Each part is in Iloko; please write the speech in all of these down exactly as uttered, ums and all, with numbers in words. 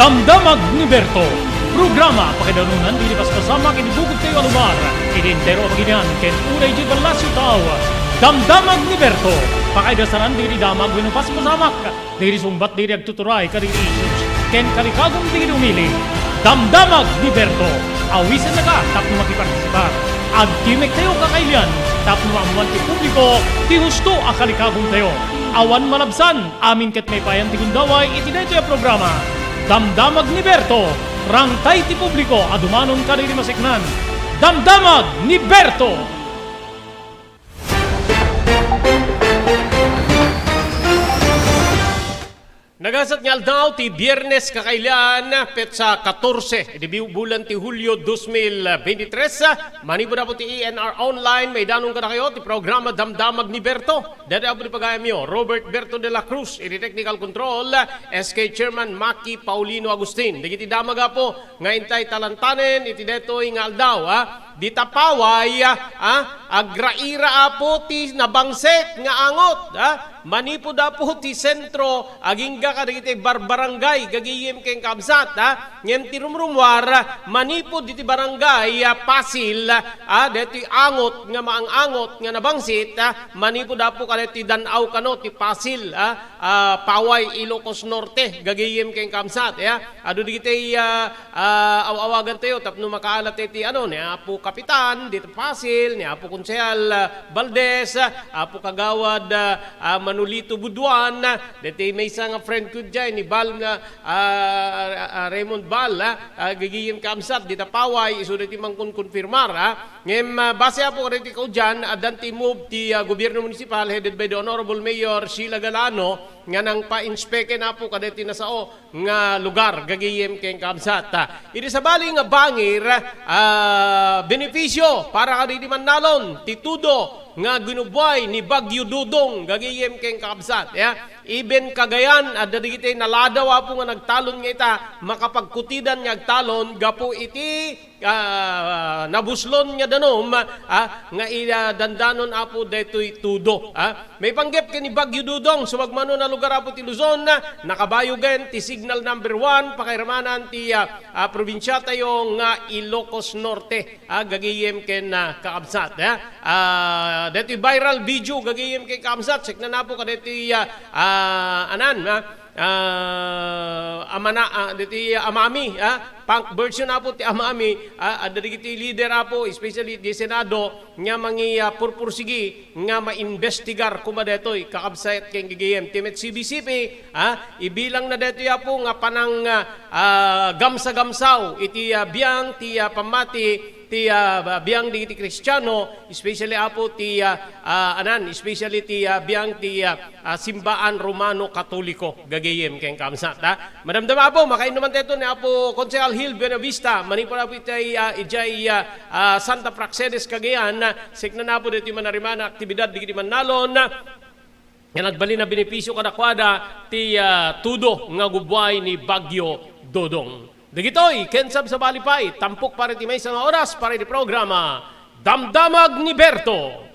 Damdamag ni Berto, programa pakaidanunan dagiti paspasamak iti bukod tayo a lugar, iti entero a Pangilinan ken unay idiay Palacio Tao. Damdamag ni Berto, pakaidasanan dagiti damag wenno paspasamak, dagiti sungbat dagiti agtuturay kadagiti issues ken kalikagon dagiti umili. Damdamag ni Berto, awisennaka tapno makipartisipar. Agtimek tayo kakailian tapno maammoan ti publiko ti husto a kalikagon tayo. Awan malabsan, amin ket maipayan ti gundaway iti daytoy a programa. Damdamag ni Berto, rangtay ti publiko a dumanon kadagiti maseknan. Damdamag ni Berto! Nagasat nga aldaw ti Biyernes kakailian, petsa katorse, iti bi-, bulan ti Hulio dos mil beintitres. Manipud Apo ti E N R Online, maidanon kadakayo ti programa Damdamag ni Berto. Daytoy Apo ti pagayamyo, Robert Berto de la Cruz, iti technical control, S K Chairman Maki Paulino Agustin. Dagiti damag, Apo, nga intay talantanen iti daytoy nga aldaw, ha? Dita paway, ha? Agraira, Apo, ti nabangsit nga angot, ha? Manipud, Apo, ti sentro, agingga kadagiti barbarangay, gagayem ken kabsat, ha? Ngem ti rumrumuar, manipud iti barangay, ah, Pasil, ah, daytoy angot nga maang-angot nga nabangsit, ah, manipud, Apo, kadaytoy dan-aw kano ti Pasil, ah, ah, Paway, Ilocos Norte, gagayem ken kabsat, ya. Adu dagiti, ah, ah, aw-awagan tayo tapno makaalat ti, ano, ni Apo Kapitan, dita Pasil, ni Apo Konsehal, ah, Valdez, ah, Apo Kagawad, ah, ah, Manolito Buduan, ah, daytoy maysa nga friend ko diay, ni Bal nga, ah, ah, ah, Raymond Bal, ah, ah, gagayem kabsat, dita paway, isu daytoy mangkonkonfirmar, ah. Ngem, ah, base, Apo, kadaytoy kaudian, addan ti move ti, ah, gobierno munisipal headed by the Honorable Mayor Sheila Galano nga nangpa-inspect, Apo, kadaytoy nasao nga lugar, gagayem ken kabsat. Ah, idi sabali nga bangir, ah, benepisio para kadagiti mannalon ti tudo nga ginubbuay ni Bagyo Dodong, gagayem ken kabsat, ya. Even Cagayan, adda dagiti naladaw, Apo, nga nagtalon nga ita, makapagkutidan nga agtalon gapu iti, ah, nabuslon nga danum, ah, nga ida dandanon, Apo, daytoy tudo, ah. Maipanggep ken ni Bagyo Dodong, sumagmamano a lugar, Apo, ti Luzon, nakabayogen ti signal number one, pakairamanan ti, ah, ah, probinsiatayo nga Ilocos Norte. Ah, gagayem ken, ah, kakabsat, eh. Ah, daytoy viral video, gagayem ken kakabsat, check na, Apo, kadaytoy, ah, ah, anan, ah, ah, amana, ah, daytoy, ah, Amami, ah, punk version, Apo, ti Amami, ah, adda dagiti leader, Apo, especially di Senado, nga mangi, ah, purpursigi nga mainbestigar koma daytoy, kakabsat ken gagayem. Ti met C B C P, ah, ibilangna daytoy, Apo, nga panang, ah, ah, gamsa-gamsaw iti, ah, biang ti, ah, pammati ti, ah, biang dagiti Kristiano, especially, Apo, ti, ah, ah, anan, especially ti, ah, biang ti, ah, ah, simbaan Romano Katoliko, gagayem ken kabsat, ah. Madamdama, Apo, makainnuman tayo ni Apo Konsehal Gil Buenavista, manipud, Apo, itay, ah, ijay, ah, ah, Santa Praxedes, Cagayan, ah, sikna, Apo, daytoy manarima nga aktibidad dagiti mannalon, ah, nga nagbalin a benepisio kadakuada ti, ah, tudo nga gubbuay ni Bagyo Dodong. Dagitoy ken sabsabali pay, tampok para iti maysa nga oras para iti programa Damdamag ni Berto.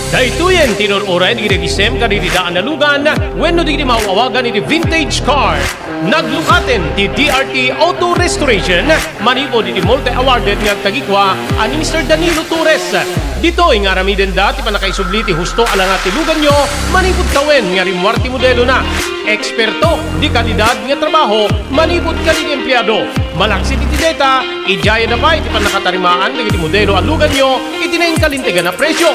Daytoyen ti inur-uray dagiti nagisem kadagiti daan a lugan wenno dagiti maaw-awagan iti vintage car. Naglukaten ti D R T Auto Restoration manipud iti multi-awarded nga agtagikua a ni Mister Danilo Torres. Ditoy nga aramidenda ti pannakaisubli ti husto a langa ti luganyo manipud tawen nga rimmuar ti modelona. Eksperto di kalidad nga trabaho manipud kadagiti empleado. Malaksid iti dayta, idiayada pay ti pannakatarimaan dagiti modelo a luganyo iti nainkalintegan a presio.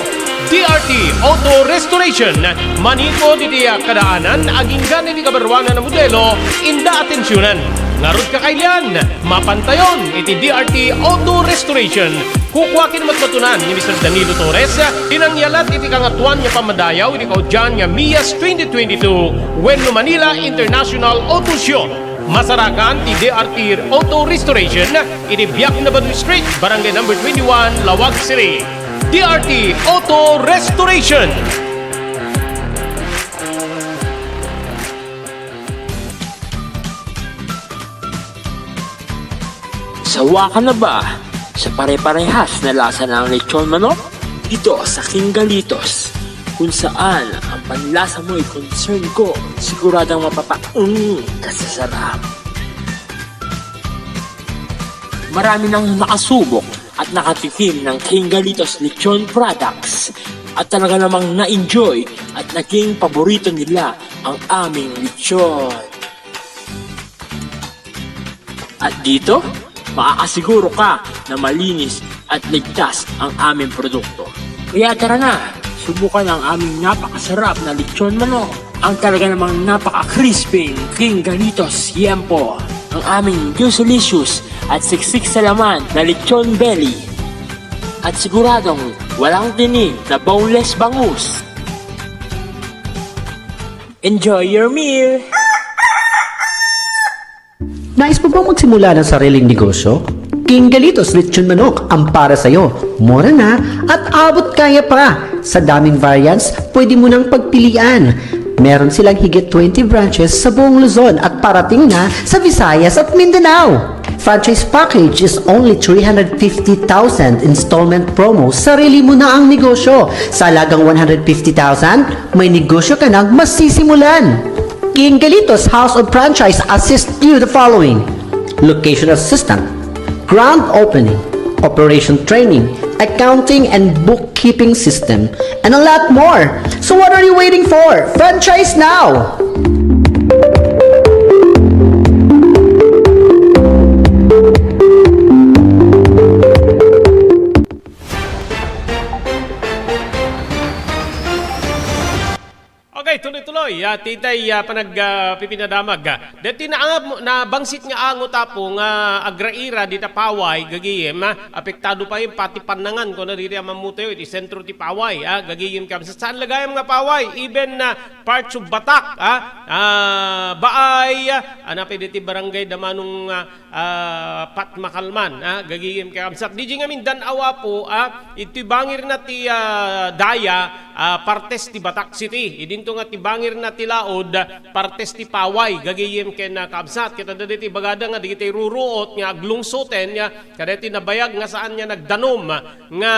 D R T Auto Restoration, manipud iti, ah, kadaanan, agingga iti kabaruanan a modelo, inda atensionan. Ngarud, kakailian, mapantayon iti D R T Auto Restoration. Kukua ken matmatunan ni Mister Danilo Torres, ti nangyalat iti Kangatoan nga Pammadayaw iti kaudian nga MIAS twenty twenty-two wenno Manila International Auto Show. Masarakan ti D R T Auto Restoration iti Biak na Badu Street, Barangay Number twenty-one, Laoag City. D R T Auto Restoration. Sawa ka na ba sa pare-parehas na lasa ng lechon manok? Dito sa King Galitos, Kung saan ang panlasa mo'y concern ko, siguradong mapapaung ka sa sarap. Marami nang nakasubok at nakatikim ng King Galitos Lechon Products at talaga namang na-enjoy at naging paborito nila ang aming lechon. At dito, makakasiguro ka na malinis at ligtas ang aming produkto. Kaya tara na, subukan ang aming napakasarap na lechon manok. Ang talaga namang napaka-crispy King Galitos Yempo. Ang aming juicylicious at siksik sa laman na lechon belly. At siguradong walang tinik na boneless bangus. Enjoy your meal! Nais mo bang magsimula ng sariling negosyo? King Galitos Lechon Manok ang para sa'yo. Mura na at abot kaya pa. Sa daming variants, pwede mo nang pagpilian. Meron silang higit twenty branches sa buong Luzon at parating na sa Visayas at Mindanao. Franchise package is only three hundred fifty thousand, installment promo, sarili mo na ang negosyo. Sa halagang one hundred fifty thousand, may negosyo ka nang masisimulan. King Galitos House of Franchise assist you the following: location assistant, grand opening, operation training, accounting and bookkeeping system, and a lot more. So what are you waiting for? Franchise now! Okay, tuloy-tuloy. Ah, titay, ah, panag, ah, pipinadamag. Ah, deti na, nabangsit nga angot, Apo, nga agraira dita Paway, gagayem, ah, apektado pay pati pannangan, kuna diri a mammutayo, iti sentro ti Paway, ah, gagayem, kabsat, saan la gayam nga Paway, even, ah, parts of Batak, ah, ah, Baay, ah, ana pay deti barangay da Manong, ah, ah, Pat Makalman, ah, gagayem kakabsat. Didi ngamin dan-aw, Apo, ah, iti bangirna ti, ah, daya, ah, partes ti Batak City. Idinto nga ti bangirna ti laod, ah, partes ti Paway, gagayem ken, ah, kabsat. Ket adda deti bagada nga dagiti ruruot nga aglungsoten, ah, kadeti nabayag nga saan nga nagdanom, ah, nga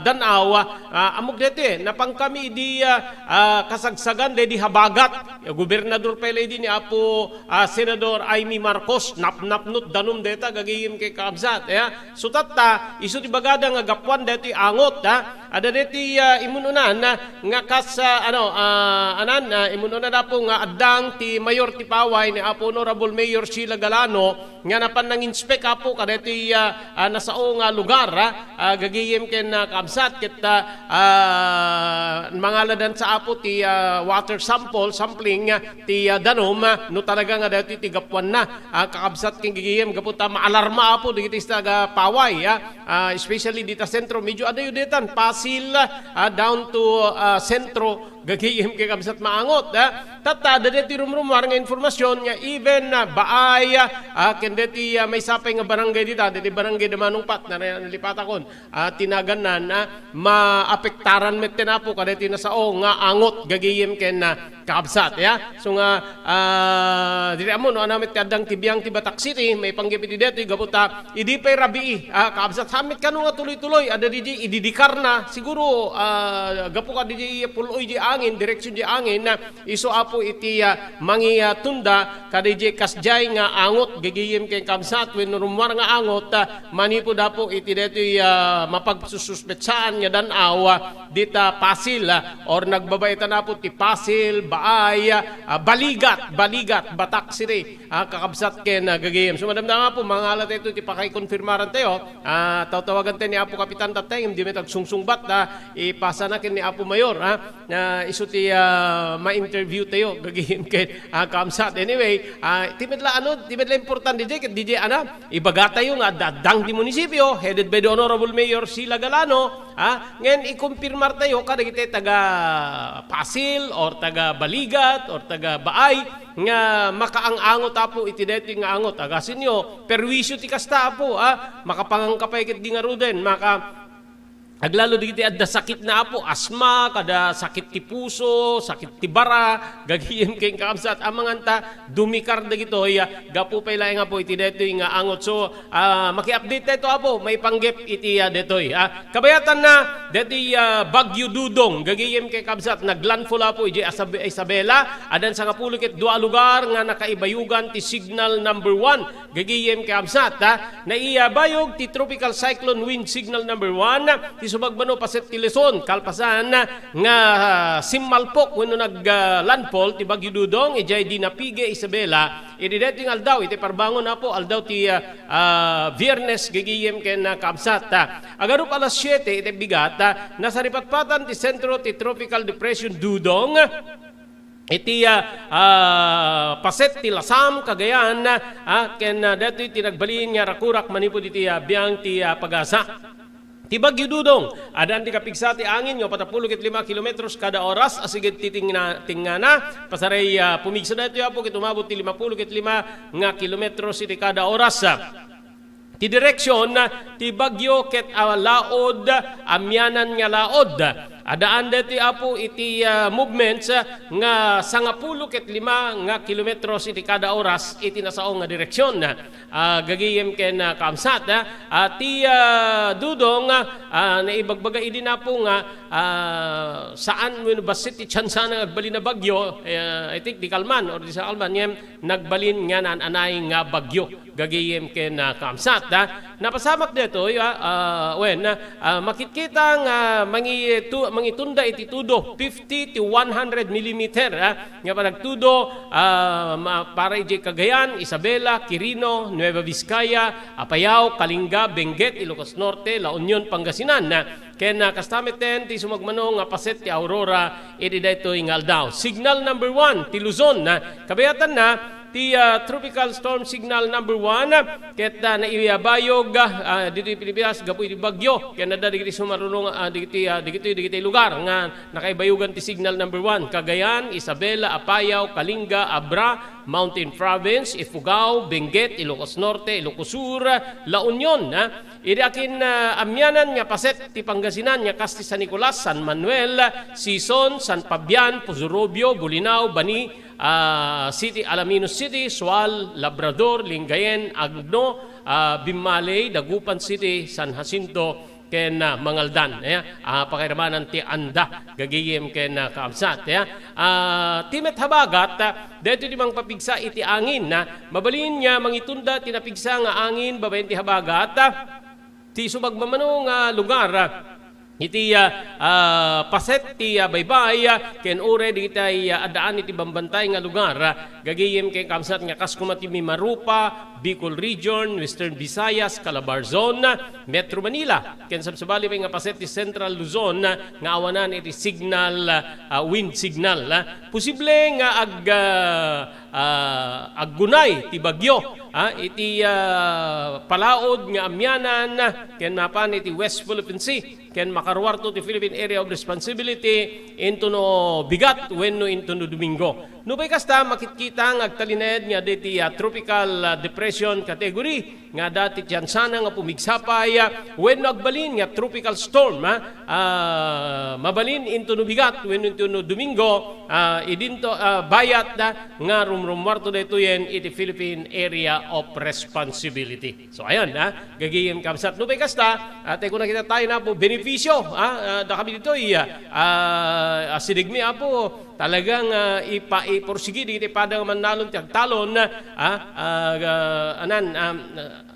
dan-aw, ah, ammok deti, napankami idi, ah, ah, kasagsagan daydi habagat. Gobernador pay la idi ni Apo, ah, Senador Imee Marcos, napnapnot danum deta gagayem ken kakabsat, ya. So tatta, isu ti bagada nga gapuan daytoy angot, ha. Adda deti, ah, imun-unan, ah, nga kas, ah, ano, ah, anan, ah, imun-unan, Apo, nga addang ti mayor ti Paway ni Apo Honorable Mayor Sheila Galano, nga napan nang-inspect, Apo, kadaytoy, ah, ah, nasao nga lugar, ah, ah, gagayem ken, ah, kabsat, ket, ah, ah, mangaladan sa, Apo, ti, ah, water sample, sampling, ah, ti, ah, danum, ah, no talaga nga daytoy ti gapuanna, ah, kakabsat ken gagayem, gapu ta maalarma, Apo, dagiti taga Paway, ah, ah, especially dita sentro, medyo adayo detan, Pasil, ah, down to, ah, sentro, gagayem ken kabsat maangot, ah. Tatta, adda deti rumrumuar nga informasyon nga even, ah, Baay, ah, ken deti, ah, maysa pay nga barangay dita, deti barangay da Manong Pat, na, nalipatakon, ah, ti naganna, ah, maapektaran metten, Apo, kadeti nasao nga angot gagayem ken, ah, kakabsat, ya. So nga, ah, diri ammo no ania met ti addang ti biang ti Batak City, maipanggep iti deti, gapu ta, idi pay rabii, ah, kakabsat, saan met kano nga tuloy-tuloy, adda didi, ididikar na, siguro, ah, gapu kadidi pul-oy di angin, direksyon di angin, ah, isu, Apo, iti, ah, mangi, ah, tunda, kadidi kasdiay nga angot, gagayem ken kabsat, wenno rummuar nga angot, ah, manipud, Apo, iti detoy, ah, mapagsususpetsaan nga dan-aw, ah, dita Pasil, ah, or nagbabaetan, Apo, ti Pasil, Baay, ah, Baligat, Baligat, Batak City, ah, kakabsat ken, ah, gagayem. So, madamdama, Apo, mangala tayo ti pakaikonfirmaran tayo. Ah, tawtawagan tayo ni Apo Kapitan tatta, ngem di met agsungsungbat, ah, ipasana ken ni Apo Mayor, ah, ah, isu ti, ah, ma-interview tayo, gagayem ken, ah, kabsat. Anyway, ah, ti met la, ano, ti met la importante di, di, ano, ibaga tayo nga adda-, addang ti munisipyo, headed by the Honorable Mayor Sheila Galano, ah, ngem ikumpirmar tayo kadagiti taga Pasil, or taga Baligat, or taga Baay, nga makaang-angot, Apo, iti daytoy nga angot. Agasenyo, perwisyo ti kasta, Apo, ah. Makapangangka pay ket di ngaruden, maka-, Aglalo dagiti adda sakit na, Apo, asma, kada sakit ti puso, sakit ti bara, gagayem ken kakabsat, amangan ta dumikar dagitoy, ah, gapu pay laeng, Apo, iti daytoy nga angot. So, ah, maki-update tayo, Apo, maipanggep iti, ah, daytoy, ah. Kabayatanna, daytoy, ah, Bagyo Dudong, gagayem ken kakabsat, naglandfall, Apo, idiay Isab-, Isabela, addan sangapulo ket dua a lugar nga nakaibayugan ti signal number one. Gagayem ken kakabsat, ha? Naibayog ti Tropical Cyclone Wind Signal Number One, ti sumagmamano paset ti Luzon, kalpasan nga, ah, simmalpok wenno nag, ah, landfall ti Bagyo Dudong, idiay Dinapigue, Isabela, idi daytoy nga aldaw, iti parbangon, Apo, aldaw ti, ah, ah, Biyernes, gagayem ken, ah, kakabsat, ha? Agarup alas siete iti bigat, ha? Nasaripatpatan ti sentro ti Tropical Depression Dudong, iti, ah, ah, paset ti Lasam, Cagayan, ah, ken, ah, daytoy ti nagbalin nga rakurak manipud iti, ah, biang ti, ah, pag-asa. Ti Bagyo Dudong, addaan ti kapigsa ti angin nga upat a pulo ket lima kilometros kada oras, asiged ti tingna-, tingngana, pasaray, ah, pumigsa daytoy, Apo, ket umabot ti lima pulo ket lima nga kilometros iti kada oras. Ti direksion ti bagyo ket, ah, laod, amianan nga laod. Addaan daytoy, Apo, iti, ah, movements, ah, nga sangapulo ket lima nga kilometros iti kada oras iti nasao nga direksion. Ah, gagayem ken, ah, kakabsat, ah, ah, ti, ah, Dudong, ah, naibagbaga idi, Apo, nga, ah, saan wenno bassit ti tsansa nga agbalin a bagyo, eh, I think di kalman or di sa kalman, ngem nagbalin nga naan-anay nga bagyo. Gagayem ken, ah, kakabsat, ah. Napasamak daytoy, ah, ah, wen, ah, makitkita nga mangitu-, mangitunda iti tudo, fifty to one hundred millimeter, ah, nga panagtudo, ah, ma-, para idiay Cagayan, Isabela, Quirino, Nueva Vizcaya, Apayao, Kalinga, Benguet, Ilocos Norte, La Union, Pangasinan, ah. Ken, ah, kasta metten ti sumagmamano nga paset ti Aurora iti daytoy nga aldaw. Signal number one ti Luzon, ah, kabayatanna ti, ah, Tropical Storm Signal number one, ah, ket, ah, naibayog, ah, ditoy Pilipinas gapu iti bagyo. Ken adda dagiti sumarunong, ah, dagiti, ah, dagitoy, dagiti lugar nga nakaibayugan ti Signal number one. Cagayan, Isabela, Apayao, Kalinga, Abra, Mountain Province, Ifugao, Benguet, Ilocos Norte, Ilocos Sur, La Union, ah. Idi akin, ah, amianan nga paset ti Pangasinan nga kas ti San Nicolas, San Manuel, Sison, San Fabian, Poso Rubio, Bolinao, Bani, ah, City, Alaminos City, Sual, Labrador, Lingayen, Agno, ah, Bimmaley, Dagupan City, San Jacinto, ken, ah, Mangaldan. Eh, ah, pakairamanan ti anda, gagayem ken, ah, kakabsat. Eh, ah, ti met habagat, ah, daytoy ti mangpapigsa iti angin, ah, mabalin nga mangitunda ti napigsa nga angin babaen ti habagat, ah, ti sumagmamano nga lugar, ah, iti, ah, ah, paset ti, ah, baybay, ah, ken uray dagiti, ah, addaan iti bambantay nga lugar, ah, gagayem ken kakabsat nga kas koma ti Mimaropa, Bicol Region, Western Visayas, Calabarzon, Metro Manila, ken sabsabali pay nga paset ti Central Luzon, ah, nga awanan iti signal, ah, wind signal, ah. Posible nga ag-, ah, ah, aggunay ti bagyo, ah, iti, ah, palaod nga amianan, ah, ken mapan iti West Philippine Sea, ken makaruarto ti Philippine Area of Responsibility intono bigat wenno intono Domingo. Nupay kasta, makitkita nga agtalinaed nga daytoy, ah, tropical, ah, depression category nga adda ti tiansana nga pumigsa pay, ah, wenno agbalin nga tropical storm, ah, ah, mabalin intono bigat wenno intono Domingo, ah, idinto, ah, bayat, ah, nga rumrummuarto daytoyen iti Philippine Area of Responsibility. So, ayan, ah, gagayem kakabsat. Nupay kasta, ah, tay kuna kita tayo na po, benepisyo, ah, ah, da kami ditoy, ah, ah, asidegmi, Apo, talagang, ah, ipa-, ipursigi dagiti pada nga mannalon ti agtalon, ah, ah, ah, anan, ah,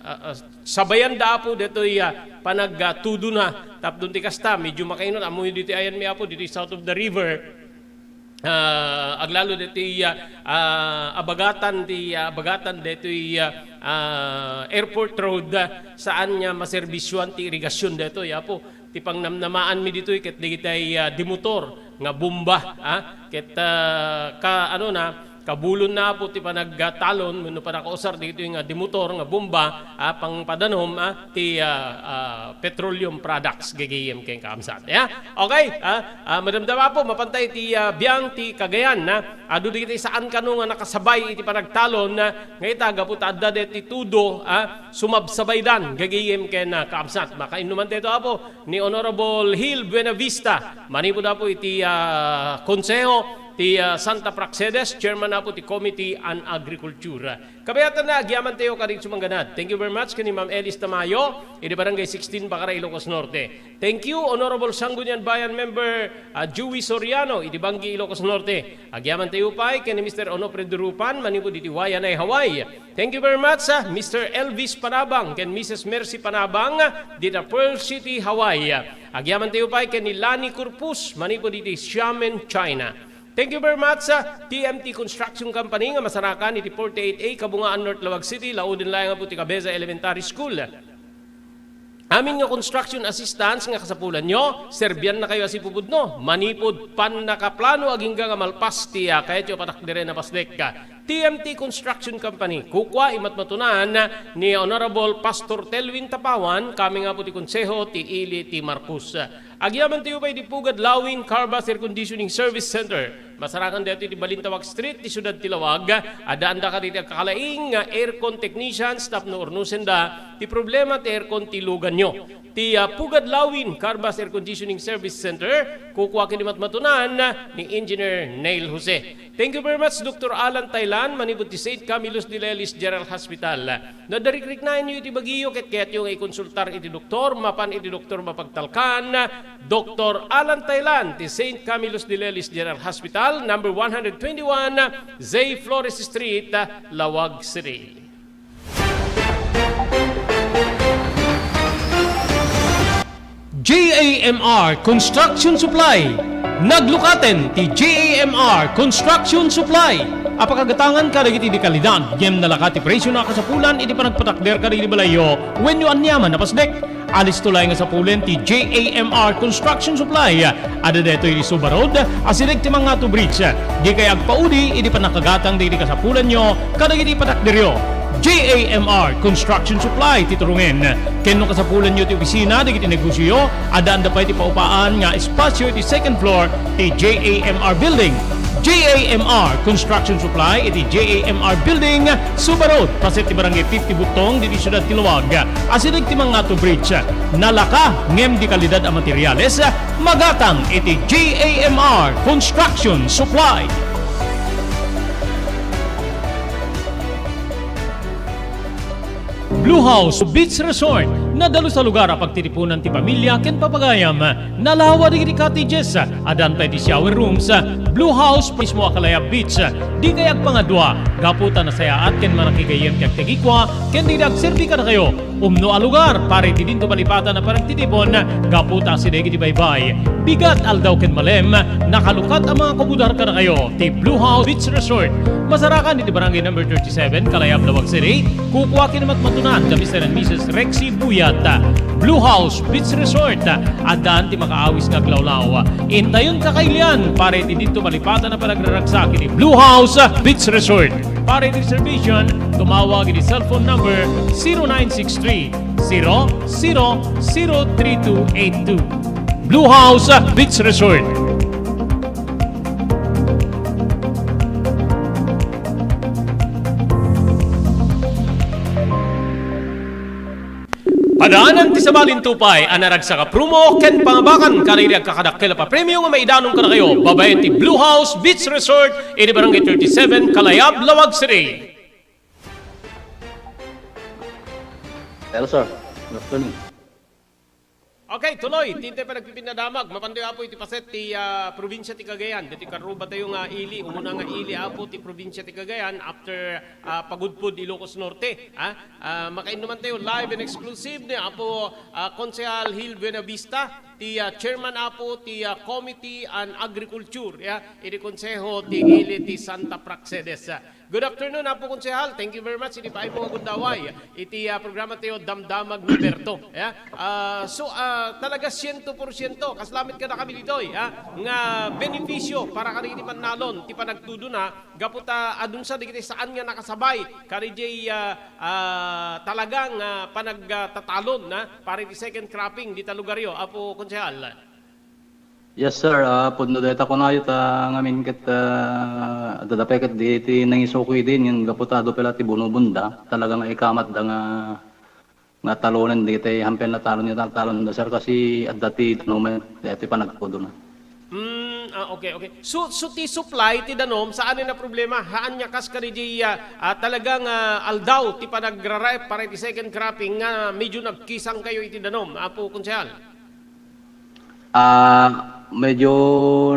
ah, ah, sabayanda, Apo, daytoy, ah, panagtudona. Tapno ti kasta, medyo makainot, ammoyo ditoy ayanmi, Apo, ditoy south of the river. Ah, aglalo ditoy, ah, ah, abagatan ti, ah, abagatan ditoy, ah, ah, airport road, ah, saan nga maserbisyuan ti irigasyon ditoy, Apo. Ti pangnamnamaanmi ditoy ket dagiti, ah, demotor nga bomba, ah, ket, ah, ka-, ano na, Kabulonna, apo, ti panagtalon wenno panakausar ditoy nga dimotor nga bomba, ah, pangpadanom, ah, ti, ah, ah, petroleum products, gagayyem ken kaamsat. Ya? Okay, ah, ah, madamdama, apo, mapantay ti, ah, biang ti Cagayan, ah, adu dagiti saan kano nga nakasabay iti panagtalon, ah, nga ita, gapu ta adda deti tudo, ah, sumabsabaydan, gagayyem ken, ah, kaamsat. Makainnuman daytoy, apo, ni Honorable Gil Buenavista, manipud, apo, iti, ah, Konseho ti, ah, Santa Praxedes, Chairman, apo, ti Committee on Agriculture. Kabayatanna, agyamantayo kadagiti sumangganad. Thank you very much ken ni Ma'am Elis Tamayo, idi Barangay sixteen, Bacara, Ilocos Norte. Thank you, Honorable Sangguniang Bayan Member, ah, Joey Soriano, idi Bangui, Ilocos Norte. Agyamantayo pay ken ni Mister Onofre Durupan, manipud iti Waianae, Hawaii. Thank you very much, ah, Mister Elvis Panabang ken Missus Mercy Panabang, dita Pearl City, Hawaii. Agyamantayo pay ken ni Lani Corpus, manipud iti Xiamen, China. Thank you very much, ah, T M T Construction Company nga masarakan iti forty-eight A Kabungaan, North Laoag City, lauden laeng, apo, ti Cabeza Elementary School. Amin nga construction assistance nga kasapulanyo, serbiannakayo a sipupudno. Manipud pannakaplano agingga nga malpas ti, ah, kayatyo a patakderen a pasdek, ah, T M T Construction Company. Kukua, imatmatunan ni Honorable Pastor Telwin Tapawan, kami nga, apo, ti Konseho ti Ili ti Marcos. Agyamantayo pay iti Pugad Lawin Carbas Air Conditioning Service Center. Masarakan daytoy iti Balintawak Street, ti siudad ti Laoag. Addaanda kadagiti agkakalaing nga aircon technicians tapno urnosenda ti problema ti aircon ti luganyo. Ti, ah, Pugad Lawin Carbas Air Conditioning Service Center, kukua ken imatmatunan ni Engineer Neil Jose. Thank you very much, Doctor Alan Tailan, manipud ti Saint Camillus de Lelis General Hospital. No adda rikriknaenyo iti bagiyo ket kayatyo nga ikonsultar iti doktor, mapan iti Doktor Mapagtalkan, Doktor Alan Tailan, ti Saint Camillus de Lelis General Hospital, number one hundred twenty-one, Zay Flores Street, Laoag City. J A M R Construction Supply. Naglukaten ti J A M R Construction Supply a pakagatangan kadagiti dekalidad ngem nalaka ti presio a kasapulan iti panagpatakder kadagiti balayyo wenno aniaman a pasdek. Alisto laeng a sapulen ti J A M R Construction Supply. Adda daytoy iti Suba Road, asideg ti Mangato Bridge. Dikay agpaudi iti pannakagatang dagiti kasapulanyo kadagiti patakderyo. J A M R Construction Supply ti turongen. Ken no kasapulanyo ti opisina dagiti negosioyo, addaanda pay ti paupaan nga espasio iti second floor ti J A M R Building. J A M R Construction Supply iti J A M R Building, Suba Road, paset ti Barangay fifty Butong, ditoy siudad ti Laoag. Asideg ti Mangato Bridge. Nalaka ngem dekalidad a materiales, magatang iti J A M R Construction Supply. Blue House Beach Resort, nadalus a lugar a pagtitipunan ti pamilia ken papagayam. Nalawa dagiti cottages, addan pay ti shower rooms, Blue House mismo a Kalayab Beach. Dikay agpangadua, gapu ta nasayaat ken manakigayyem ti agtagikua ken dagiti agserbi kadakayo. Umno a lugar para iti dinto malipatan a panagtitipon, gapu ta asideg iti baybay, bigat, aldaw ken malem, nakalukat a mangakubudar kadakayo ti Blue House Beach Resort. Masarakan iti Barangay Number thirty-seven, Kalayab, Laoag City. Kukua ken imatmatunan da Mister and Missus Rexy Buyat. Blue House Beach Resort. Addan ti makaawis nga aglawlaw. Intayon kakailian para iti dinto malipatan a panagraragsak iti Blue House Beach Resort. Para iti reservation, tumawag iti cellphone number zero nine six three, zero zero zero three two eight two. Blue House Beach Resort. Padaanan ti sabali ti upay a naragsak a promo ken pangabakan kadagiti agkakadakkel a papremio nga maidanon kadakayo babaen ti Blue House Beach Resort iti Barangay thirty-seven, Kalayab, Laoag City. Hello, sir. Good afternoon. Okay, tuloy. Ti intay panagpipinnadamag. Mapantayo, Apo, iti paset ti, ah, probinsia ti Cagayan. Ditoy karrubatayo nga ili, umuna nga ili, Apo, ti probinsia ti Cagayan after, ah, pagudpod Ilocos Norte. Ah, ah, makainnumantayo live and exclusive ni Apo, ah, Konsehal Gil Buenavista, ti, ah, chairman, Apo, ti, ah, Committee on Agriculture, ya, iti Konseho ti ili ti Santa Praxedes. Good afternoon, Apo Konsehal. Thank you very much. Idi pa mo agundaway iti, ah, programa tayo, Damdamag ni Berto. Yeah? Ah, so, ah, talaga, siento porsiento. Kaslamit ka na kami ditoy, ha? Nga benepisyo para kadagiti mannalon ti panagtudo na, gapu ta adun sa digiti saan nga nakasabay kadi jay, ah, ah, talagang, ah, panagtatalon na para iti second cropping dita lugaryo, Apo Konsehal. Yes, sir. Ah, pudno dayta kunayo ta ngamin ket, ah, adda pay ket di ti nangisuko idin, ngem gapu ta adu pay la ti bunubunda, talaga nga ikamatda nga, nga talonen dagiti hampin natalon nga talon da, sir, kasi adda ti danumen, daytoy panagtudona. Mm, ah, okay, okay. So, so ti supply ti danum, saan a problema? Haan nga kas kadi jay, ah, ah, talagang, ah, aldaw ti panagraraep para iti second cropping nga medyo nagkisang kayo iti danum, Apo Konsehal? Ah, medyo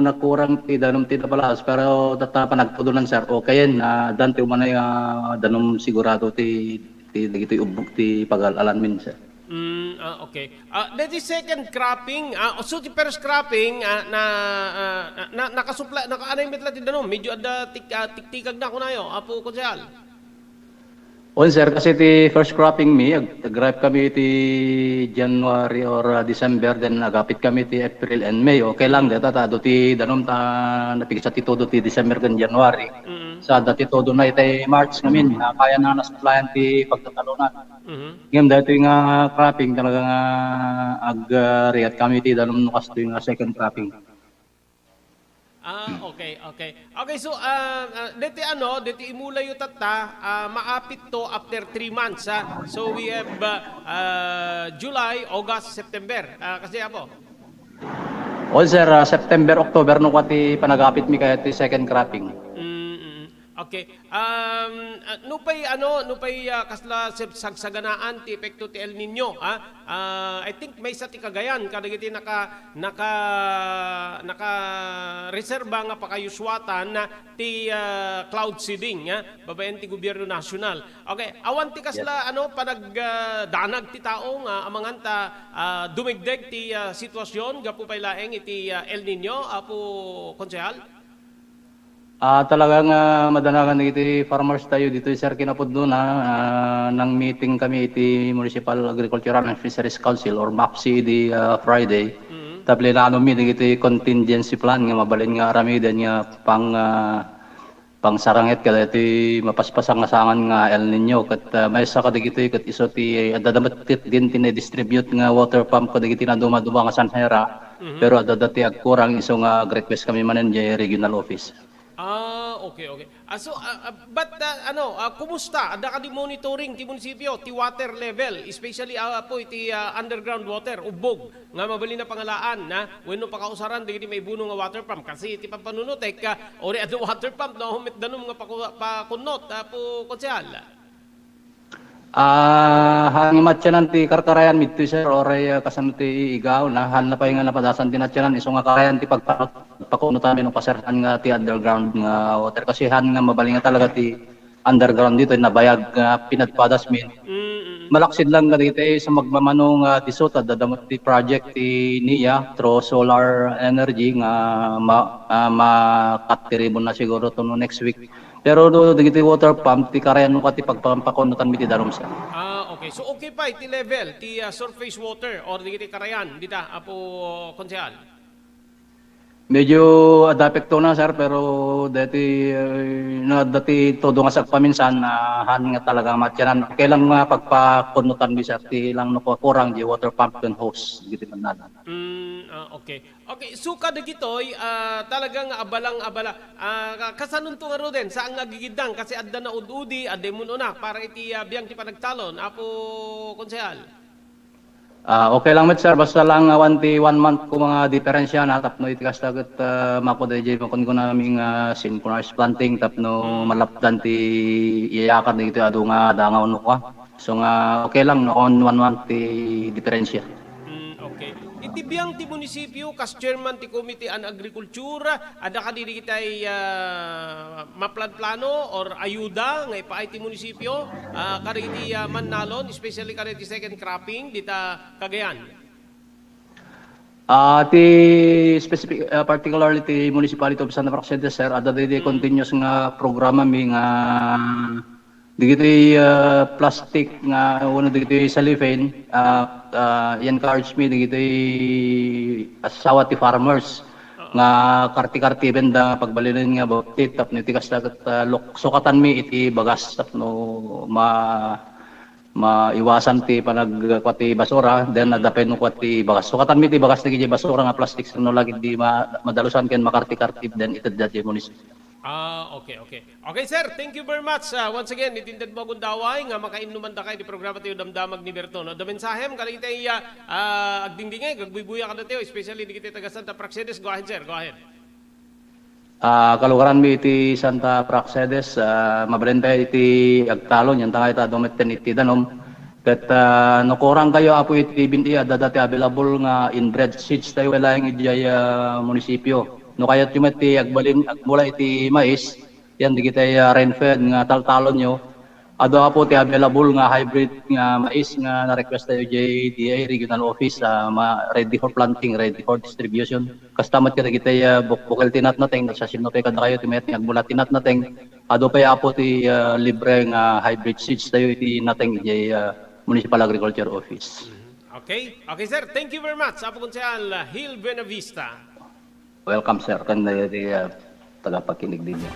nakurang ti danum ti napalaas, pero tatta panagtudonan, sir. Okay, ah, dan ti umanoy, ah, danum sigurado ti, ti, dagitoy ubbog ti pagal-alanmin, sir. Mm, ah, okay. Ah, deti second cropping, ah, so ti first cropping, ah, na, ah, na, nakasupla, nakaanay met la ti danum, medyo adda tik-, ah, tiktikag na kunayo, Apo Konsehal. On, sir, kasi ti first cropping mi, ag-, ag-ripe kami ti January or, ah, December, then agapit kami ti April and May. Okay lang, deta ta adu ti danum ta napigsa ti todo ti December ken January. Mm. Sa adda ti todo na iti March ngamin, ah, kaya na nasupplyan ti pagtatalonan. Mhm. Ngem daytoy nga cropping talaga nga ag-, ah, riat kami ti danum no kastoy nga second cropping. Ah, okay, okay. Okay, so, ah, ah, deti ano, deti imulayo tatta, ah, maapit to after three months, ha? So, we have, ah, ah, July, August, September. Ah, kasi, Apo? On, sir, ah, September, October, no, kua ti panagapit mi kaya ti second cropping. Mm, mm. Okay. Um, ah, nupay, ano, nupay, ah, kasla sab-, sagsaganaan ti epekto ti El Niño, ha? Ah, I think maysa ti Cagayan kadagiti naka-, naka-, nakareserba nga pakayusuatan ti, ah, cloud seeding, ha? Babaen ti gobyerno nasyonal. Okay, awan ti kasla, ano, panag-, ah, danag ti tao nga amangan ta, ah, dumegdeg ti, ah, sitwasyon gapu pay laeng iti, ah, El Niño, Apo Konsehal? Ah, talaga nga madanagan dagiti farmers tayo ditoy, sir, kinapudno na, ah, nang-meeting kami iti Municipal Agricultural and Fisheries Council or MAFC idi, ah, Friday. Mm. Ta plinano mi dagiti contingency plan nga mabalin nga aramiden nga pang, ah, pangsarangit kadagiti mapaspasangasangan nga El Niño. Ket, ah, maysa kadagitoy ket isu ti adda met din ti na-distribute nga water pump kadagiti nadumaduma nga sanhera. Mhm. Pero adda ti agkurang isu nga ag-request kami manen jay regional office. Ah, okay, okay. Ah, so, ah, ah, but, ah, ano, ah, kumusta? Adda kadi monitoring ti munisipyo, ti water level, especially, ah, Apo, iti, ah, underground water, ubbog, nga mabalin a pangalaan, na wenno pakausaran dagiti maibuno nga water pump. Kasi iti pampanunotek, ah, uri adda water pump, no, met danum nga paku-, pakunnot, Apo Konsehal. Ah, haan nga matianan ti karkarayan mi ditoy, sir, uray, ah, kasano ti iigaw na, haan na pay nga napadasan ti natianan, isu nga karayan ti pagpa-, pakunotan mi no kasarhan nga ti underground nga water, kasi haan nga mabalin nga talaga ti underground ditoy, nabayag nga pinadpadas mi. Mm, mm. Malaksid lang kadagiti sa magmamano nga disso, adda met ti project ti NIA through solar energy nga ma-, ah, makatiribon na siguro to no next week. Pero do, dagiti water pump, ti karayan no kua ti pagpampakunotan mi ti danum, sir. Ah, okay. So, okay pay ti level ti, ah, surface water or dagiti karayan dita, Apo Konsehal? Medyo adda epekto na, sir, pero dati, eh, no adda ti todo nga sagpaminsan, ah, haan nga talaga matianan. Okay lang nga pagpakunotan mi, sir, ti lang no kua kurang di water pump ken hose, dagiti mannalon. Mm, ah, okay. Okay, so kadagitoy, ah, talagang abalang-abala. Ah, ka-, kasanonto ngaruden, saan nga agigiddang, kasi adda naud-udi, adda immun-una para iti, ah, biang ti panagtalon, Apo Konsehal? Ah, okay lang met, sir, basta lang awan ti one month ko nga diferensya na tapno iti kasta ket, ah, mapud dayjay makunkunami nga synchronized planting tapno malapdan ti iyayakar dagitoy adu nga dangaw no kua. So nga, okay lang no, on one month ti diferensya. Mm, okay. Iti biang ti munisipyo, kas chairman ti Committee on Agriculture, adda kadi dagiti, ah, maplanplano or ayuda nga ipaay ti munisipyo, ah, kadagiti, ah, mannalon, especially kadagiti second cropping dita Cagayan? Ah, ti specific, ah, particularly ti Municipality of Santa Praxedes, sir, adda daydi continuous nga programa mi nga dagitoy, ah, plastic nga wenno dagitoy cellophane, ah, ah, i-encourage mi dagitoy asawa ti farmers nga karti-kartiben da nga pagbalinen nga bauti tapno iti kasta ket, ah, luk-, sukatan mi iti bagas tapno ma-, maiwasan ti panag-, kua ti basura, then adda pay no kua ti bagas. Sukatan mi ti bagas dagiti basura nga plastic, sir, no la ketdi ma-, madalusan ken makarti-karti, then itedda ti munisipyo. Ah, okay, okay. Okay, sir, thank you very much. Ah, once again, itinded mo a gundaway nga makainnuman daka iti programa ti Damdamag ni Berto, no? Adda mensahem kadagiti, ah, ah, agdingdingeg, agbuybuya kadatayo, especially dagiti taga Santa Praxedes. Go ahead, sir. Go ahead. Ah, kalugaranmi iti Santa Praxedes, ah, mabalin pay iti agtalon, yanta nga ita dumetten iti danum. Ket, ah, no kurang kayo, Apo, iti bin-i, adda dati available nga inbred seeds tayo laeng idiay, ah, munisipyo. No kayatyo met ti agbalin, agmula iti mais, yan, dagitay, ah, rain-fed nga taltalonyo. Adu, Apo, ti available nga hybrid nga mais nga na-request tayo jay D A regional office, ah, ma-, ready for planting, ready for distribution. Kasta met kadagitay, ah, buk-, bukel ti natnateng, no siasino pay kadakayo ti mayat nga agmula ti natnateng, adu pay, Apo, ti, ah, libre nga hybrid seeds tayo iti nateng idiay, ah, Municipal Agriculture Office. Mhm. Okay. Okay, sir. Thank you very much, Apo Konsehal Hil Buenavista. Welcome, sir, ken dagiti, ah, tagapakinig ninyo.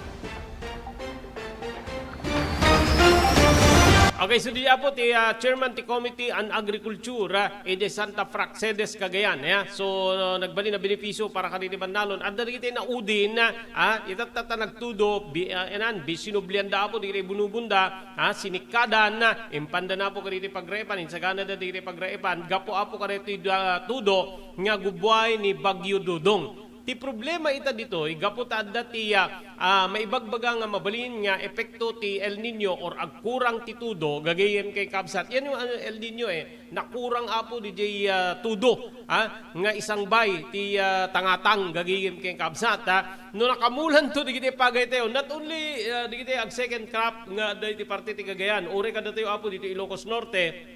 Okay, so di, Apo, ti, ah, Chairman ti Committee on Agriculture, ah, iti Santa Praxedes, Cagayan, ya. So, ah, nagbalin a benepisyo para kadagiti bannalon. Adda dagiti naudin, ah, itatta ta nagtudo, bi-, ah, enan, bisinublianda, Apo, dagiti bunubunda, ah, sinikkadan, ah, impanda na, Apo, kadagiti pagraepan, insaganada dagiti pagraepan, gapu, Apo, kadagiti, ah, tudo nga gubbuay ni Bagyo Dodong. Ti problema ita ditoy, gapu ta adda ti, ah, ah, maibagbaga nga mabalin nga epekto ti El Niño or agkurang ti tudo, gagayem ken kabsat. Yan yung ano, El Niño, eh, nakurang, Apo, di jay, ah, tudo, ah, nga isangbay ti, ah, tangatang, gagayem ken kabsat, ah. No nakamulanto digiti pagaytayo, not only, ah, digiti ag second crop nga adda iti parte ti Cagayan, uray kadatayo, Apo, dito Ilocos Norte,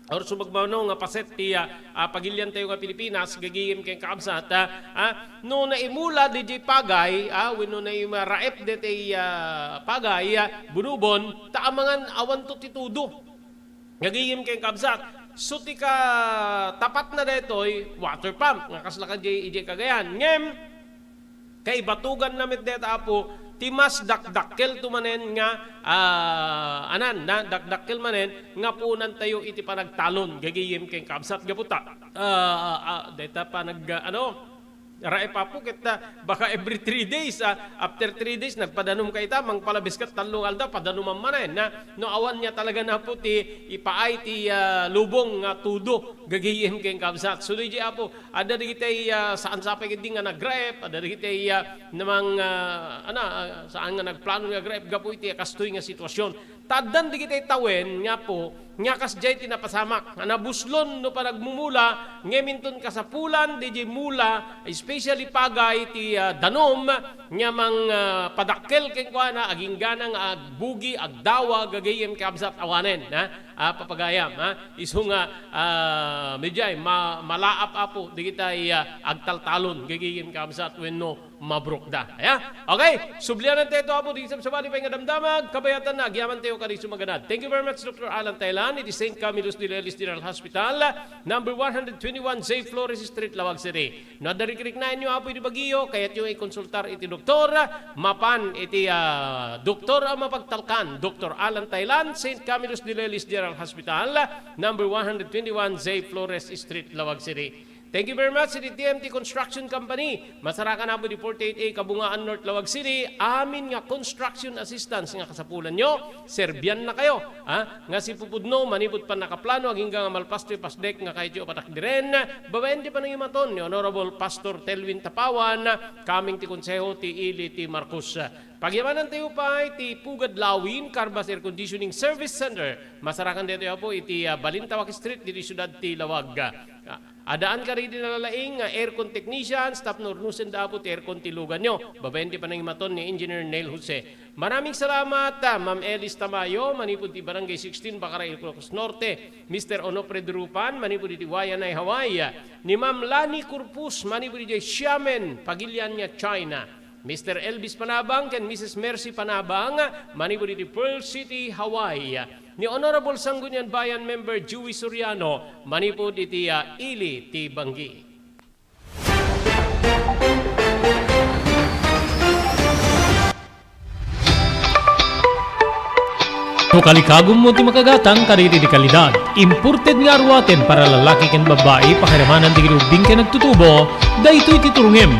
or sumagmamano nga paset ti, ah, ah, pagiliantayo nga Pilipinas, gagayem ken kabsat, ah, ah, no naimula di jay pagay, ah, wenno naimula raep deti, ah, pagay, ah, bunubon, ta amangan awanto ti tudo. Gagayem ken kabsat. So, ti katapatna daytoy, water pump, nga kasla kadi ijay Cagayan. Ngem, kaibatuganna met deta, Apo, ti mas dakdakkel to manen nga, ah, anan, na, dakdakkel manen nga puonantayo iti panagtalon, gagayem ken kabsat, gapu ta, ah, ah, ah, deta panag-, ah, ano, raep, Apo, ket, ah, baka every three days, ah, after three days, nagpadanum ka ita, mangpalabes ket tallo nga aldaw, padanuman manen, na, no awan niya talaga na, Apo, ti ipaay ti, ah, lubong nga tudo, gagayem ken kabsat. So, di, Apo, adda dagiti, ah, saan sapay ketdi nga nagraep, adda dagiti, ah, namang, ah, ana, ah, saan nga nagplano nga agraep gapu iti kastoy nga sitwasyon. Ta addan dagiti tawen nga, Apo, nga kasdiay ti napasamak, nga nabuslon no panagmumula, ngem inton kasapulan, di, di mula, especially pagay ti, ah, danum, nga mang, ah, padakkel kenkuana, aginggana nga agbugi, agdawa, gagayem kabsat awanen, ha? Ah, papagayam, ha? Isu nga, ah, medyo ay ma-, malaap, Apo, dagiti, ah, agtaltalon, gagayem kabsat wenno mabrukda. Aya? Okay, sublianan tayo ito, Apo, di sabsabali pay nga damdamag, kabayatan na, agyaman tayo kadi sumaganad. Thank you very much, Doctor Alan Thailan, iti Saint Camillus de Lelis General Hospital, number one hundred twenty-one J Flores Street, Laoag City. No adda rikriknaenyo, Apo, iti Baguio, kayatyo nga ikonsultar iti doktor, mapan iti, ah, doktor a mapagtalkan, Doctor Alan Thailan, Saint Camillus de Lelis General Hospital, number one hundred twenty-one J Flores Street, Laoag City. Thank you very much iti T M T Construction Company. Masarakan, Apo, di forty-eight A Kabungaan North, Laoag City. Amin nga construction assistance nga kasapulanyo, serbiannakayo, ha? Nga sipupudno, manipud pannakaplano, agingga nga malpasto, pasdek nga kayatyo a patakdiren, babaen ti panangimaton ni Honorable Pastor Telwin Tapawan, kameng ti Konseho ti Ili ti Marcos. Pagyamanantayo pay ti Pugad Lawin Carbas Air Conditioning Service Center. Masarakan daytoy, Apo, iti, ah, Balintawak Street, ditoy siudad ti Laoag. Ah, Addaan kadagiti nalalaing nga aircon technicians tapno urnosenda, Apo, ti aircon ti luganyo. Babaen ti panangimaton ni Engineer Neil Jose. Maraming salamat, ah, Ma'am Elis Tamayo, manipud ti Barangay sixteen, Bacara, Ilocos Norte. Mister Onofre Durupan, manipud iti Waianae, Hawaii. Ni Ma'am Lani Corpus, manipud iti Xiamen, Pagilian nga China. Mister Elvis Panabang ken Missus Mercy Panabang, manipud iti Pearl City, Hawaii. Ni Honorable Sangguniang Bayan Member Joey Soriano, manipud iti, ah, ili ti Banggi. No kalikagummo ti makagatang kadagiti kalidad, imported nga aruaten para lalaki ken babbai, pakiramanan dagiti ubbing ken agtutubo, daytoy ti turongem.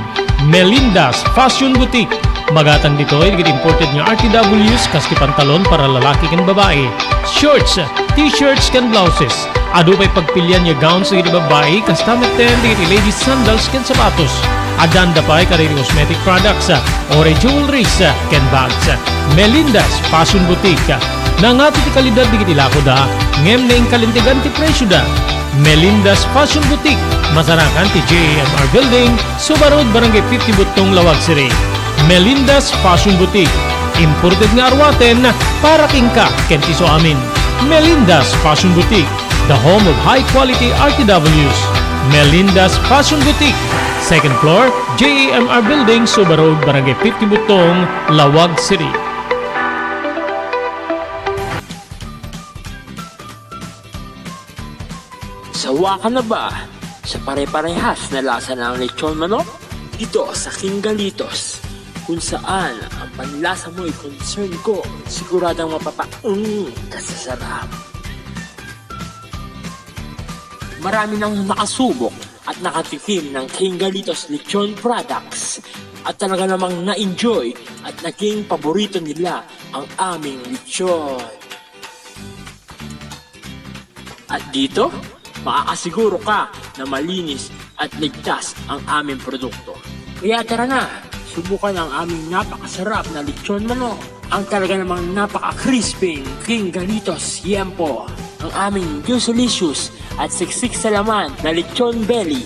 Melinda's Fashion Boutique. Magatang ditoy dagiti imported nga R T Ws kas ti pantalon para lalaki ken babbai, shorts, t-shirts ken blouses. Adu pay pagpilian nga gowns dagiti babbai, kasta metten dagiti ladies sandals ken sapatos. Addaan da pay kadagiti cosmetic products, or jewelries, ken bags. Melinda's Fashion Boutique. Nangato ti kalidad dagiti lakoda, ngem naingkalintegan ti presioda. Melinda's Fashion Boutique, masarakan ti J A M R Building, Suba Road, Barangay fifty Buttong, Laoag City. Melinda's Fashion Boutique. Imported nga aruaten para kenka ken ti isuamin. Melinda's Fashion Boutique, the home of high quality R T Ws. Melinda's Fashion Boutique, second floor, J A M R Building, Suba Road, Barangay fifty Buttong, Laoag City. Sawa ka na ba sa pare-parehas na lasa ng lechon manok? Dito sa King Galitos, kung saan ang panlasa mo'y concern ko, siguradong mapapaung ka sa sarap. Marami nang nakasubok at nakatikim ng King Galitos Lechon Products at talaga namang na-enjoy at naging paborito nila ang aming lechon. At dito, makakasiguro ka na malinis at ligtas ang aming produkto. Kaya tara na, subukan ang aming napakasarap na lechon manok, ang talaga namang napaka-crispy King Galitos Yempo, ang aming juicylicious at siksik sa laman na lechon belly,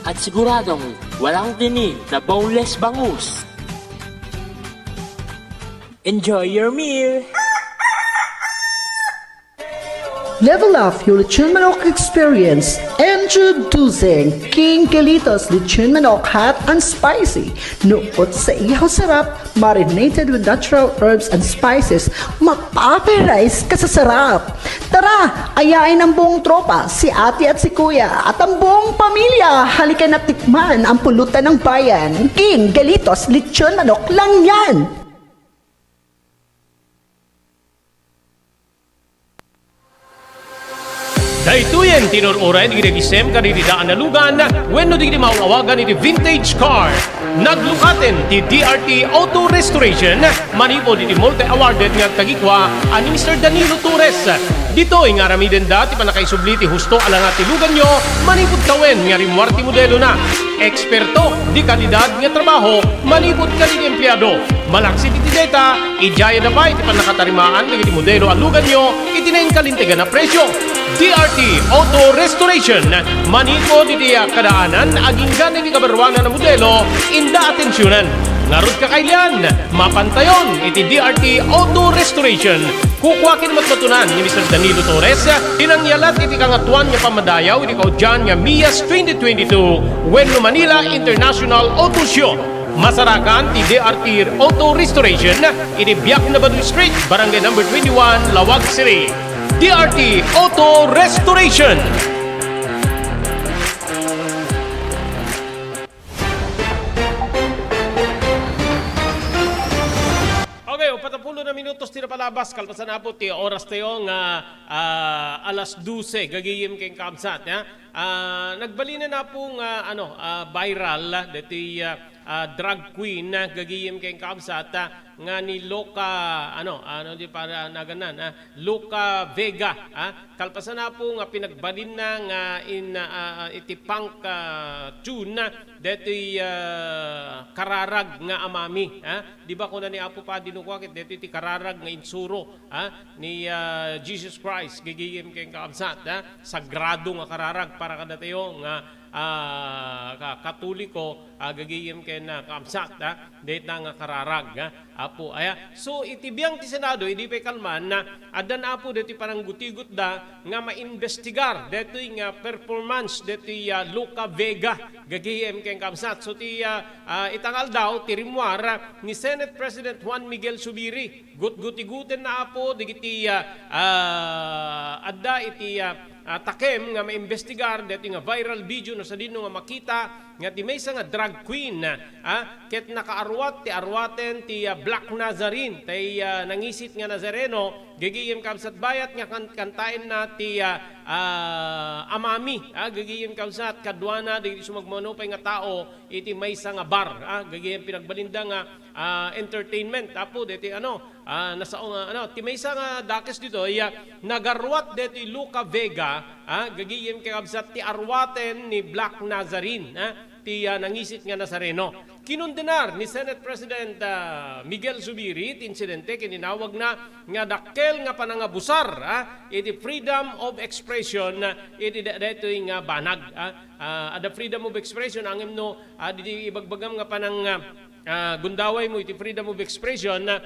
at siguradong walang tinik na boneless bangus. Enjoy your meal! Level up your lechon manok experience. Introducing King Galitos Lechon Manok Hot and Spicy. Nukot sa ihaw sarap, marinated with natural herbs and spices, mapaparay ka sa sarap. Tara, ayain ang buong tropa, si ate at si kuya, at ang buong pamilya. Halika na tikman ang pulutan ng bayan. King Galitos Lechon Manok lang yan! Daytoyen ti inur-uray dagiti nagisem kadagiti daan a lugan wenno dagiti maaw-awagan iti vintage car. Naglukaten ti D R T Auto Restoration manipud iti multi-awarded nga agkagikua a ni Mister Danilo Torres. Ditoy nga aramidenda ti pannakaisubli ti husto a langa ti luganyo manipud tawen nga rimmuar ti modelona. Eksperto, de kalidad nga trabaho manipud kadagiti empleado. Malaksid iti deta, idiayada pay ti pannakatarimaan dagiti modelo a luganyo iti naingkalintegan a presio. D R T Auto Restoration. Manipud iti kadaanan, agingga iti kabaruanan a modelo, inda atensionan. Ngarud, kakailian, mapantayon iti D R T Auto Restoration. Kukua ken matmatunan ni Mister Danilo Torres ti nangyalat iti Kangatoan nga Pammadayaw iti kaudian nga MIAS twenty twenty-two wenno Manila International Auto Show. Masarakan ti D R T Auto Restoration iti Biak na Baduy Street, Barangay Number twenty-one, Laoag City. D R T Auto Restoration. Okay, upat a pulo na minutos ti napalabas, kalpasan, Apo, ti oras tayo nga, ah, alas dose, gagayem ken kabsat, ha? Ah, nagbalinen, Apo, nga, ano, ah, viral, deti, ah, ah, drag queen, ah, gagayem ken kabsat, ah, nga ni Loca, ano, ano di para naganan, ah, Loca Vega, ah, kalpasan, Apo, nga pinagbalinna nga in, ah, ah, iti punk, ah, tune, detoy, ah, kararag nga amami, ah. Di ba kuna ni Apo Padi no kua ket detoy ti kararag nga insuro, ah, ni, ah, Jesus Christ, gagayem ken kabsat, ah, sagrado nga kararag para kadatayo nga, ah, ka-, Katoliko, ah, gagayem ken, ah, kaabsat, ah, dayta nga kararag, ah, Apo, aya. So, iti biang ti Senado, idi pay kalman, ah, addan Apo daytoy pananggutigotda nga maimbestigar daytoy nga performance daytoy, ah, Luca Vega, gagayem ken kaabsat. So, ti, ah, ah, ita nga aldaw, ti rimmuar, ah, ni Senate President Juan Miguel Zubiri, gutgutigutenna Apo dagiti, ah, ah, adda iti, ah, ah, takem nga maimbestigar daytoy nga viral video no sadino nga makita nga ti maysa nga drag queen, ah, ket nakaarwat ti arwaten ti, ah, Black Nazarene, tay, ah, nangisit nga Nazareno, gagayem kaabsat, bayat nga kan-, kantaenna ti, ah, ah, Amami, ah, gagayem kaabsat, kaduana dagiti sumagmamano pay nga tao iti maysa nga bar, ah, gagayem pinagbalinda nga ah, entertainment, Apo, daytoy ano, ah, nasao nga, ano, ti maysa nga dakes ditoy, ah, nagarwat daytoy Luca Vega, ah, gagayem ken kaabsat ti arwaten ni Black Nazarene, ah, ti, ah, nangisit nga Nazareno. Kinundenar ni Senate President, ah, Miguel Zubiri ti insidente ken inawagna nga dakkel nga panangabusar, ah, iti freedom of expression, ah, iti da-, daytoy nga banag, ah, ah, adda freedom of expression, ngem no, ah, didi ibagbagam nga panang, ah, ah, gundawaymo iti freedom of expression, ah,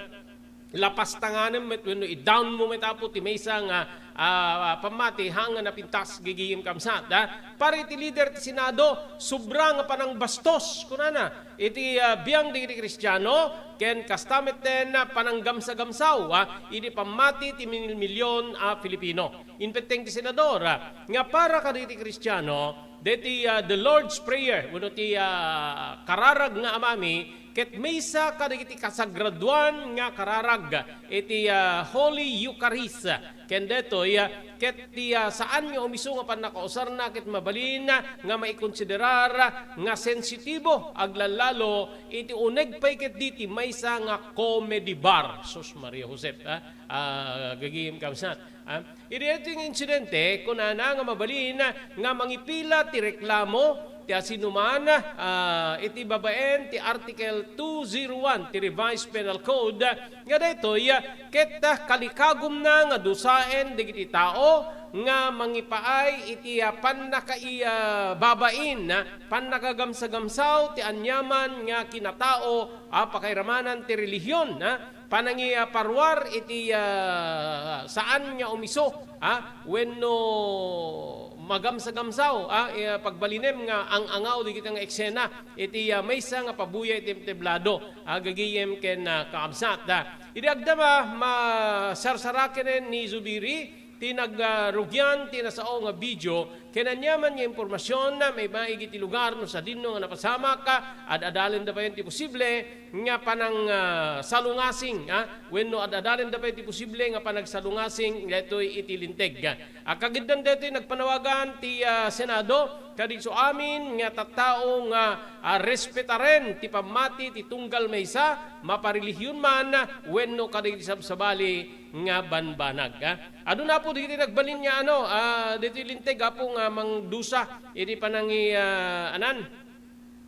lapasta nganem met wenno i-down mo met, Apo, ti maysa nga, ah, pammati haan nga napintas gagayem kaabsat, ah. Para iti lider ti Senado, sobra nga panangbastos, kunana, iti, ah, biang dagiti Kristiano, ken kasta metten, ah, pananggamsagamsaw, ah, iti pammati ti milmilion a Filipino. Impetteng ti Senador, ah, nga para kadagiti Kristiano, daytoy, ah, the Lord's Prayer, wenno ti, ah, kararag nga Amami, ket maysa kadagiti kasagradoan nga kararag iti, ah, Holy Eucharist. Ken daytoy, ah, ket ti, ah, saan nga umiso nga pannakausarna ket mabalin nga maikonsiderar nga sensitibo, aglallalo iti uneg pay ketdi ti maysa nga comedy bar. Sus, Maria Josep, ah, ah, gagayem kaabsat, ah. Iti daytoy nga insidente, kunana nga mabalin nga mangipila ti reklamo ti asinoman, ah, iti babaen ti Article two zero one ti Revised Penal Code nga daytoy, ah, ket, ah, kalikagumna nga dusaen dagiti tao nga mangipaay iti, ah, pannakaibabain, ah, pannakagamsagamsaw ti aniaman nga kinatao a pakairamanan ti relihion, ah, panangiparuar iti, ah, saan nga umiso, ah, wenno magamsagamsaw, ah, eh, pagbalinem nga ang-angaw dagiti nga eksena iti, ah, maysa nga pabuya iti entablado, ah, gagayem ken, ah, kaabsat, ah. Idi agdama, masarsaraken ni Zubiri ti nagrugian ti nasao nga video, ken aniaman nga impormasion, ah, maibaig iti lugar no sadino nga napasamak, ah, ad-adalenda payen ti posible nga panang, ah, salungasing, ah, wenno ad-adalenda pay ti posible nga panagsalungasing daytoy iti linteg. Ah, kagiddan daytoy nagpanawagan ti, ah, Senado kadi isu amin nga tattao nga, ah, respetaren ti pammati ti tunggal maysa, maparelihion man wenno kadagiti sabsabali nga banbanag, ah. Aduna, Apo, dagiti nagbalin nga, ano, ah, daytoy linteg, Apo, nga mangdusa iti panangi-, ah, anan,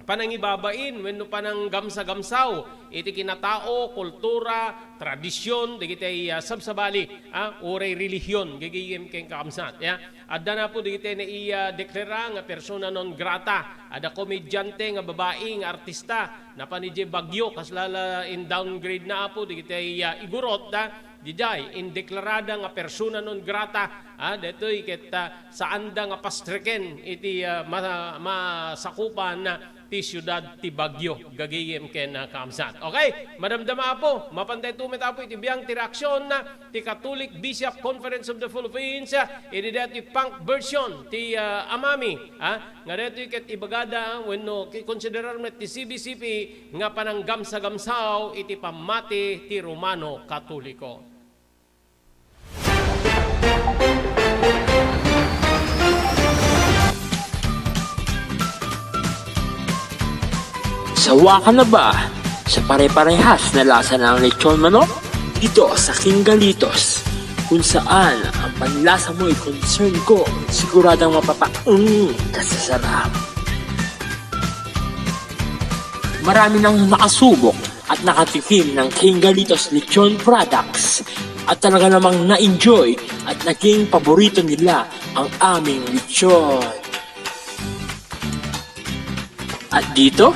panangibabain wenno pananggamsagamsaw iti kinatao, kultura, tradision dagiti, ah, sabsabali, ah, uray relihion, gagayem ken kaabsat, ya. Adda, Apo, dagiti naiya deklara nga persona non grata. Adda komedyante nga babai nga artista, napan idiay Baguio, kasla la in-downgrade na, Apo, dagiti, ah, igurot, ah, didiay indeklarada nga persona non grata, ah, daytoy ket, ah, saanda nga pastreken iti, ah, ma-, masakupan, ah, ti siudad ti Baguio, gagayem ken, ah, kaabsat. Okay, madamdama, Apo, mapan daytoy met, Apo, iti biang ti reaksion, ah, ti Catholic Bishop Conference of the Philippines, ah, idi daytoy punk version ti, ah, Amami, ah, nga daytoy ket ibagada wenno ki-, konsiderar met ti C B C P nga pananggamsagamsaw iti pammati ti Romano Katoliko. Sawa ka na ba sa pare-parehas na lasa ng lechon manok? Dito sa King Galitos, kung saan ang panlasa mo'y concern ko, siguradong mapapaung ka sa sarap. Marami nang nakasubok at nakatikim ng King Galitos Lechon Products at talaga namang na-enjoy at naging paborito nila ang aming lechon. At dito,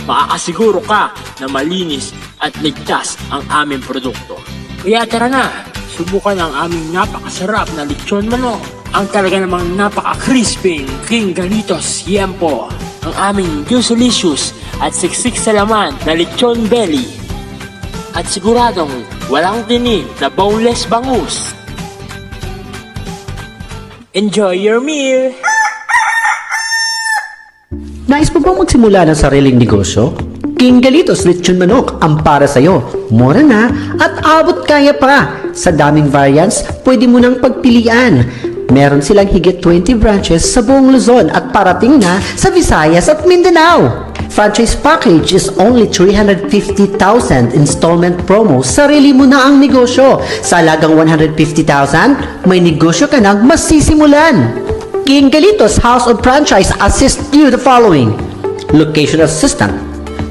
makakasiguro ka na malinis at ligtas ang aming produkto. Kaya tara na, subukan ang aming napakasarap na lechon manok. Ang talaga namang napaka-crispy, King Galitos Yempo. Ang aming juicy-licious at siksik sa laman na lechon belly. At siguradong walang tinik na boneless bangus. Enjoy your meal! Nais mo bang magsimula ng sariling negosyo? King Galitos Lechon Manok ang para sa'yo. Mura na at abot kaya pa. Sa daming variants, pwede mo nang pagpilian. Meron silang higit twenty branches sa buong Luzon at parating na sa Visayas at Mindanao. Franchise package is only three hundred fifty thousand, installment promo, sarili mo na ang negosyo. Sa halagang one hundred fifty thousand, may negosyo ka nang masisimulan. King Galitos House of Franchise assist you the following: location assistant,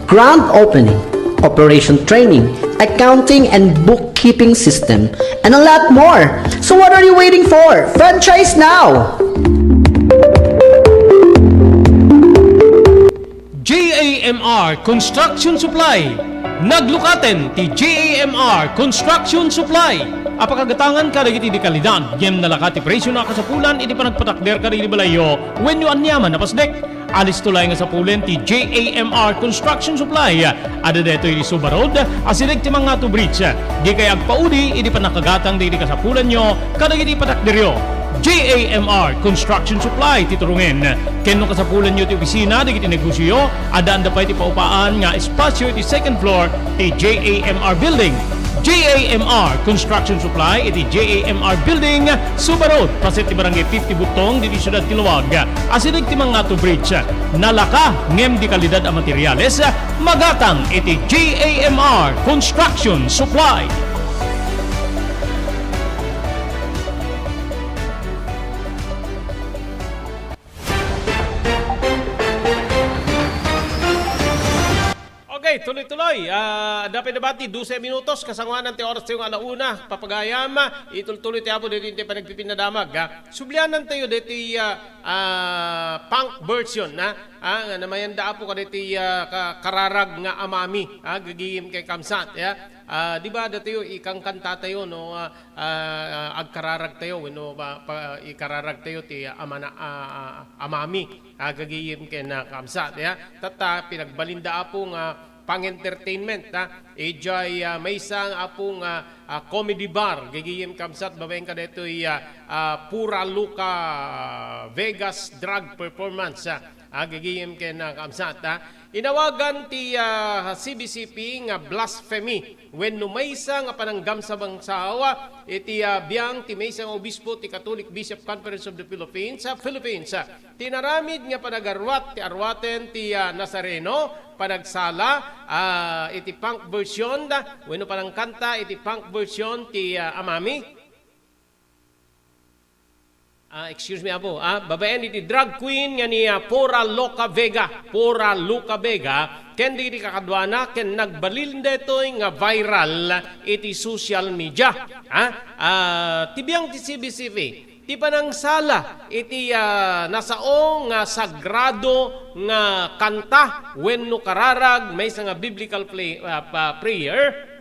grand opening, operation training, accounting and bookkeeping system, and a lot more. So what are you waiting for? Franchise now! J A M R Construction Supply. Naglukaten ti J A M R Construction Supply. Apakagatangan kadagiti di kalidad, ngem nalaka ti presio na kasapulan iti panagpatakder kadagiti balayyo wenno aniaman a pasdek. Alisto laeng nga sapulen ti J A M R Construction Supply. Adda daytoy iti Suba Road, asideg ti Mangatu Bridge. Dikay agpaudi idi pannakagatang dagiti kasapulanyo kadagiti patakderyo. J A M R Construction Supply ti turungen. Ken no kasapulanyo ti opisina dagiti negosioyo, addaanda pay ti paupaan nga espasio iti second floor ti J A M R Building. J A M R Construction Supply iti J A M R Building, Suba Road, paset ti Barangay fifty Butong, ditoy siudad ti Laoag. Asideg ti Mangatu Bridge. Nalaka ngem di kalidad a materiales, magatang iti J A M R Construction Supply. Okay, tuloy-tuloy. Ah, adda pay nabati, dose minutos, kasangoanan ti oras tayo nga ala una, papagayam, itultuloy ti Apo ditoy ti panagpipinnadamag, ha. Sublianan tayo ditoy, ah, ah, punk version, ha. Ah, nga namayanda, Apo, kaditoy, ah, ka-, kararag nga Amami, ha, gagayem ken kabsat, ya. Ah, di ba, datayo, ikankanta tayo, no, ah, ah, agkararag tayo, wenno pa, pa, ikararag tayo ti, ah, amana-, ah, ah, Amami. Ah, gagayem ken, ah, kabsat, ya. Tatta, pinagbalinda, Apo, nga pang-entertainment, ha. Idiay, ah, maysa nga, Apo, nga, ah, comedy bar, gagayem kabsat, babaen kadaytoy, ah, ah, Pura Loca Vegas drag performance, ha. Ah, gagayem ken, ah, kabsat, ha. Inawagan ti, ah, C B C P nga blasphemy wenno maysa nga pananggamsabangsaw iti, ah, biang ti maysa nga obispo ti Catholic Bishop Conference of the Philippines, ah, Philippines. Ti inaramid nga panagaruat ti aruaten ti, ah, Nazareno, panagsala, ah, iti punk version, da, wenno panangkanta iti punk version ti, ah, Amami. Ah, excuse me, Apo. Ah, babaen iti drag queen nga ni, ah, Pura Loca Vega. Pura Loca Vega. Ken dagiti kakaduana, ken nagbalin daytoy nga viral iti social media. Ah, ah, ti biang ti C B C P, ti panangsala iti, ah, nasao nga sagrado nga kanta wenno kararag, maysa nga biblical play, ah, pa-, prayer.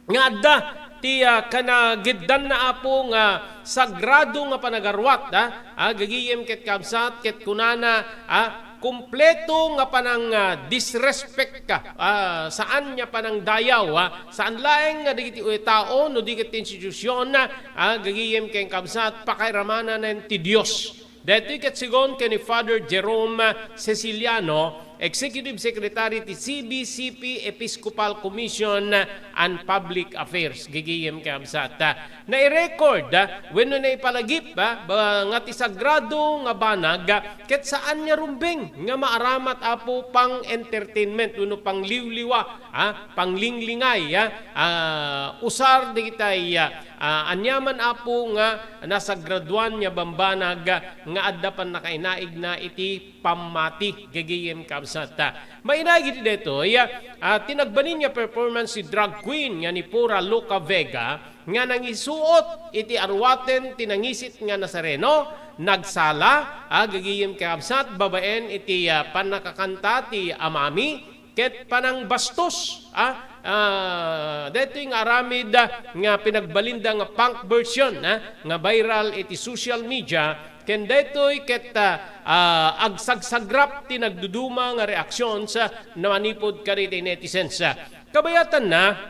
Nga adda ti, ah, kanagiddanna, Apo, nga sagrado nga panagaruat, ah, ah, gagayem ket kabsat, ket kunana, ah, kumpleto nga panang, ah, disrespect ka, ah, saan nga panangdayaw, ah, saan laeng nga dagiti tao no di ket ti institusion, ah, gagayem ken kabsat, pakairamananen ti Dios. Daytoy ket segun ken ni Father Jerome Ceciliano, Executive Secretary ti C B C P Episcopal Commission and Public Affairs, gagayem ken kabsat. Nairecord, ah, wenno naipalagip, ah, ba-, nga ti sagrado nga banag, ah, ket saan nga rumbeng nga maaramat, Apo, pang-entertainment wenno pangliwliwa, ah, panglinglingay, ah, ah, usar dagitay, ah, ah, aniaman, Apo, nga nasagraduan nga bambanag, ah, nga adda pannakainaigna iti pammati, gagayem kabsat. Mainaig iti daytoy, ah, ti nagbalin nga performance ti drag queen nga ni Pura Loca Vega nga nangisuot iti aruaten ti nangisit nga Nazareno, nagsala, ah, gagayem kakabsat, babaen iti, ah, pannakakanta ti amami, ket panangbastos, ah, ah, daytoy nga aramid, ah, nga pinagbalinda nga punk version, ah, nga viral iti social media, ken daytoy ket, ah, ah, agsagsagrap ti nagduduma nga reactions, ah, na manipud kadaytoy netizens. Kabayatanna,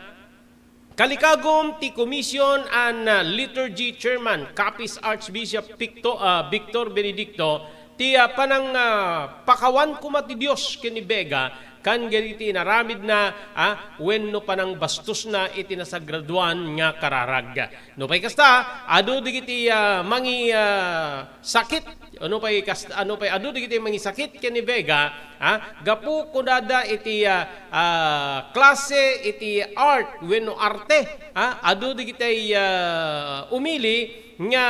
kalikagum ti Commission on, ah, Liturgy Chairman, Capiz Archbishop Picto-, ah, Victor Benedicto, ti, ah, panang, ah, pakawan koma ti Dios ken ni Vega, kan dagiti inaramidna, ah, wenno panangbastosna iti nasagradoan nga kararag. Nupay kasta, adu dagiti, ah, mangi-, ah, sakit, nupay kas-, nupay adu dagiti mangisakit ken ni Vega, ah, gapu kunada iti, ah, ah, klase iti art wenno arte, ah, adu dagiti, ah, umili nga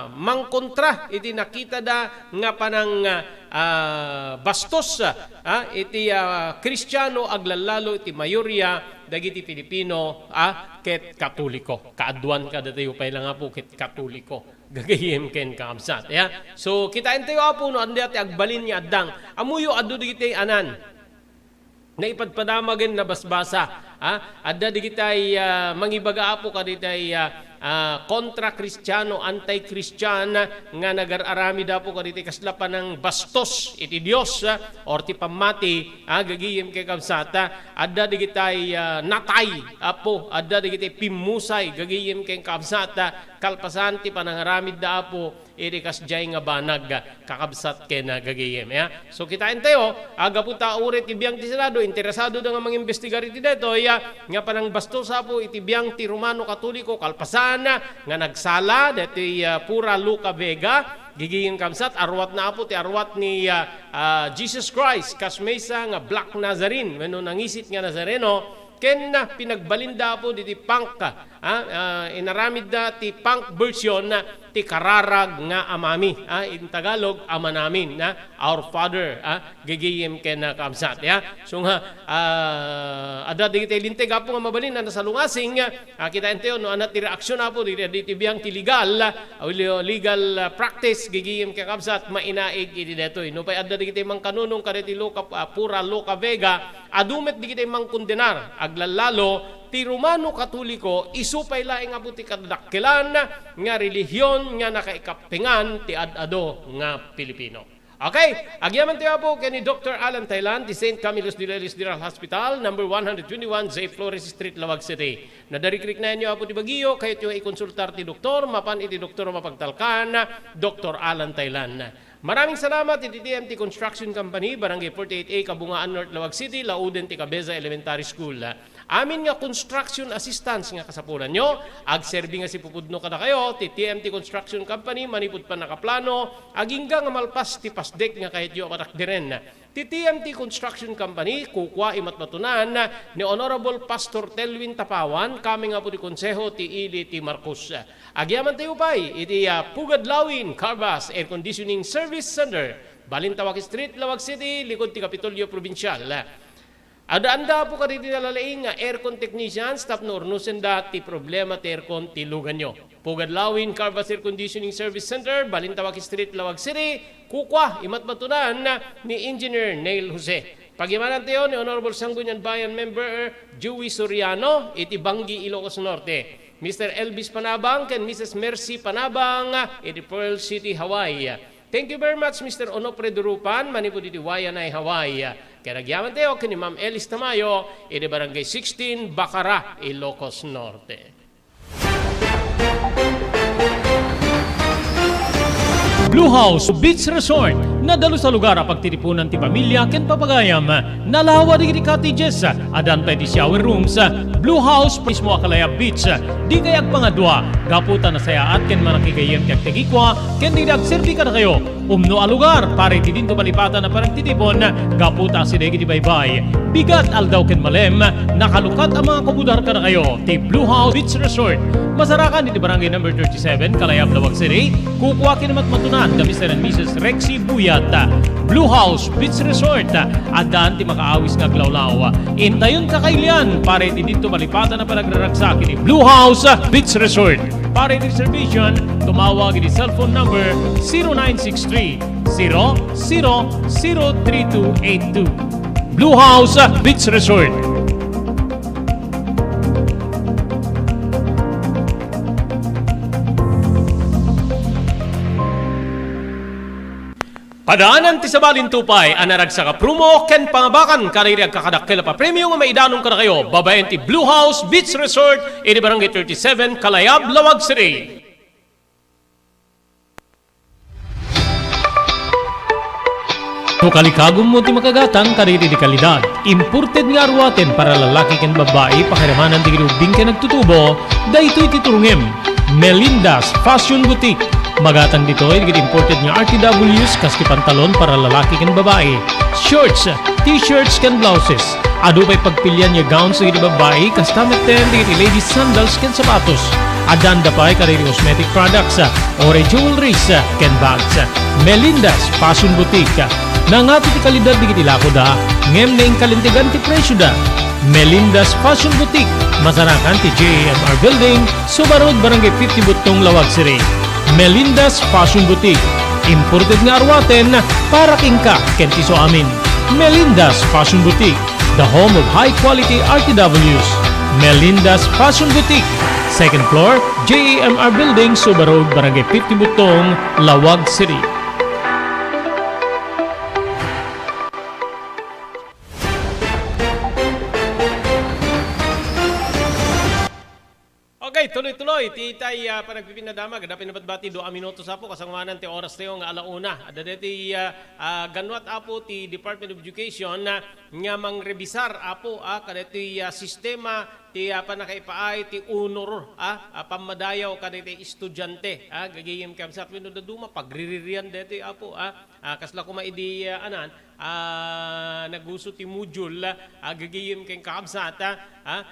mangkontra iti nakitada nga panang, ah, bastos, ah, iti, ah, Kristiano, aglallalo iti mayoria dagiti Filipino, ah, ket Katoliko. Kaaduan kadatayo pay la nga Apo ket Katoliko. Gagayem ken kakabsat, ya. So, kitaentayo, Apo, no, ania ti agbalin nga addang. Ammoyo, adu dagiti anan. Naipadpadamagen, nabasbasa, ha? Adda digitay, ah, mangibaga, Apo, kaditay, ah, ah, kontra-Kristiano, anti-Christian nga nagar-aramid, Apo, kaditay kasla panangbastos iti Dios, ah, or ti pammati, ah, gagayem ken kakabsat, ah. Adda digitay, ah, natay, Apo, adda digitay pimmusay, gagayem ken kakabsat, ah, kalpasan ti panangaramidda, Apo, iti kasdiay nga banag, kakabsat ken gagayem, ya. So, kitaentayo, a, gapu ta uray ti biang ti Senado, interesadoda nga mangimbestigar iti daytoy, a, nga panangbastos, Apo, iti biang ti Romano Katoliko, kalpasan nga nagsala daytoy, a, Pura Luca Vega, gagayem, kakabsat, arwatna, Apo, ti arwat ni, a, a, Jesus Christ, kas maysa nga Black Nazarene, wenno nangisit nga Nazareno, ken, a, pinagbalinda, Apo, diti punk, a, a, inaramidda ti punk version, a, ti kararag nga amami, a, in Tagalog, Ama Namin, a, Our Father, a, gagayem ken, a, kakabsat, ya. So nga, a, adda digitay linteg, Apo, nga mabalin a nasalungasing, a, kitaentayo no ania ti reaksyon, Apo, diti, diti biang ti legal, a, legal, a, practice, gagayem ken, kakabsat, mainaig iti daytoy. Nupay adda digitay mangkanunong kadagiti Luca, a, Pura Luca Vega, adu met digitay mangkondenar, aglallalo ti Romano Katoliko, isu pay laeng, Apo, ti kadadakkelan nga relihion nga nakaikappengan ti ad-adu nga Pilipino. Okay, agyamanen tayo, Apo, ken ni Doktor Alan Thailand, ti Saint Camillus de Lellis General Hospital, number one hundred twenty-one J Flores Street, Laoag City. No adda rikriknaenyo, Apo, ti bagyo, kayatyo nga ikonsultar ti doktor, mapan iti doktor a mapagtalkan, Doktor Alan Thailand. Maraming salamat iti T M T Construction Company, Barangay forty-eight A, Kabungaan North, Laoag City, lauden ti Cabeza Elementary School. Amin nga construction assistance nga kasapulanyo, agserbi nga sipupudno kadakayo ti T M T Construction Company manipud pannakaplano, agingga nga malpas ti pasdek nga kayatyo a patakderen. Ti T M T Construction Company, kukua imatmatunan ni Honorable Pastor Telwin Tapawan, kami nga Apo ti Konseho ti Ili ti Marcos. Agyamantayo pay iti, ah, Pugad Lawin, Carvas Air Conditioning Service Center, Balintawak Street, Laoag City, likod ti Kapitolyo Probinsial. Addaanda, Apo, kadagiti nalalaing nga aircon technicians tapno urnosenda ti problema ti aircon ti luganyo. Pugad Lawin, Carvas Air Conditioning Service Center, Balintawak Street, Laoag City, kukua imatmatunan ni Engineer Neil Jose. Pagimanantayo ni Honorable Sangguniang Bayan Member Joey Soriano iti Bangui, Ilocos Norte. Mister Elvis Panabang ken Missus Mercy Panabang iti Pearl City, Hawaii. Thank you very much, Mister Onofre Durupan, manipud iti Waianae, Hawaii. Ken agyamantayo ken ni Ma'am Elis Tamayo iti Barangay sixteen, Bacara, Ilocos Norte. Blue House Beach Resort, nadalus a lugar a pagtitipunan ti pamilya ken papagayam. Nalawa dagiti cottages, addan pay ti shower rooms. Blue House mismo a Kalayab Beach. Dikay agpangadua, gapu ta nasayaat ken mannakigayem ti agtagikua ken dagiti agserbi kadakayo. Umno a lugar para iti dinto malipatan a panagtitipon, gapu ta asideg iti baybay, bigat, aldaw ken malem, nakalukat a mangakubudar kadakayo ti Blue House Beach Resort. Masarakan iti Barangay Number thirty-seven, Kalayab, Laoag City. Kukua ken imatmatunan da Mister and Missus Rexy Buyat. Blue House Beach Resort, addan ti makaawis nga aglawlaw. Intayon kakailian para iti dinto malipatan a panagraragsak iti Blue House Beach Resort. Para iti reservation, tumawag iti cellphone number zero nine six three, zero zero zero three two eight two. Blue House Beach Resort. Padaanan ti sabali ti upay a naragsak a promo ken pangabakan kadagiti agkakadakkel a papremio nga maidanon kadakayo babaen ti Blue House Beach Resort iti Barangay thirty-seven, Kalayab, Laoag City. No kalikagummo ti makagatang kadagiti kalidad, imported nga aruaten para lalaki ken babbai, pakiramanan dagiti ubbing ken agtutubo, daytoy ti turongem. Melinda's Fashion Boutique. Magatang ditoy dagiti imported nga R T Ws kas ti pantalon para lalaki ken babai, shorts, t-shirts ken blouses. Adu pay pagpilian nga gowns dagiti babai, kasta metten dagiti ladies sandals ken sapatos. Addan da pay kadagiti cosmetic products, or jewelries, ken bags. Melinda's Fashion Boutique. Nangato ti kalidad dagiti lakoda, ngem naingkalintegan ti presioda. Melinda's Fashion Boutique, masarakan ti J A M R Building, Suba Road, Barangay fifty Buttong, Laoag City. Melinda's Fashion Boutique, imported nga aruaten para kenka ken ti isuamin. Melinda's Fashion Boutique, the home of high quality R T Ws. Melinda's Fashion Boutique, second floor, J A M R Building, Suba Road, Barangay fifty Buttong, Laoag City. Okay, tuloy-tuloy ti itay, ah, panagpipinadamag. Adda pay nabatbati dua minutos, apo, kasangoanan ti oras tayo nga ala una. Adda daytoy, ah, ah, ganwat, apo, ti Department of Education, ah, nga mangrebisar, apo, ah, kadaytoy, ah, sistema ti, ah, pannakaipaay ti honor, ah, ah, pammadayaw kadaytoy estudiante, ah, gagayem kabsat wenno dadduma pagriririan daytoy, apo, ah, ah, kasla koma idi, ah, anan, ah, naguso ti module, ah, gagayem ken kakabsat, ah, ah,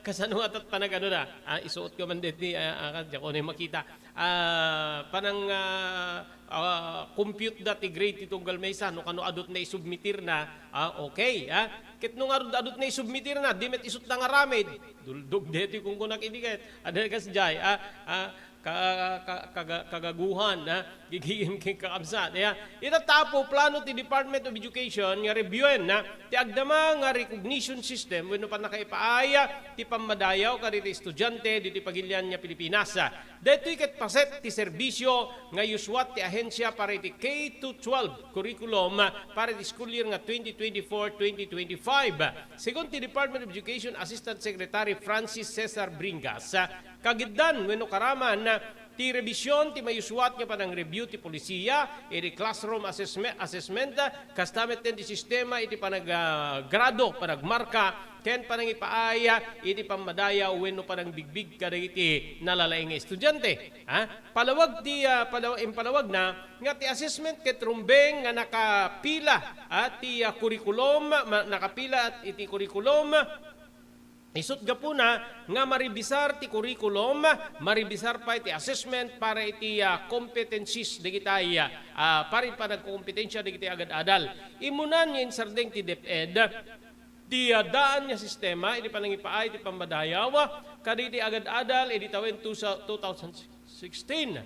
kasano nga tat panagano da? Ah, isuot ko man deti, ah, ah, diak unay makita. Ah, panang, ah, ah, compute da ti grade ti tunggal maysa, no kano adut na isubmitir na, ah, okay, ah. Ket no ngarud adut na isubmitir na, di met isut na ngaramid, duldog deti kung kunak idi ket, adda kas jay, ah, ah, ka-, ka-, kaga-, kagaguhan, ah, gigigim ken kakabsat, ya. Ita ta apo, plano ti Department of Education nga reviewin, ah, ti agdama nga recognition system wenno pannakaipaay, ah, ti pammadayaw kaditi estudiante diti pagilian nga Pilipinas, ah. Daytoy ket paset ti serbisio nga isuat ti ahensia para iti K to twelve curriculum, ah, para iti school year nga twenty twenty-four twenty twenty-five. Segun ti Department of Education Assistant Secretary Francis Cesar Bringas, ah, kagiddan wenno karaman, ah, ti revision ti mayusuat nga panang-review ti polisiya iti classroom assessme-, assessment, ah, kasta met ti sistema iti panag-, ah, grado, panagmarka, ken panangipaay, ah, iti pammadayaw wenno panangbigbig kadagiti nalalaing nga estudiante. Ha? Palawag ti, ah, palaw-, impalawagna nga ti assessment ket rumbeng nga nakapila, ah, ti, ah, curriculum, ma-, nakapila iti curriculum, isut gapuna nga maribisar ti curriculum, maribisar pay ti assessment para iti, ah, competencies dagiti, ah, ah, para iti panagkokompetensya dagiti agad-adal. Immuna nga insardeng ti DepEd ti, ah, daan nga sistema iti panangipaay ti pammadayaw kadagiti agad-adal idi tawen two sa-, two thousand sixteen.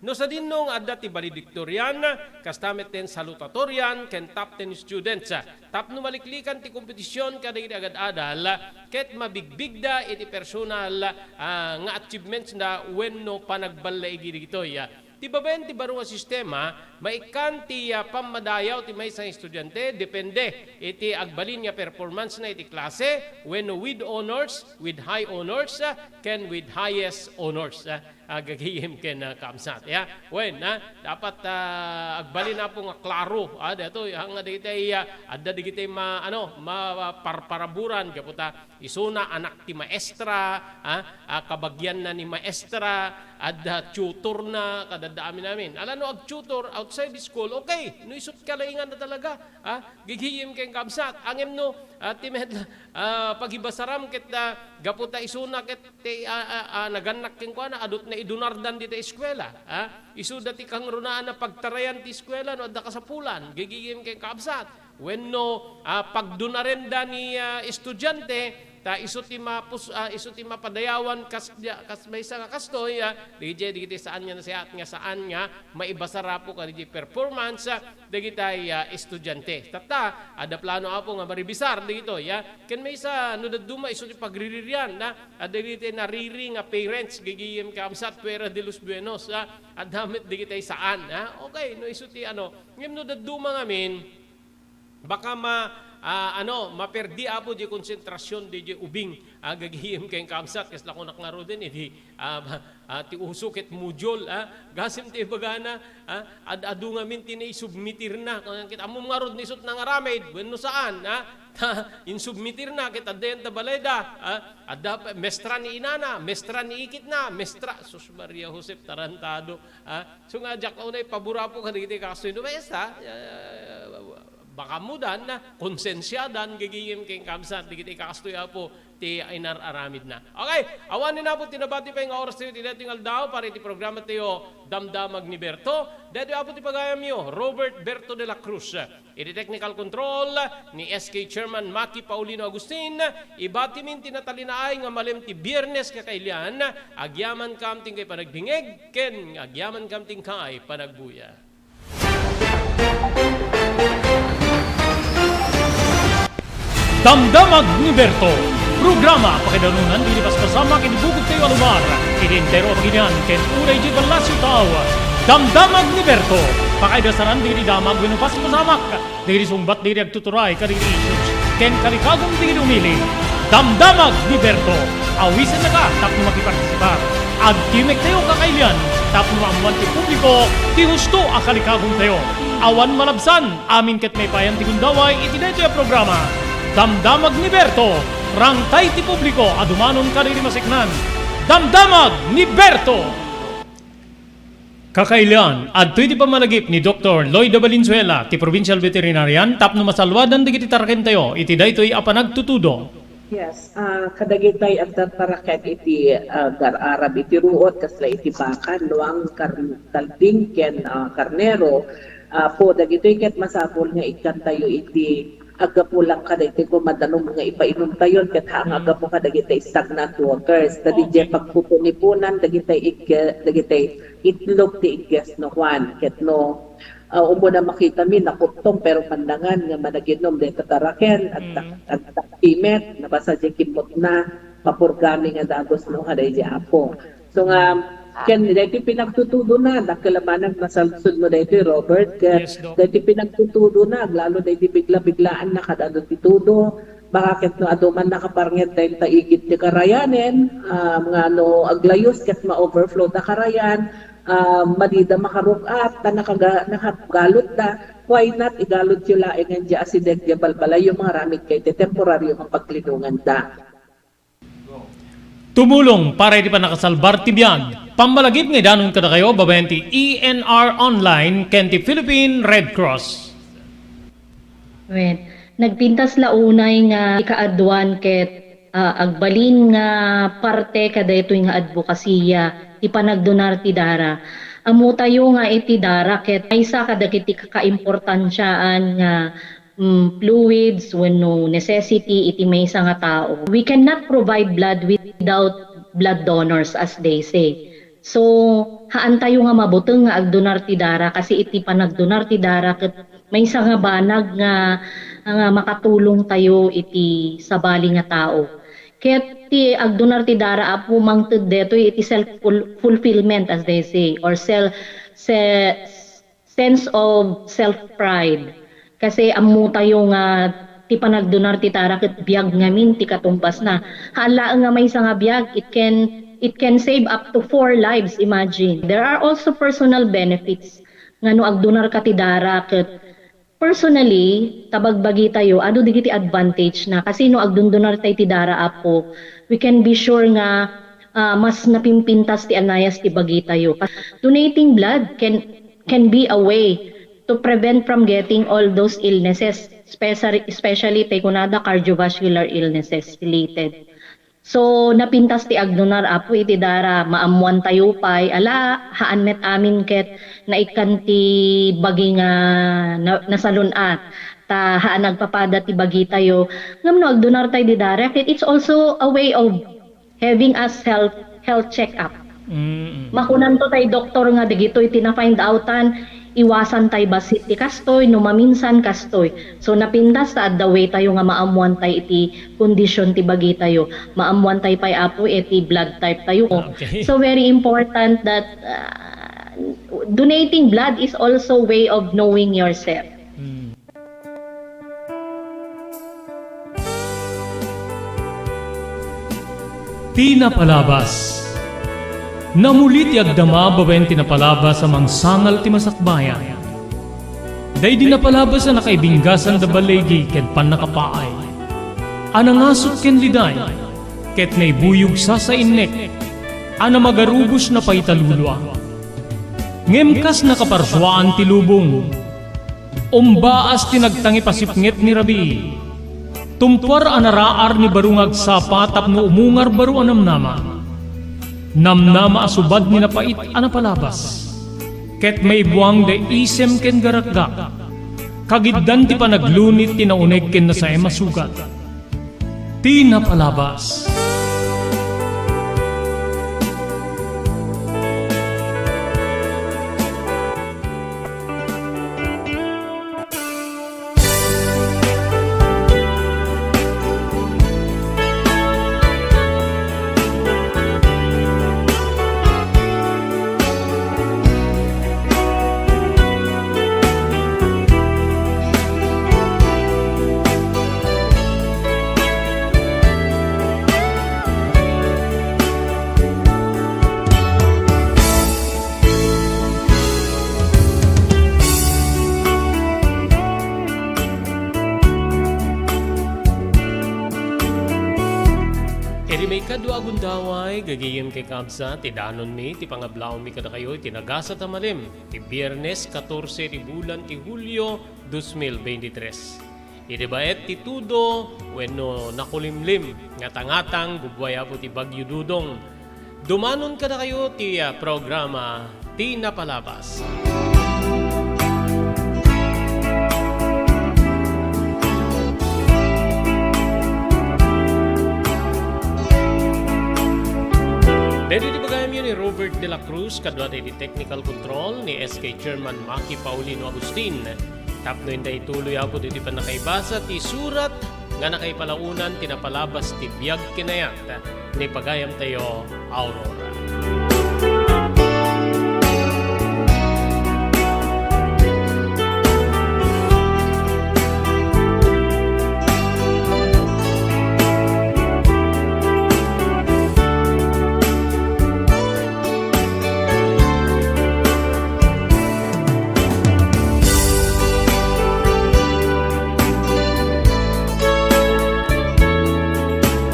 No sadino nga adda ti valedictorian, kasta met ti salutatorian, ken top ten students, tapno maliklikan ti kompetision kadagiti agad-adal, ket mabigbigda iti personal, ah, nga achievements na wenno panagballaigi dagitoy. Ti babaen ti baro nga sistema, maikkan ti, ah, pammadayaw ti maysa nga estudiante, depende iti agbalin nga performance na iti klase, wenno with honors, with high honors, ah, ken with highest honors, ah. Agagayem ken, ah, kaamsat, ya. Wen, ah, dapat, ah, agbalin, apo, nga klaro, ah, daytoy, ah, nga dagiti, ah, adda dagiti ma-, ano, ma-, parparaburan, gapu ta isuna anak ti maestra, ah, ah, kabagianna ni maestra, adda tutorna, kadadda amin-amin. Ala no agtutor outside the school, okay, no isut kalaingan na talaga, ah, gigiyem ken kaamsat. Ngem no, ah, ti met-, ah, pagibasaram ket, ah, gapu ta isuna ket ti, ah, ah, ah, nagannak kenkuana, adut na idunardan dita eskuela, ah. Isuda ti kangrunaan a pagtarayan ti eskuela no adda kasapulan, gigiyem ken kaabsat. Wenno, ah, pagdunarenda ni, ah, estudiante, Ta isu ti mapus-, ah, isu ti mapadayawan kas, kas maysa nga kastoy, ah, dagiti, dagiti saan nga nasayaat nga saan nga maibasar, Apo, kadagiti performance, ah, dagiti, ah, estudiante. Tatta, adda plano, Apo, nga marebisar dagitoy, ah. Ken maysa no dadduma isu ti pagriririan, ah, ah, dagiti nariri nga parents, gigiyem, kamsat, fuera de los buenos, ah, adda met dagiti saan, ah. Okay, no isu ti ano, ngem no dadduma ngamin, baka ma-, ah, ano, maperdi, Apo, di konsentrasion di, di ubing, ah, gagihim ken kamsat, kasla kunak ngaruden, idi, ah, ah, ti uso ket module, ah, gasem ti ibagana, ah, ad-adu ngamin ti naisubmitirna, ket ammom ngarud ni isut' nangaramid, wenno saan, ah, ta insubmitirna, ket adda yan ta balayda, ah, adda pa, mestra ni inana, mestra ni ikitna, mestra, sus Maria Josep, tarantado, ah, so nga, diak unay pabor, Apo, kadagiti kastoy, no, maysa, ah, Baka ammodan, konsensiadan, gigiyem ken kamsat, dagiti kastoy, Apo, ti inar-aramidna. Okay, awan ni Apo ti nabati pay nga oras tayo, ti daytoy nga aldaw, para iti programa tayo, Damdamag ni Berto. Daytoy, Apo, ti pagayamyo, Robert Berto de la Cruz. Iti technical control ni S K Chairman Maki Paulino Agustin, ibatimin ti natalinaay nga malem ti Biernes, kakailian, agyamankam ti inkay panagdingeg, ken agyamankam ti inkay panagbuya. Damdamag ni Berto, programa pakaidarunan dagiti paspasamak iti bukod tayo a lugar, iti entero a pagilian ken uray iti ballasiw tao. Damdamag ni Berto, pakaidasaran dagiti damag wenno paspasamak dagiti sungbat dagiti agtuturay kadagiti issues ken kalikagum dagiti umili. Damdamag ni Berto, awisennaka tapno makipartisipar. Agtimek tayo kakailian tapno maammuan ti publiko ti husto a kalikagum tayo. Awan malabsan, amin ket maipayan ti gundaway iti daytoy a programa. Damdamag ni Berto, rangtay ti publiko a dumanon kadagiti maseknan. Damdamag ni Berto! Kakailian, adtoy ti pammalagip ni Doktor Lloyda Valenzuela, ti provincial veterinarian, tapno masalluadan dagiti tarakentayo iti daytoy a panagtutudo. Yes, ah, kadagitay agtartaraken iti, ah, agar-arab iti ruot, kasla iti baka, nuang, kar-, kalding, ken, ah, karnero. Ah, po, dagitoy ket masapul nga ikkantayo iti aggapu lang kadaytoy koma danum nga ipainumtayon ket haan nga aggapu kadagitay stagnant waters. Ta didiay pagpupunipunan dagitay igge-, dagitay itlog ti igges no Juan. Ket no, ah, umuna makitami, nakuttong, pero pandangan nga managinom dayta taraken, agtak-, agtaktimet, nabasa diay kimmutna, papurgami nga dagus no kadaydiay Apo. So nga, ken daytoy pinagtutudona, dakkel a banag masalsud mo daytoy, Robert, ket daytoy pinagtutudona, aglalo daytoy bigla-biglaan na kad-adu ti tudo, baka ket no adu man nakaparnget dayta igid ti karayanen, ah, nga no aglayus ket ma-overflow da karayan, ah, madida makarug-at, ta nakaga-, nakagalutda, why not igalutyo laengen diay asideg diay balbalayyo, mangaramidkayo iti temporario nga paglinonganda. Tumulong para iti pannakasalbar ti biag. Pammalagip nga idanon kadakayo babaen ti E N R Online ken ti Philippine Red Cross. Wen, nagpintas la unay nga ikaaduan ket, ah, agbalin nga parte kadaytoy nga adbokasiya ti panagdonar ti dara. Ammotayo nga iti dara ket maysa kadagiti kakaimportansiaan nga mm, fluids wenno necessity iti maysa nga tao. We cannot provide blood without blood donors, as they say. So, haantayo nga mabuteng nga agdonar ti dara, kasi iti panagdonar ti dara ket maysa nga banag nga, nga makatulongtayo iti sabali nga tao. Ket ti agdonar ti dara, Apo, mangted detoy iti self-ful-, fulfillment, as they say, or self, se-, sense of self-pride. Kasi ammotayo nga ti panagdonar ti dara ket biag ngamin ti katumbasna. Haan laeng nga maysa nga biag, it can, it can save up to four lives, imagine. There are also personal benefits nga no agdonarka ti dara ket personally, ta bagbagitayo, adu dagiti advantage na. Kasi no agdondonartay ti dara, Apo, we can be sure nga, ah, mas napimpintas ti anayas ti bagitayo. Donating blood can can be a way to prevent from getting all those illnesses, especially, especially tay kunada cardiovascular illnesses related. So, napintas ti agdonar, Apo, iti dara, maammoantayo pay, ala, haan met amin ket naikkan ti bagi nga na-, nasalun-at, ta haan agpapada ti bagitayo. Ngem no agdonartay di dara, ket it's also a way of having us health, health check-up. Mm. Makunanto tay doktor nga dagitoy ti na-find outan, iwasan tay bassit ti kastoy, no maminsan kastoy. So, napintas ta adda way tayo nga maammuan tay iti condition ti bagitayo. Maammuan tay pay, Apo, iti blood type tayo. Ah, okay. So, very important that, uh, donating blood is also way of knowing yourself. Mm. Ti napalabas. Namuli ti agdama babaen ti napalabas a mangsangal ti masakbayan. Daydi napalabas a nakaibinggasan da baligi ken pannakapaay, a nangasuk ken liday, ket naibuyog sasainnek, a namagarubos na pay talulua. Ngem kas nakaparsuaan ti lubong, umbaas ti nagtangip a sipnget ni rabii. Tumpuar a naraar ni baro nga agsapa tapno umungar baro a namnama. Namnama a subad ni napait a napalabas. Ket maibuang da isem ken garakgak. Kagiddan ti panaglunit ti nauneg ken nasaem a sugat. Ti napalabas. Iti maikadua a gundaway, gagayem ken kakabsat, ti danonmi ti pangablaawmi kadakayo iti nagasat a malem ti Biernes katorse ti bulan ti Hulio, dos mil beintitres. Iti baet ti tudo wenno nakulimlim nga tangatang, gubbuay Apo ti Bagyo Dudong. Dumanon kadakayo ti, ah, programa Ti Napalabas. Daytoy ti bagayamyo ni Robert de la Cruz, kaduada iti technical control ni S K Chairman Maki Paulino Agustin. Tapno inda ituloy, Apo, iti pannakaibasa ti surat nga nakaipalaonan ti napalabas ti biag ken ayat ni pagayamtayo, Aurora.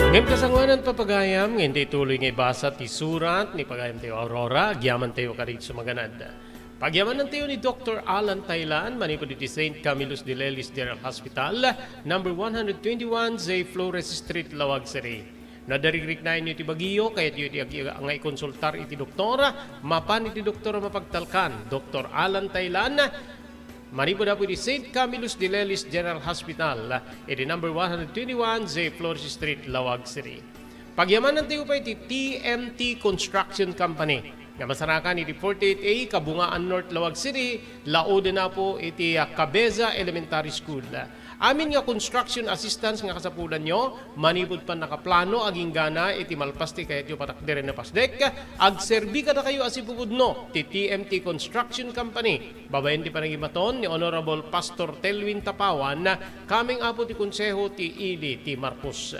Ngem kasangoanan, papagayam, nga inday ituloy nga ibasa ti surat ni pagayamtayo Aurora, agyamantayo kadi sumaganad. Pagyamanantayo ni Doktor Alan Taylan, manipud iti Saint Camillus de Lelis General Hospital, number one hundred twenty-one J Flores Street, Laoag City. No adda rikriknaenyo iti bagiyo, kayatyo iti ag-, nga ikonsultar iti doktor, mapan iti doktor a mapagtalkan, Doktor Alan Taylan, manipud Apo iti Saint Camillus de Lelis General Hospital, iti number one hundred twenty-one J Flores Street, Laoag City. Pagyamanantayo pay iti T M T Construction Company nga masarakan iti forty-eight A Kabungaan North, Laoag City, laoden, Apo, iti, ah, Cabeza Elementary School. Amin nga construction assistance nga kasapulanyo, manipud pannakaplano agingga iti malpas ti kayatyo patakderen a pasdek, agserbi kadakayo a sipupudno ti T M T Construction Company, babaen ti panangibaton ni Honorable Pastor Telwin Tapawan, kameng Apo ti Konseho ti Ili ti Marcos.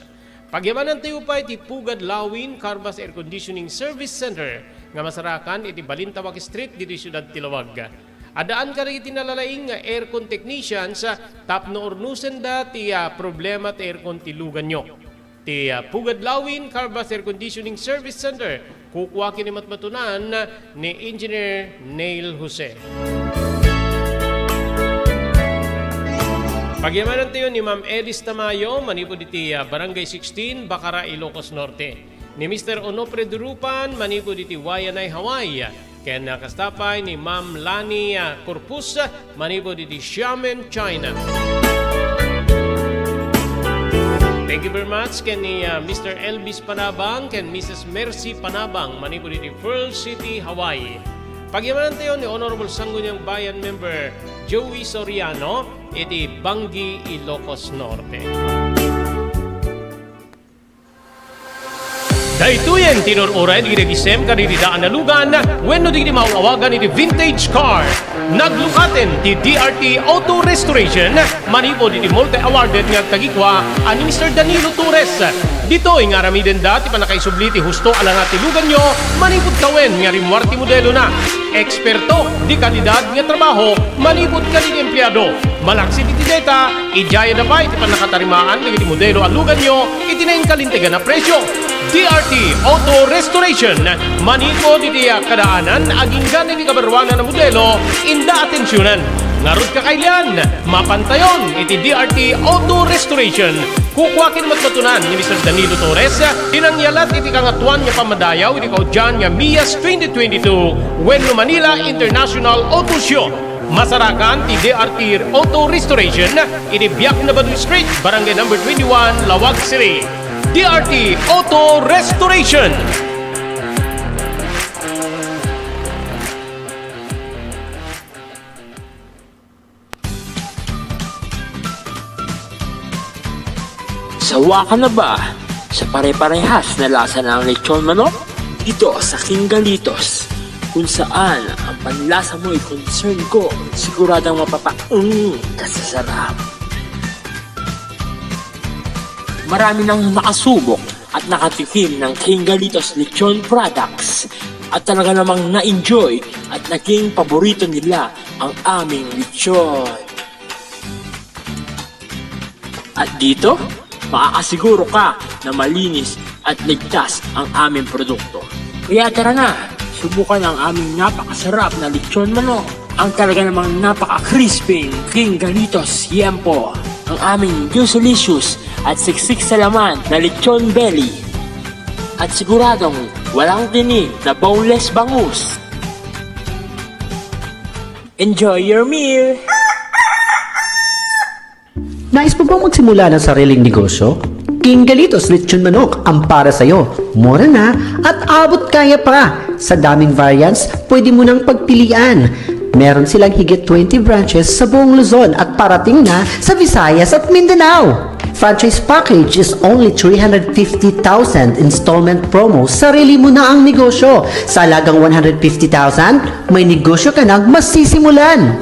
Pagyamanantayo pay ti Pugad Lawin Carvas Air Conditioning Service Center nga masarakan iti Balintawak Street, ditoy siudad ti Laoag. Addaan kadagiti nalalaing nga aircon technicians, ah, tapno urnusenda ti, ah, problema ti aircon ti luganyo. Ti, ah, Pugad Lawin Carvas Air Conditioning Service Center, kukua ken ni matmatunan ni Engineer Neil Jose. Pagyamanantayo ni Ma'am Elis Tamayo, manipud iti, ah, Barangay sixteen, Bacara, Ilocos Norte. Ni Mister Onofre Durupan, manipud iti Waianae, Hawaii. Ken, ah, kasta pay ni Ma'am Lani, ah, Corpus, manipud iti Xiamen, China. Thank you very much ken ni, ah, Mister Elvis Panabang ken Missus Mercy Panabang, manipud iti Pearl City, Hawaii. Pagyamanantayo ni Honorable Sangguniang Bayan Member Joey Soriano iti Bangui, Ilocos Norte. Daytoyen ti inur-uray dagiti agisem kadagiti daan a lugan wenno dagiti maaw-awagan iti vintage car. Naglukaten ti D R T Auto Restoration manipud iti multi-awarded nga agtagikua a ni Mister Danilo Torres. Ditoy nga aramidenda ti pannakaisubli ti husto a langa ti luganyo manipud tawen nga rimmuar ti modelona. Eksperto ti kalidad nga trabaho manipud kadagiti empleado. Malaksid iti deta, idiayada pay ti pannakatarimaan dagiti modelo a luganyo iti nainkalintegan a presio. D R T Auto Restoration, manipud iti kadaanan agingga iti kabaruanan a modelo, inda atensionan. Ngarud, kakailian, mapantayon iti D R T Auto Restoration. Kukua ken matmatunan ni Mister Danilo Torres ti nangyalat iti Kangatoan nga Pammadayaw iti kaudian nga MIAS twenty twenty-two wenno Manila International Auto Show. Masarakan ti D R T Auto Restoration iti Biak na Badu Street, Barangay Number twenty-one, Laoag City. D R T Auto Restoration. Sawa ka na ba sa pare-parehas na lasa ng lechon manok? Dito sa King Galitos, kung saan ang panlasa mo'y concern ko, siguradong mapapaung ka sa sarap. Marami nang nakasubok at nakatikim ng King Galitos Lechon Products at talaga namang na-enjoy at naging paborito nila ang aming lechon. At dito, makakasiguro ka na malinis at ligtas ang aming produkto. Kaya tara na, subukan ang aming napakasarap na lechon manok. Ang talaga namang napaka-crispy King Galitos Yempo. Ang aming juicy-licious at siksik sa laman na lechon belly. At siguradong walang tinik na boneless bangus. Enjoy your meal! Nais mo bang magsimula ng sariling negosyo? King Galitos Lechon Manok ang para sa'yo. Mura na at abot kaya pa. Sa daming variants, pwede mo nang pagpilian. Meron silang higit twenty branches sa buong Luzon at parating na sa Visayas at Mindanao. Franchise package is only three hundred fifty thousand, installment promo, sarili mo na ang negosyo. Sa halagang one hundred fifty thousand, may negosyo ka nang masisimulan.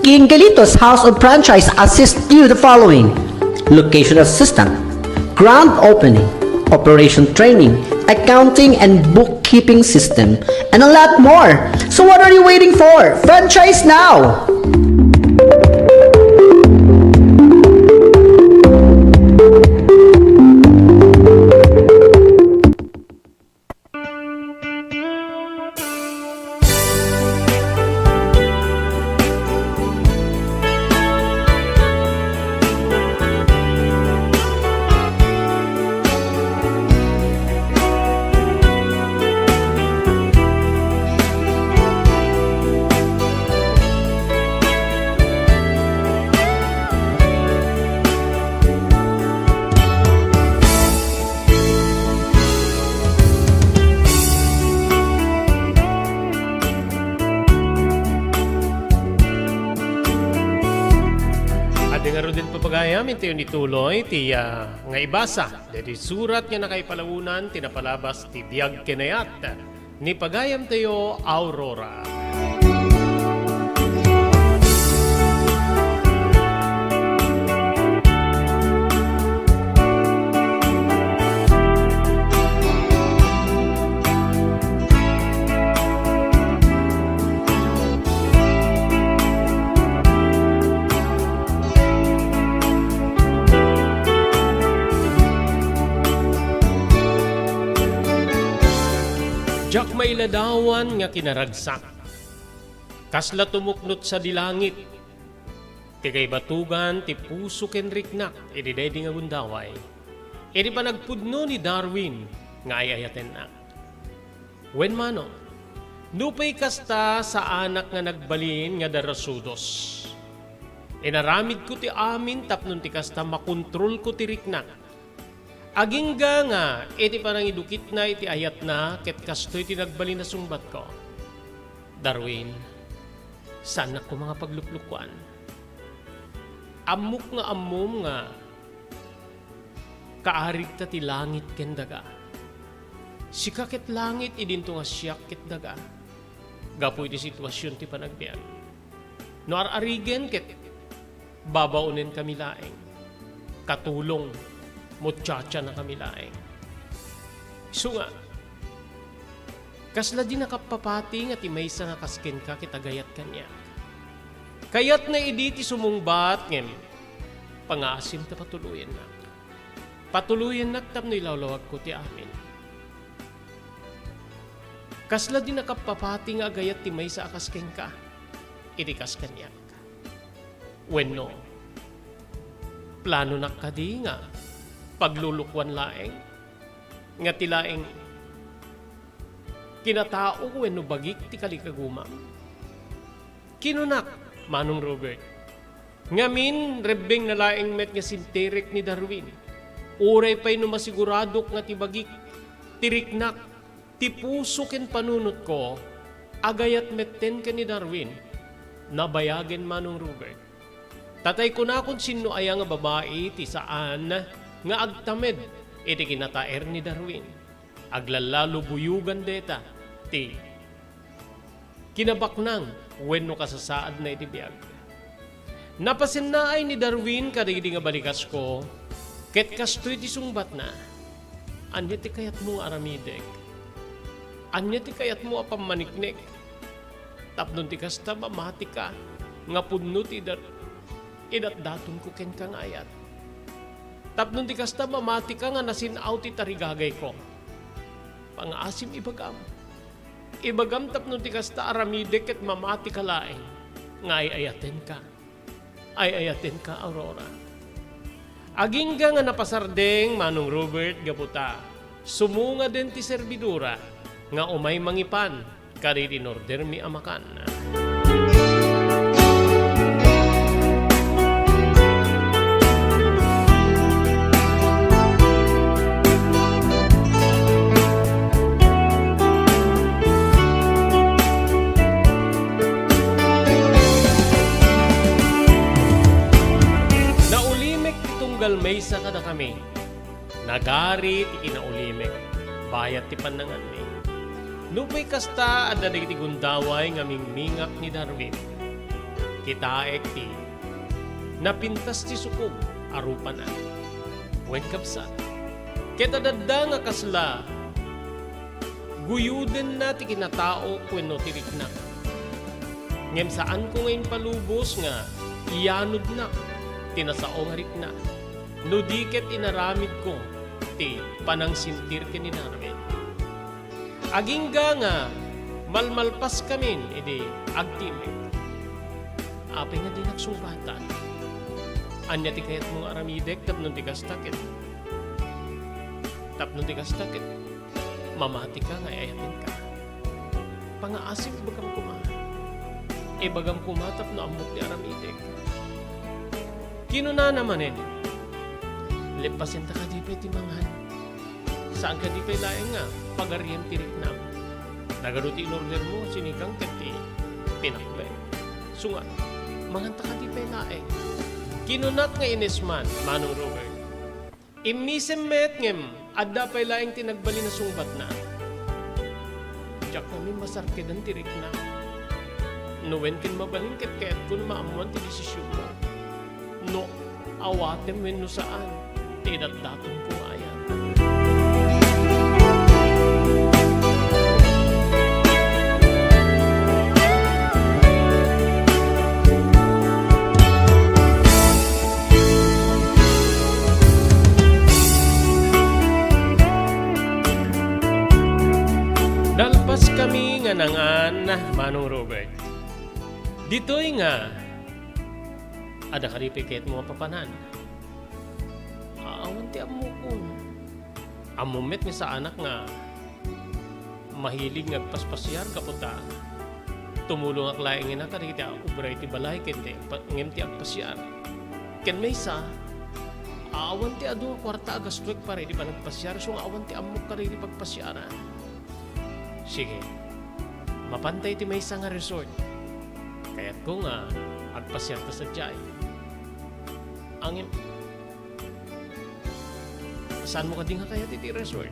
King Galitos House of Franchise assist you the following: location assistant, grand opening, operation training, accounting and bookkeeping system, and a lot more. So what are you waiting for? Franchise now! Adi ngaruden, papagayam, intayon ituloy ti, ah, nga ibasa daytoy surat nga nakaipalaonan ti napalabas ti biag ken ayat ni pagayamtayo, Aurora. Diak mailadawan nga kinaragsak. Kasla tumuknot sadi langit. Ti kaibatugan ti puso ken riknak iti daydi nga gundaway, iti panagpudno ni Darwin nga ay-ayatennak. Wen mano, nupay kasta, saanak nga nagbalin nga darasudos. Inaramidko ti amin tapno ti kasta makontrolko ti riknak. Agingga nga iti panangidukitna iti ayatna ket kastoy ti nagbalin a sungbatko. Darwin, saannak koma nga pagluklukuan. Ammok nga ammom nga kaarigta ti langit ken daga. Sika ket langit idinto nga siak ket daga. Gapu iti situasion ti panagbiag. No ar-arigen ket babaonenkami laeng. Katulong, muchachanakami laeng. Isu nga, kasla di nakappapati nga ti maysa nga kas kenka ket agayat kaniak. Kayatna idi ti sumungbat ngem pangaasim ta patuloyennak. Patuloyennak tapno ilawlawagko ti amin. Kasla di nakappapati nga agayat ti maysa a kas kenka, idi kas kaniak. Wenno, planonak kadi nga paglulukuan laeng, nga ti laeng kinataok wenno bagik ti kalikagumam? Kinunak, Manong Robert, ngamin, rebbengna laeng met nga sinterek ni Darwin. Uray pay no masiguradok nga ti bagik, ti riknak, ti puso ken panunotko, agayat metten ken ni Darwin. Nabayagen, Manong Robert. Tatay kunakon sinno aya nga babai ti saan nga agtamed iti kinataer ni Darwin. Aglallalo buyogan deta ti kinabaknang wenno kasasaadna iti biag. Napasennaay ni Darwin kadagidi nga balikasko, ket kastoy ti sungbatna, "Ania ti kayatmo nga aramidek? Ania ti kayatmo a pammaniknek? Tapno ti kasta mamatika nga pudno ti idat-, idatdatonko kenka nga ayat. Tapno ti kasta mamatika nga nasin-aw ti tarigagayko. Pangaasim ibagam." Ibagam tapno ti kasta aramidek ket mamatika laeng nga ay-ayatenka. Ay-ayatenka, Aurora. Agingga nga napasardeng, Manong Robert, gapu ta sumungaden ti servidora nga umay mangipan kadagiti inordermi a makan. Naulimek ti tunggal maysa kadakami. Nagari ti kinaulimek, bayat ti pannanganmi. Nupay kasta, adda dagiti gundaway nga mingmingak ni Darwin. Kitaek ti napintas ti sukog a rupana. Wen, kabsat, ket adda nga kasla guyodenna ti kinataok wenno ti riknak. Ngem saanko nga impalubos nga iyanodnak ti nasao nga rikna, no di ket inaramidko ti panangsentir ken ni Darwin. Agingga nga malmalpaskamin idi agtimek. Apay nga dinak sungbatan? Ania ti kayatmo nga aramidek tapno ti kasta ket, tapno ti kasta ket mamatika nga ay-ayatenka? Pangaasim, ibagam koma. Ibagam koma tapno ammok ti aramidek. Kinunana manen, "Leppasenta kadi pay ti mangan? Saan kadi pay laeng nga pagariem ti riknam? Nagadu ti inordermo, sinigang ket ti pinakbet. Isu nga, manganta kadi pay laeng?" Kinunak nga inesman, Manong Robert. Immisem met ngem adda pay laeng ti nagbalin a sungbatna. Diak ngamin masarkeden ti rikna. No wen ken mabalin ket kayatkon maammoan ti desisionmo. No awatem wenno saan ti idatdatonko nga ayat. Nalpaskami nga nangan, Manong Robert. Ditoy nga Adda kadi pay kayatmo nga papanan? Awan ti ammokon. Ammom met nga saanak nga mahilig nga agpaspasiar gapu ta tumulongak laeng ina kadagiti obra iti balay ken ti agpa-, ngem ti agpasiar. Ken maysa, awan ti adu a kuarta a gastuek para idi panagpasiar, isu nga awan ti ammok kadagiti pagpasiaran. Sige, mapanta iti maysa nga resort. Kayatko nga agpasiarta sadiay. Ngem, saanmo kadi nga kayat iti resort?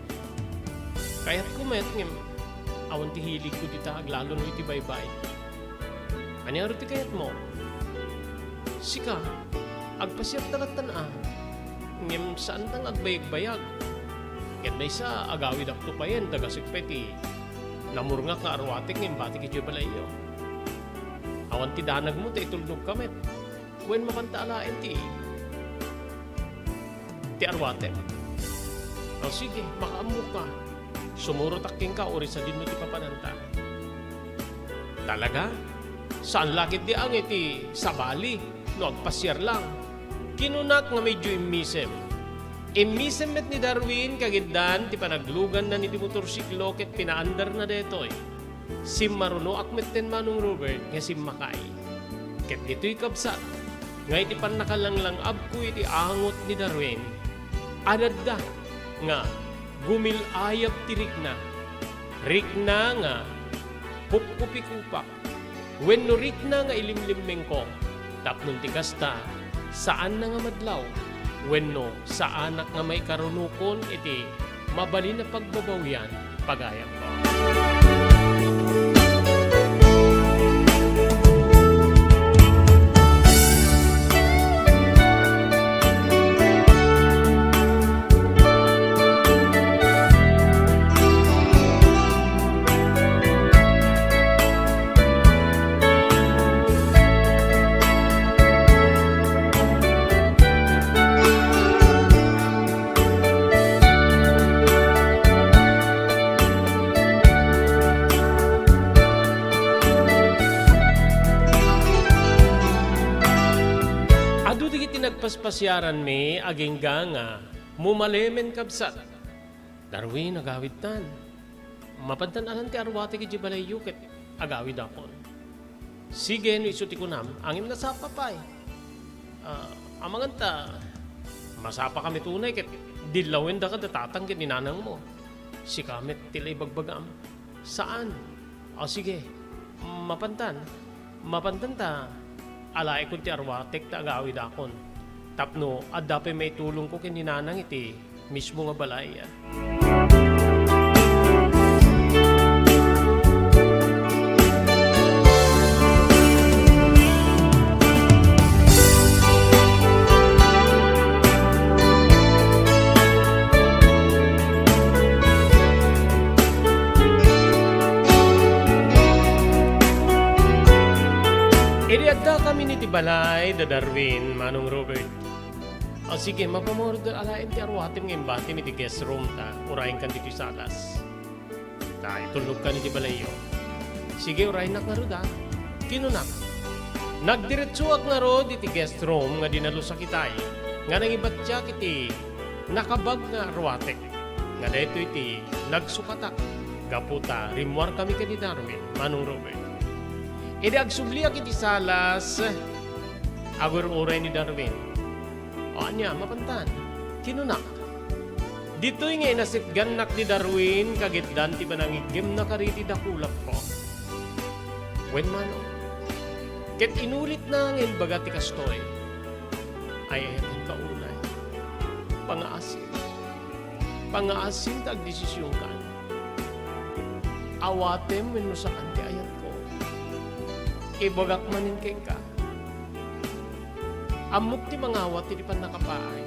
Kayatko met, ngem awan ti hiligko dita aglalo no iti baybay. Ania ngarud ti kayatmo? Sika, agpasiarta lattan a, ngem saanta nga agbayagbayag. Ket maysa, agawidakto payen, dagasek pay ti namurngak nga arwatek nga imbatik idiay balayyo. Awan ti danagmo ta itulnogka met. Wen mapanta alaen ti, ti arwatek? O sige, makaammoka. Sumurotak kenka, uray sadino ti papananta. Talaga? Saan la ketdi a nga iti sabali no agpasiar lang? Kinunak nga medyo immisem. Immisem met ni Darwin kagiddan ti panagluganna iti motorsiklo ket pinaandarna daytoy. Simmarunoak metten, Manong Robert, nga simmakay. Ket ditoy kabsat nga iti pannakalanglang-abko iti angot ni Darwin, adda nga gumil-ayab ti rikna. Rikna nga kupkupikupak wenno rikna nga ilimlimmengko. Tapno ti kasta, saanna nga madlaw wenno saanak nga maikarunokon iti mabalin a pagbabawian, pagayamko. Adu dagiti nagpaspasiaranmi agingga nga mumalemen, kabsat. Darwin, agawidtan. Mapantan alan ti arwatek idiay balayyo ket agawidakon. Sige, no isu ti kunam, ngem nasapa pay. Ah, amangan ta, masapakami unay ket dillawendaka da tatang ken ni nanangmo. Sika met ti la ibagbagam. Saan? O sige, mapantan. Mapantan ta alaekon ti arwatek ta agawidakon. Tapno adda pay maitulongko ken ni nanang iti mismo nga balay. Idi addakami iti balay da Darwin, Manong Robert. O sige, mapamurod alaen ti arwatem nga imbatim iti guest room ta urayenkan ditoy salas. Ta itulnogkan iti balayyo. Sige, uraynak ngarud a, kinunak. Nagdiretsoak ngarud iti guest room nga dinalusak itay, nga nangibatiak iti nakabag nga arwatek, nga daytoy ti nagsukatak gapu ta rimmuarkami ken ni Darwin, Manong Robert. Idi agsubliak iti salas, agur-uray ni Darwin. O ania, mapantan? Kinunak. Ditoy nga inasitgannak ni Darwin, kagiddan ti panangiggemna kadagiti dakulakko. Wen, Manong. Ket inulitna nga imbaga ti kastoy, "Ay-ayatenka unay. Pangaasim. Pangaasim ta agdesisionkan. Awatem wenno saan ti ayatko. Ibagak manen kenka. Ammok ti mangawat iti pannakapaay.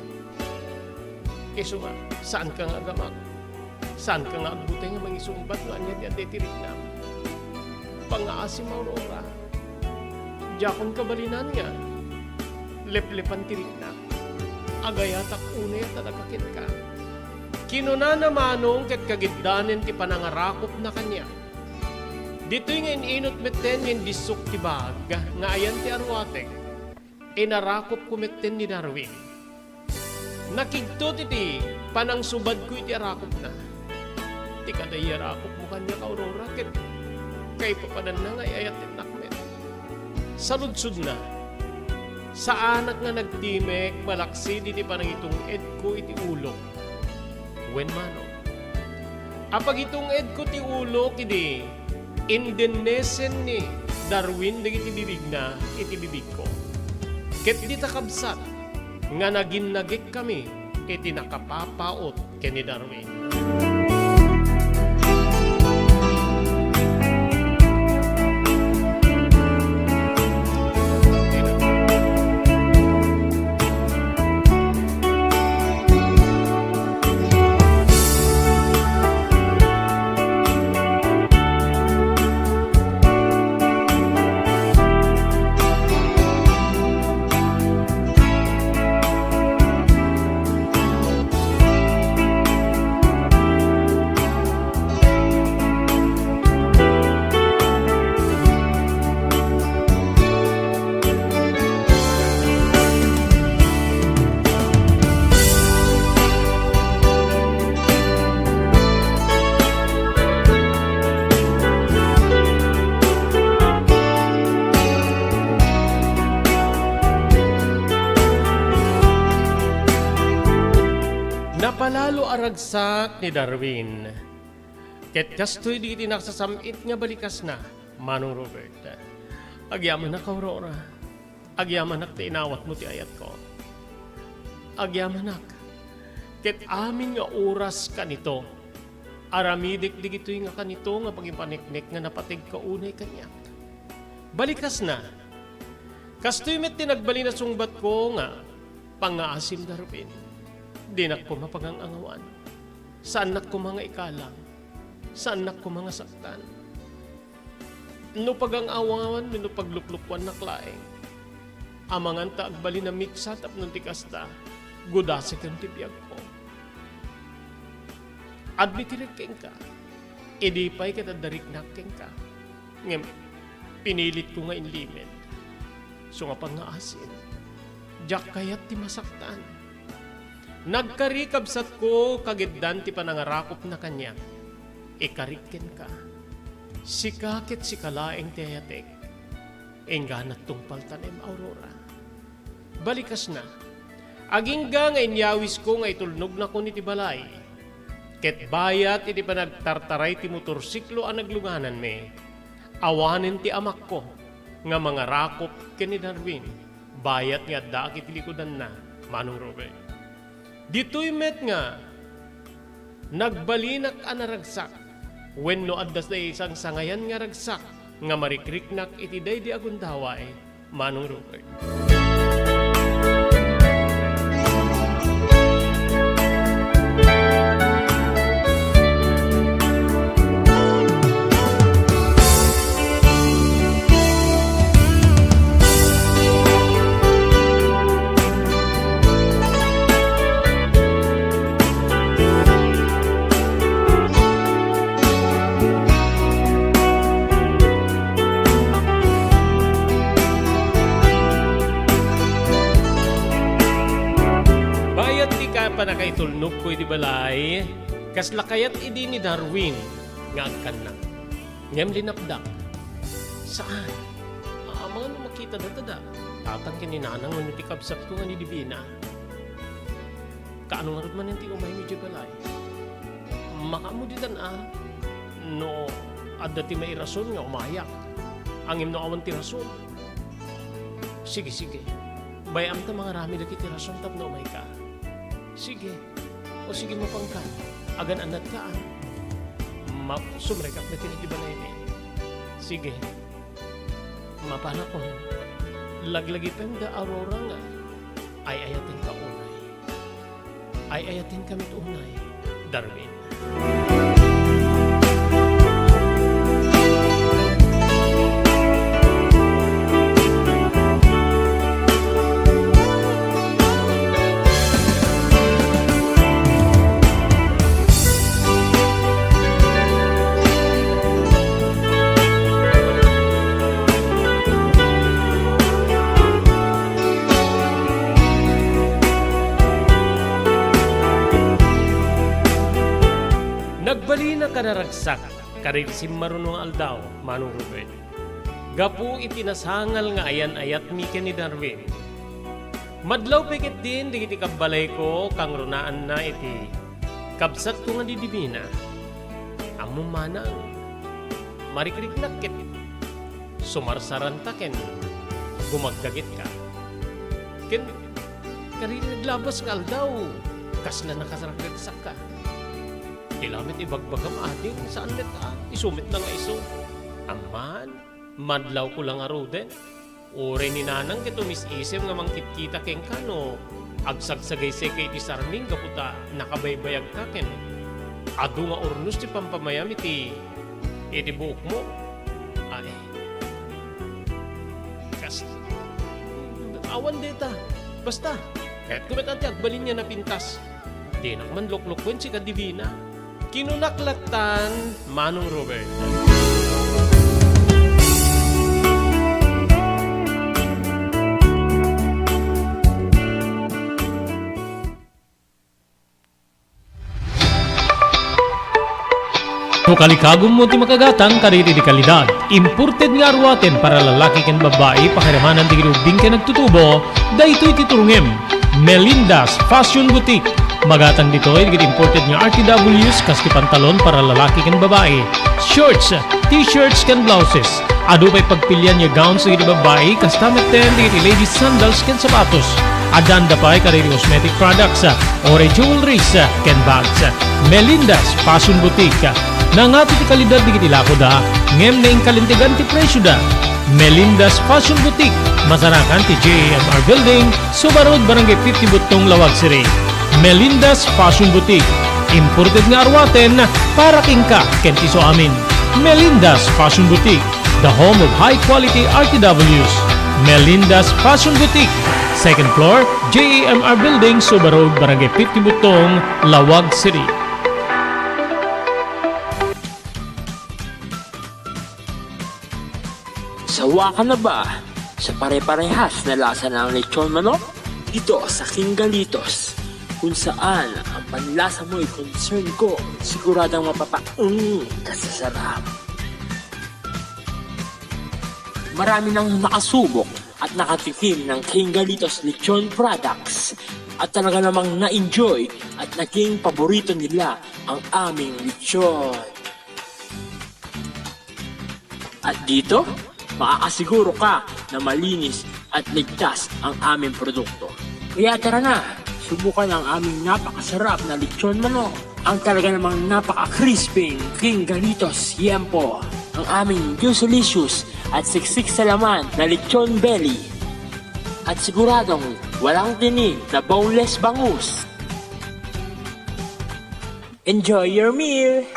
Isu nga, saanka nga agamak. Saanka nga agbuteng nga mangisungbat no ania ti adda iti riknam. Pangaasim, Aurora. Diakon kabalinan nga leplepan ti riknak. Agayatak unay a talaga kenka." Kinunana, Manong, ket kagiddanen ti panangarakupna kaniak. Ditoy nga in-inut metten nga indissok ti bag nga ayan ti arwatek. Inarakopko metten ni Darwin. Nakigtot iti panangsubadko iti arakopna. Ti kadaydi arakopmo kaniak, Aurora, ket kaipapananna nga ay-ayatennak met. Saludsodna, saanak nga nagtimek malaksid iti panangitung-edko iti ulok wen manok. Apagitung-edko ti ulok idi indennesen ni Darwin dagiti bibigna iti bibigko. Ket dita, kabsat, nga naginnagekkami iti nakapapaut ken ni Darwin. Napalalo a ragsak ni Darwin. Ket kastoy dagiti nakasasam-it nga balikasna, Manong Robert. Agyamanak, Aurora. Agyamanak ta inawatmo ti ayatko. Agyamanak. Ket amin nga oras kanito, aramidek dagitoy nga kanito nga pangipaneknek nga napateg ka unay kaniak. Balikasna, kastoy met ti nagbalin a sungbatko nga pangngaasim, Darwin. Dinak koma pagang-angawan. Saannak koma nga ikalang. Saannak koma nga saktan. No pagang-awan wenno pagluklukuannak laeng, amangan ta agbalin a miksa tapno ti kasta, gudasekem ti biagko. Admitirek kenka, idi pay ket adda riknak kenka. Ngem pinilitko nga inlimed. Sungapag nga asin, diak kayat ti masaktan. Nagkari, kabsatko, kagiddan ti panangarakopna kaniak. Ikarik kenka. Sika ket sika laeng ti ayatek. Inggana tungpaltanem, Aurora. Balikasna, agingga nga inyawisko nga itulnognakon iti balay. Ket bayat iti panagtartaray ti motorsiklo a naglugananmi, awanen ti amakko nga mangarakop ken ni Darwin. Bayat nga addaak iti likudanna, Manong Robert. Ditoy met nga nagbalinak a naragsak, wenno adda daydi sangsangayan nga ragsak nga marikriknak iti daydi a gundaway, Manong Robert. Bayat ti ka-, pannakaitulnogko iti balay, kasla kayat idi ni Darwin nga agkannak. Ngem linapdak. Saan? Amangan no makita dayta da tatang ken ni nanang wenno ti kabsatko nga ni Divina. Kaano ngarud manen ti umaymi idiay balay? Makaammo ditan a no adda ti mairason nga umayak. Ngem no awan ti rason, sige, sige. Bay-am ta mangaramid dagiti rason tapno umayka. Sige. O sige, mapanka. Agan-annatka, a. Ma-, sumrekak na ti balay mi. Sige. Mapanakon. Laglagipen da, Aurora, nga ay-ayatenka unay. Ay-ayatenka met unay, Darwin. Kanaragsak kadagiti simmaruno nga aldaw, Manong Ruben. Gapu iti nasangal nga ayan-ayatmi ken ni Darwin, madlaw pay ketdin dagiti kabbalayko kangrunaanna iti kabsatko nga didibina. Ammom manang, marikriknak ket sumarsaranta ken gumaggagetka. Ken kadagiti naglabas nga aldaw, kasla nakasaragsaksakka. Ti lamet ibagbagam ading, saan met a isu met nga isu. Amman, madlawko la ngaruden. Uray ni Nanang ket umis-isem nga mangkitkita kenka no agsagsagaysayka iti sarming gapu ta nakabaybayagka ken adu nga urnos ti pampamayam iti, iti buokmo. Ay. Kas-, awan deta. Basta, kayatko met a ti agbalin nga napintas. Dinak man luklukken ti kadibina. Kinunak lattan, Manong Robert. No kalikagummo ti makagatang kadagiti kalidad, imported nga aruaten para lalaki ken babbai, pakiramanan dagiti ubbing ken agtutubo, daytoy ti turongem. Melinda's Fashion Boutique. Magatang ditoy dagiti imported nga R T Ws kas ti pantalon para lalaki ken babai, shorts, t-shirts ken blouses. Adu pay pagpilian nga gowns dagiti babbai, kasta metten dagiti ladies sandals ken sapatos. Addaanda pay kadagiti cosmetic products, uray jewelries, ken bags. Melinda's Fashion Boutique. Nangato ti kalidad dagiti lakoda, ngem naingkalintegan ti presioda. Melinda's Fashion Boutique, masarakan ti J A M R Building, Suba Road, Barangay fifty Buttong, Laoag City. Melinda's Fashion Boutique, imported nga aruaten para kenka ken ti isuamin. Melinda's Fashion Boutique, the home of high quality R T Ws. Melinda's Fashion Boutique, second floor, J A M R Building, Suba Road, Barangay fifty Buttong, Laoag City. Sawa ka na ba sa pare-parehas na lasa ng lechon manok? Dito sa King Galitos, kung saan ang panlasa mo'y concern ko, siguradong mapapaung ka sa sarap. Marami nang nakasubok at nakatikim ng King Galitos Lechon Products at talaga namang na-enjoy at naging paborito nila ang aming lechon. At dito, makakasiguro ka na malinis at ligtas ang aming produkto. Kaya tara na, subukan ang aming napakasarap na lechon manok, ang talaga namang napaka-crispy King Galitos Yempo, ang aming juicylicious at siksik sa laman na lechon belly, at siguradong walang tinik na boneless bangus. Enjoy your meal!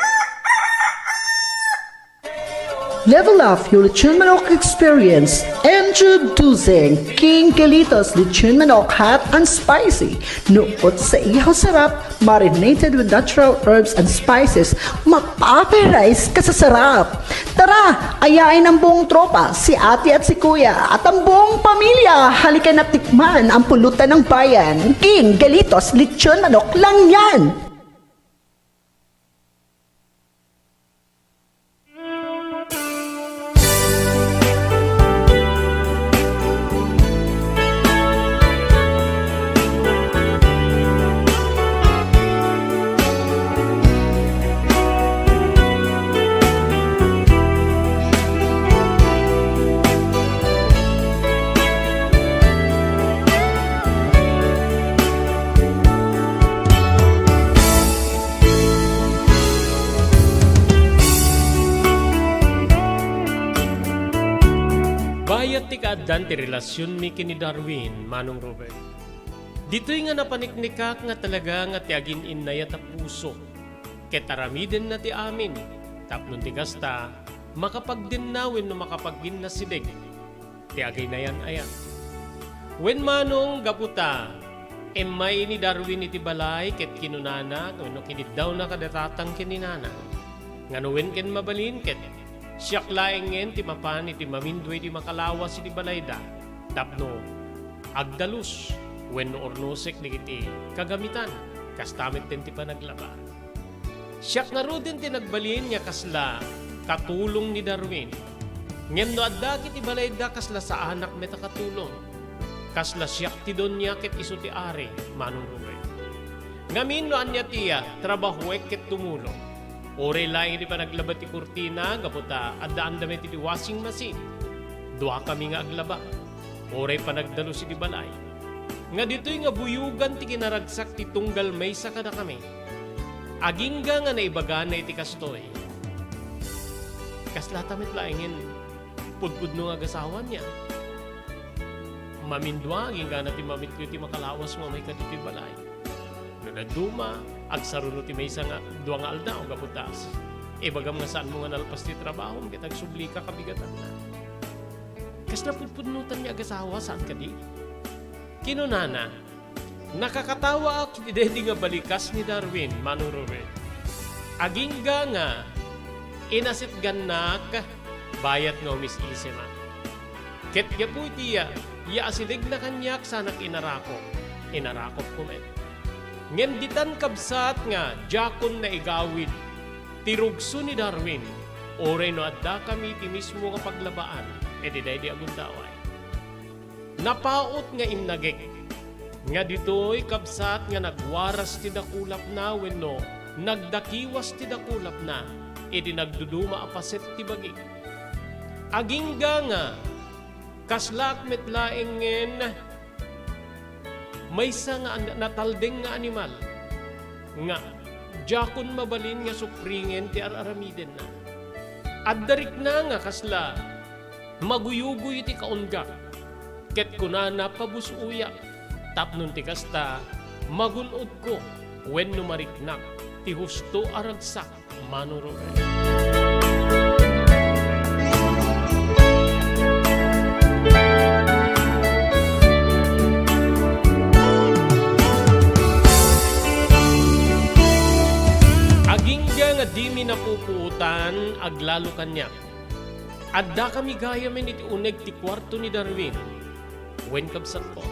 Level up your lechon manok experience. Introducing King Galitos Lechon Manok Hot and Spicy. Nukot sa ihaw sarap, marinated with natural herbs and spices, mapaparize ka sa sarap. Tara, ayain ang buong tropa, si ate at si kuya, at ang buong pamilya. Halika na tikman ang pulutan ng bayan. King Galitos Lechon Manok lang yan! Bayat ti kaaddan ti relasionmi ken ni Darwin, Manong Ruben. Ditoy nga napaniknikak nga talaga nga ti agin-innayat a puso, ket aramidenna ti amin, tapno ti kasta, makapagdenna wenno makapagginnasideg ti aginayan-ayat. Wen manong gapu ta immay ni Darwin iti balay ket kinunana wenno kiniddawna kada tatang ken ni nanang, nga no wen ken mabalin ket siak laengen ti mapan iti mamindua iti makalawas iti balayda tapno agdalus wenno urnosek dagiti kagamitan, kasta metten ti panaglaba. Siak ngaruden ti nagbalin nga kasla katulong ni Darwin. Ngem no adda ket ti balayda, kasla saanak met a katulong. Kasla siak ti donia ket isu ti ari, Manong Robert. Ngamin no ania ti, ah, trabahoek ket tumulong. Uray laeng idi panaglaba ti kurtina, gapu ta addaan da met iti washing machine. Duakami nga aglaba. Uray panagdalus iti balay. Nga ditoy nga buyogan ti kinaragsak ti tunggal maysa kadakami. Agingga nga naibagana iti kastoy, kaslata met laengen pudpudno nga agasawa nia. Mamindua, agingga na ti mamitko iti makalawas nga umay kaditoy balay. No dadduma, agsaruno ti maysa nga dua nga aldaw gapu ta ibagam nga saanmo nga nalpas ti trabahom ket agsublika kabigatanna. Kasla pudpudnotan nga agasawa, saan kadi? Kinunana, "Nakakatawaak iti daydi nga balikas ni Darwin, Manong Robert. Agingga nga inasitgannak bayat nga umis-isimak. Ket gapu iti ya, ya asidegna kaniak, saanak inarakop. Inarakopko met. Ngem ditan, kabsat, nga diakon naigawid ti rugso ni Darwin, uray no addakami iti mismo nga paglabaan iti daydi a gundaway." Napaut nga innagek nga ditoy, kabsat, nga nagwaras ti dakulapna wenno nagdakiwas ti dakulapna idi nagduduma a paset ti bagik. Agingga nga kaslaak met laengen maysa nga an-, nataldeng nga animal nga diakon mabalin nga supringen ti ar-aramidenna. Adda rikna nga kasla maguyugoy iti kaunggak, ket kunana, "Pabus-oyak," tapno ti kasta, magun-odko wenno mariknak ti husto a ragsak, Manong Robert. Agingga nga dimi napupuotan, aglalo kaniak. Addakami gayamen iti uneg ti kuarto ni Darwin. Wen, kabsatko,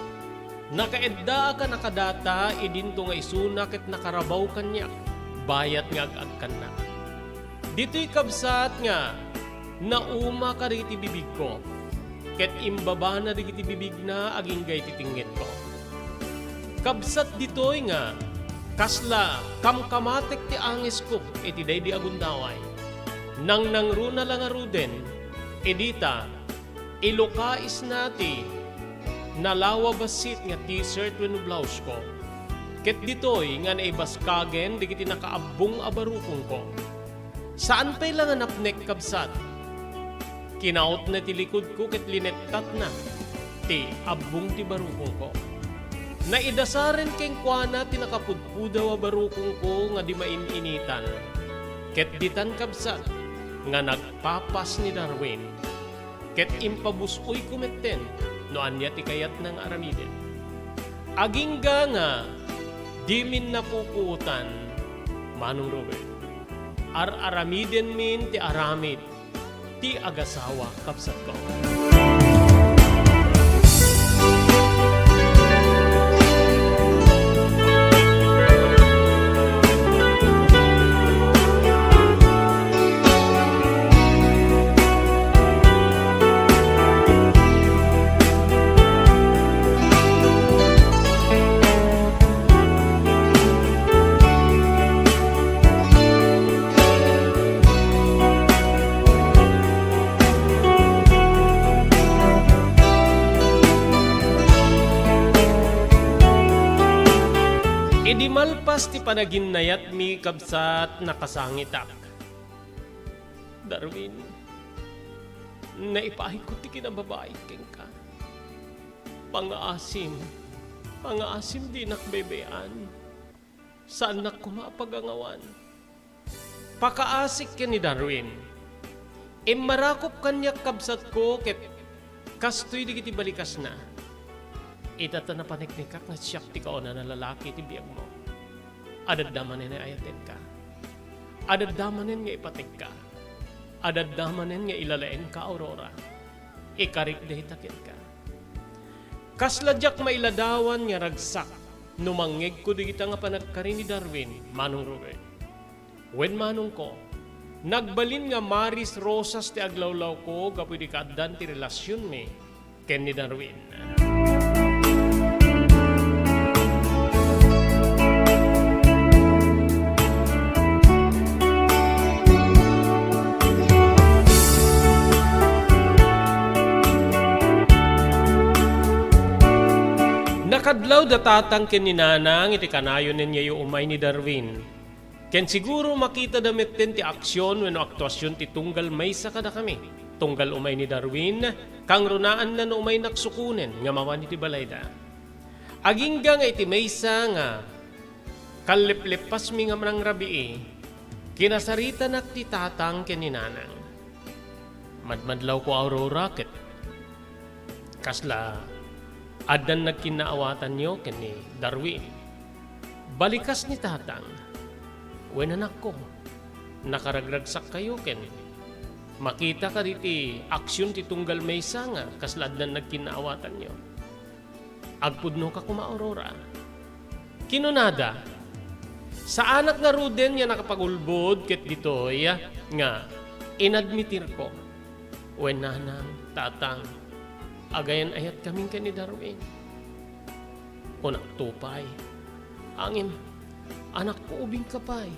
nakaeddaak a nakadata idinto nga isuna ket nakarabaw kaniak bayat nga ag-agkannak. Ditoy, kabsat, nga nauma kadagiti bibigko, ket imbabana dagiti bibigna agingga iti tengngedko. Kabsat ditoy nga kasla kamkamatek ti angesko iti daydi a gundaway. Nangnangruna la ngaruden, idi ta ilukaisna ti nalawa bassit nga t-shirt wenno blouseko. Ket ditoy nga naibaskagen dagiti nakaabbong a barukongko. Saan pay la nga napnek, kabsat. Kinautna ti likodko ket linettatna ti abbong ti barukongko. Naidasaren kenkuana ti nakapudpudaw a barukongko nga di main-initan. Ket ditan, kabsat, nga nagpapas ni Darwin. Ket impabus-oyko metten no ania ti kayatna nga aramiden. Agingga nga dimin napupuotan, Manong Robert. Ar-aramidenmin ti aramid ti agasawa, kabsatko. Idi malpas ti panaginnayatmi, kabsat, nakasangitak. Darwin, naipaayko ti kinababaik kenka. Pangaasim, pangaasim, dinak bebe-an. Saannak koma a pagangawan. Pakaasik ken ni Darwin. Immarakop kaniak, kabsatko, ket kastoy dagiti balikasna. Ita ta napaneknekak nga siak ti kaunana lalaki ti biagmo. Adda manen nga ayatenka. Adda manen nga ipategka. Adda manen nga ilalaenka, Aurora. Ikarik dayta kenka. Kasla diak mailadawan nga ragsak no mangngegko dagita nga panagkari ni Darwin, Manong Robert. Wen manongko, nagbalin nga maris-rosas ti aglawlawko gapu idi kaaddan ti relasionmi ken ni Darwin. Nakadlaw da tatang ken ni nanang iti kanayonenyayo umay ni Darwin. Ken siguro makitada metten ti aksion wenno aktuasion ti tunggal maysa kadakami. Tunggal umay ni Darwin, kangrunaanna no umaynak sukonen nga mapan iti balayda. Agingga nga iti maysa nga kallepleppasmi nga nangrabii, kinasaritanak ti tatang ken ni nanang. Madmadlawko, Aurora, ket kasla addan nagkinnaawatanyo ken ni Darwin. Balikas ni tatang, wen anakko, nakaragragsakkayo ken makita kadi ti aksion ti tunggal maysa nga kasla addan nagkinnaawatanyo. Agpudnoka koma, Aurora. Kinunada, saanak ngaruden nga nakapagulbod ket ditoy nga inadmitirko. Wen nanang, tatang, agayan-ayatkami ken ni Darwin. Kunakto pay, ngem, anakko, ubingka pay.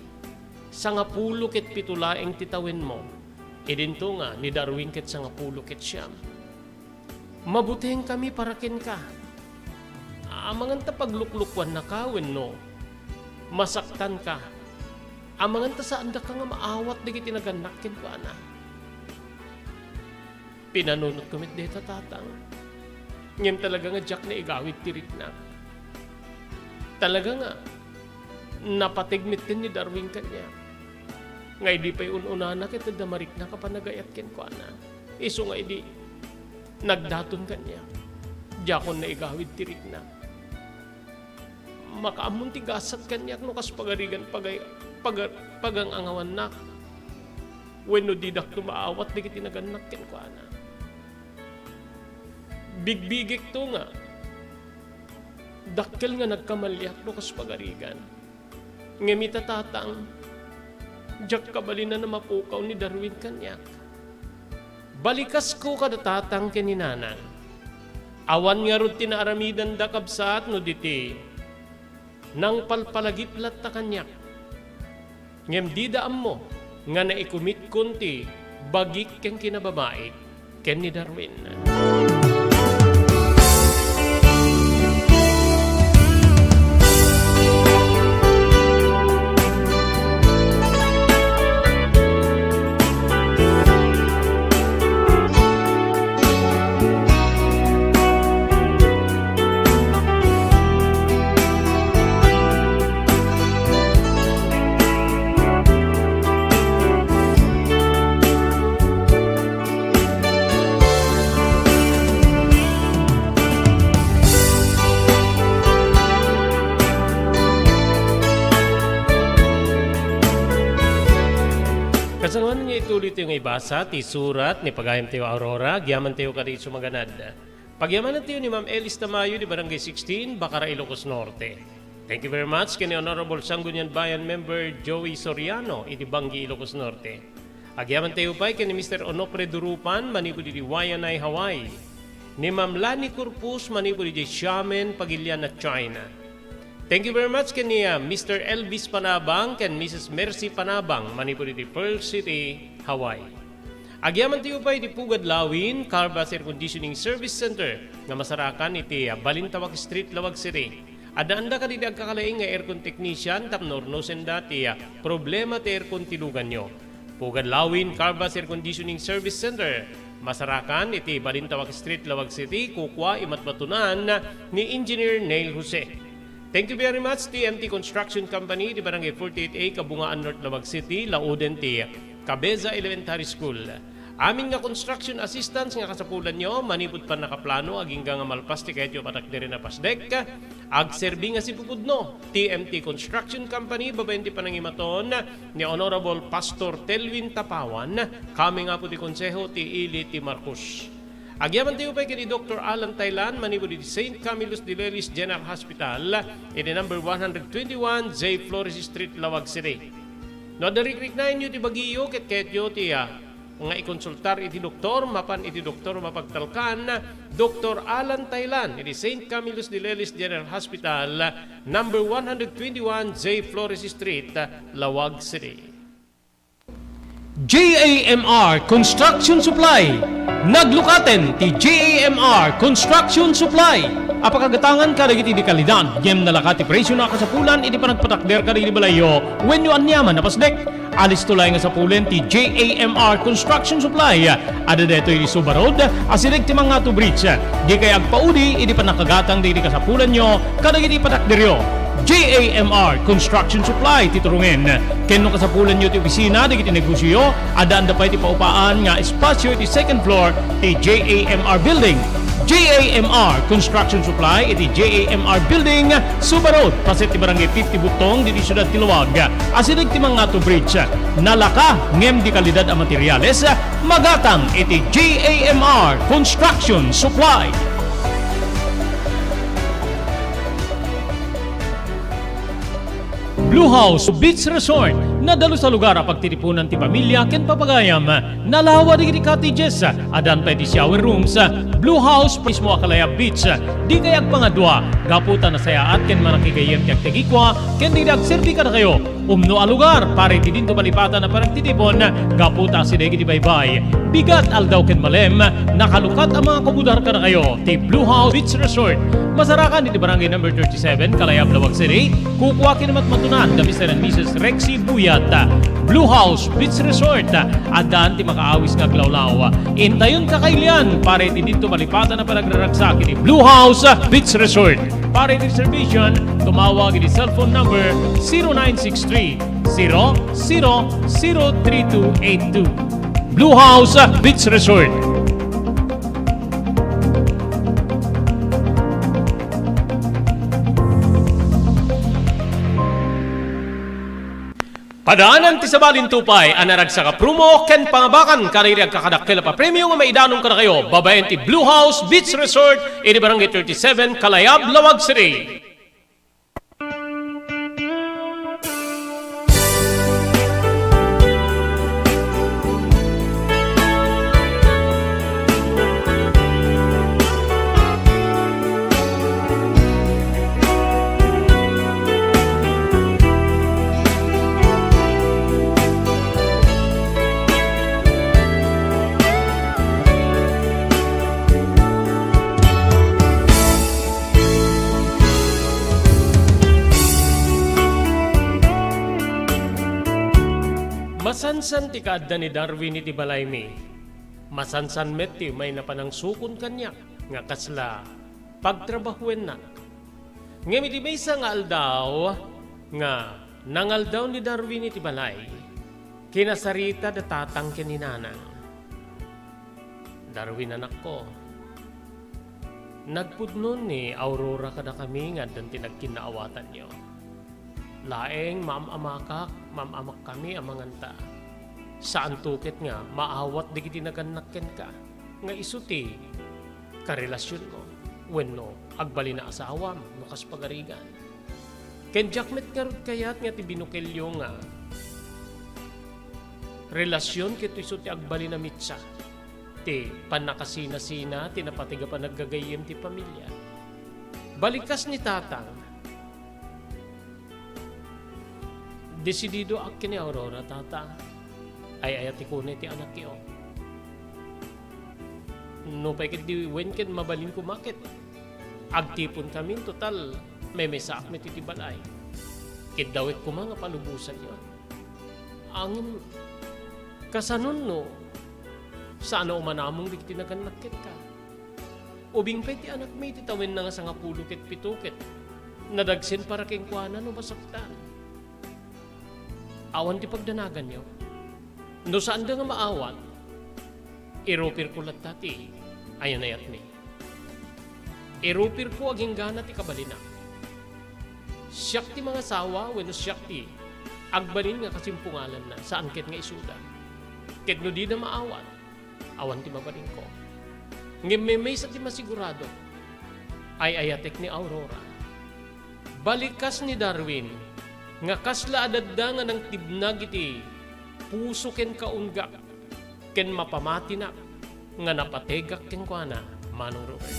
Sangapulo ket pito laeng ti tawenmo. Idinto nga ni Darwin ket sangapulo ket siam. Mabutengkami para kenka. Amangan ta pagluklukuannaka wenno masaktanka. Amangan ta saandaka nga maawat dagiti nagannak kenkuana. Pinanunotko met dayta, tatang. Ngem talaga nga diak naigawid ti riknak. Talaga nga napateg metten ni Darwin kaniak. Nga idi pay un-unana ket adda mariknak a panagayat kenkuana. Isu nga idi nagdaton kaniak, diakon naigawid ti riknak. Makaammon ti gasat kaniak no kas pagarigan pagay-, paga-, pagang-angawannak wenno didakto maawat dagiti nagannak kenkuana. Bigbigekto nga dakkel nga nagkamaliak no kas pagarigan. Ngem ita, tatang, diak kabalin a mapukaw ni Darwin kaniak. Balikasko kada tatang ken ni nanang. Awan ngarud ti naaramidanda, kabsat, no di ti nangpalpalagip latta kaniak. Ngem dida ammo nga naikumitkon ti bagik ken kinababaik ken ni Darwin. Kasano nga ituloy tayo nga ibasa ti surat ni pagayamtayo Aurora, agyamantayo kadi isu maganad. Pagyamanantayo ni Ma'am Elis Tamayo di Barangay sixteen, Bacara, Ilocos Norte. Thank you very much ken ni Honorable Sangguniang Bayan Member Joey Soriano iti Bangui, Ilocos Norte. Agyamantayo pay ken ni Mister Onofre Durupan manipud iti Waianae, Hawaii. Ni Ma'am Lani Corpus manipud iti Xiamen, Pagiliana, China. Thank you very much ken ni, ah, Mister Elvis Panabang ken Missus Mercy Panabang manipud iti Pearl City, Hawaii. Agyamantayo pay iti Pugad Lawin, Carvas Air Conditioning Service Center, nga masarakan iti, ah, Balintawak Street, Laoag City. Addaanda kadagiti agkakalaing nga aircon technician tapno urnosenda ti, ah, problema ti aircon ti luganyo. Pugad Lawin, Carvas Air Conditioning Service Center, masarakan iti Balintawak Street, Laoag City, kukua imatbatunan ni Engineer Neil Jose. Thank you very much, T M T Construction Company, di Barangay forty-eight A, Kabungaan North, Laoag City, lauden ti Cabeza Elementary School. Amin nga construction assistance nga kasapulanyo, manipud pannakaplano, agingga nga malpas ti kayatyo a patakderen a pasdek, agserbi nga sipupudno. T M T Construction Company, babaen ti panangimaton ni Honorable Pastor Telvin Tapawan, kami nga po ti Konseho ti Ili ti Marcos. Agyamantayo pay ken ni Doctor Alan Taylan manipud iti Saint Camillus de Lelis General Hospital, iti number one hundred twenty-one J Flores Street, Laoag City. No adda rikriknaenyo ti bagiyo ket kayatyo ti, ah, nga ikonsultar iti doktor, mapan iti doktor mapagtalkan, Doktor Alan Taylan, iti Saint Camillus de Lelis General Hospital, number one hundred twenty-one J Flores Street, Laoag City. J A M R Construction Supply. Naglukaten ti J A M R Construction Supply a pakagatangan kadagiti di kalidad, ngem nalaka ti presio a kasapulan iti panagpatakder kadagiti balayyo wenno aniaman a pasdek. Alisto laeng nga sapulen ti J A M R Construction Supply. Adda daytoy iti Suba Road, asideg ti Mangato Bridge. Dikay agpaudi iti pannakagatang dagiti kasapulanyo kadagiti patakderyo. J A M R Construction Supply ti turongen. Ken no kasapulanyo ti opisina dagiti negosioyo, addaan da pay ti paupaan nga espasio iti second floor ti J A M R Building. J A M R Construction Supply iti J A M R Building, Suba Road, paset ti Barangay fifty Butong, ditoy siudad ti Laoag. Asideg ti Mangato Bridge. Nalaka ngem di kalidad a materiales, magatang iti J A M R Construction Supply. Blue House Beach Resort, nadalus a lugar a pagtitipunan ti pamilya ken papagayam. Nalawa dagiti cottages, addaan pay ti shower rooms. Blue House mismo a Kalayab Beach. Dikay agpangadua, gapu ta nasayaat ken manakigayyem ti agtagikua ken dagiti agserbi kadakayo. Umno a lugar para iti dinto malipatan a panagtitipon, gapu ta asideg iti baybay, bigat, aldaw ken malem, nakalukat a mga kumudar kadakayo ti Blue House Beach Resort. Masarakan iti Barangay Number thirty-seven, Kalayab, Laoag City. Kukua ken matmatunan da Mister and Missus Rexy Buyat. Blue House Beach Resort, addaan ti makaawis nga aglawlaw. Intayon kakailian para iti dinto malipatan a panagraragsak iti Blue House Beach Resort. Para iti reservation, tumawag iti cellphone number zero nine six three, zero zero zero three two eight two. Blue House Beach Resort. Padaanan ti sabali a tupay a naragsak a promo ken pangabakan kadagiti agkakadakkel a papremio nga maidanon kadakayo babaen ti Blue House Beach Resort iti Barangay thirty-seven, Kalayab, Laoag City. Masansan ti kaadda ni Darwin iti balaymi. Masansan met ti umay napanangsukon kaniak nga kasla pagtrabahuennak. Ngem iti maysa nga aldaw nga nangaldaw ni Darwin iti balay, kinasarita da tatang ken ni nanang. Darwin, anakko, nagpudno ni Aurora kadakami nga addan ti nagkinnaawatanyo. Laeng maam-amakak, maam-amakkami a manganta. Saanto ket nga maawat dagiti nagannak kenka nga isu ti karelasionmo wenno agbalin a asawam no kas pagarigan. Ken diak met ngarud kayat nga ti binukelyo nga relasion ket isu ti agbalin a mitsa ti pannakasinasina ti napateg a panaggagayyem ti pamilia. Balikas ni tatang, desididoak ken ni Aurora, tata. Ay-ayatek unay ti anakyo. Nupay ketdi wen ket mabalin koma ket agtiponkami, total, memesaak met iti balay. Ket dawek koma nga palubosanyo. Ngem, kasanon no saan a umanamong dagiti nagannak kenka? Ubing pay ti anakmi iti tawenna nga sangapulo ket pito ket nadagsen para kenkuana no masaktan. Awan ti pagdanaganyo. No saanda nga maawat, irupirko latta ti ayanayatmi. Irupirko agingga ti kabalina. Siak ti mangasawa wenno siak ti agbalin nga kasimpungalanna, saan ket nga isuda. Ket no dida maawat, awan ti mabalinko. Ngem maysa ti masigurado, ay-ayatek ni Aurora. Balikas ni Darwin, nga kasla adda nga nangtibnag iti puso ken kaunggak, ken mapamatinak nga napategak kenkuana, Manong Robert.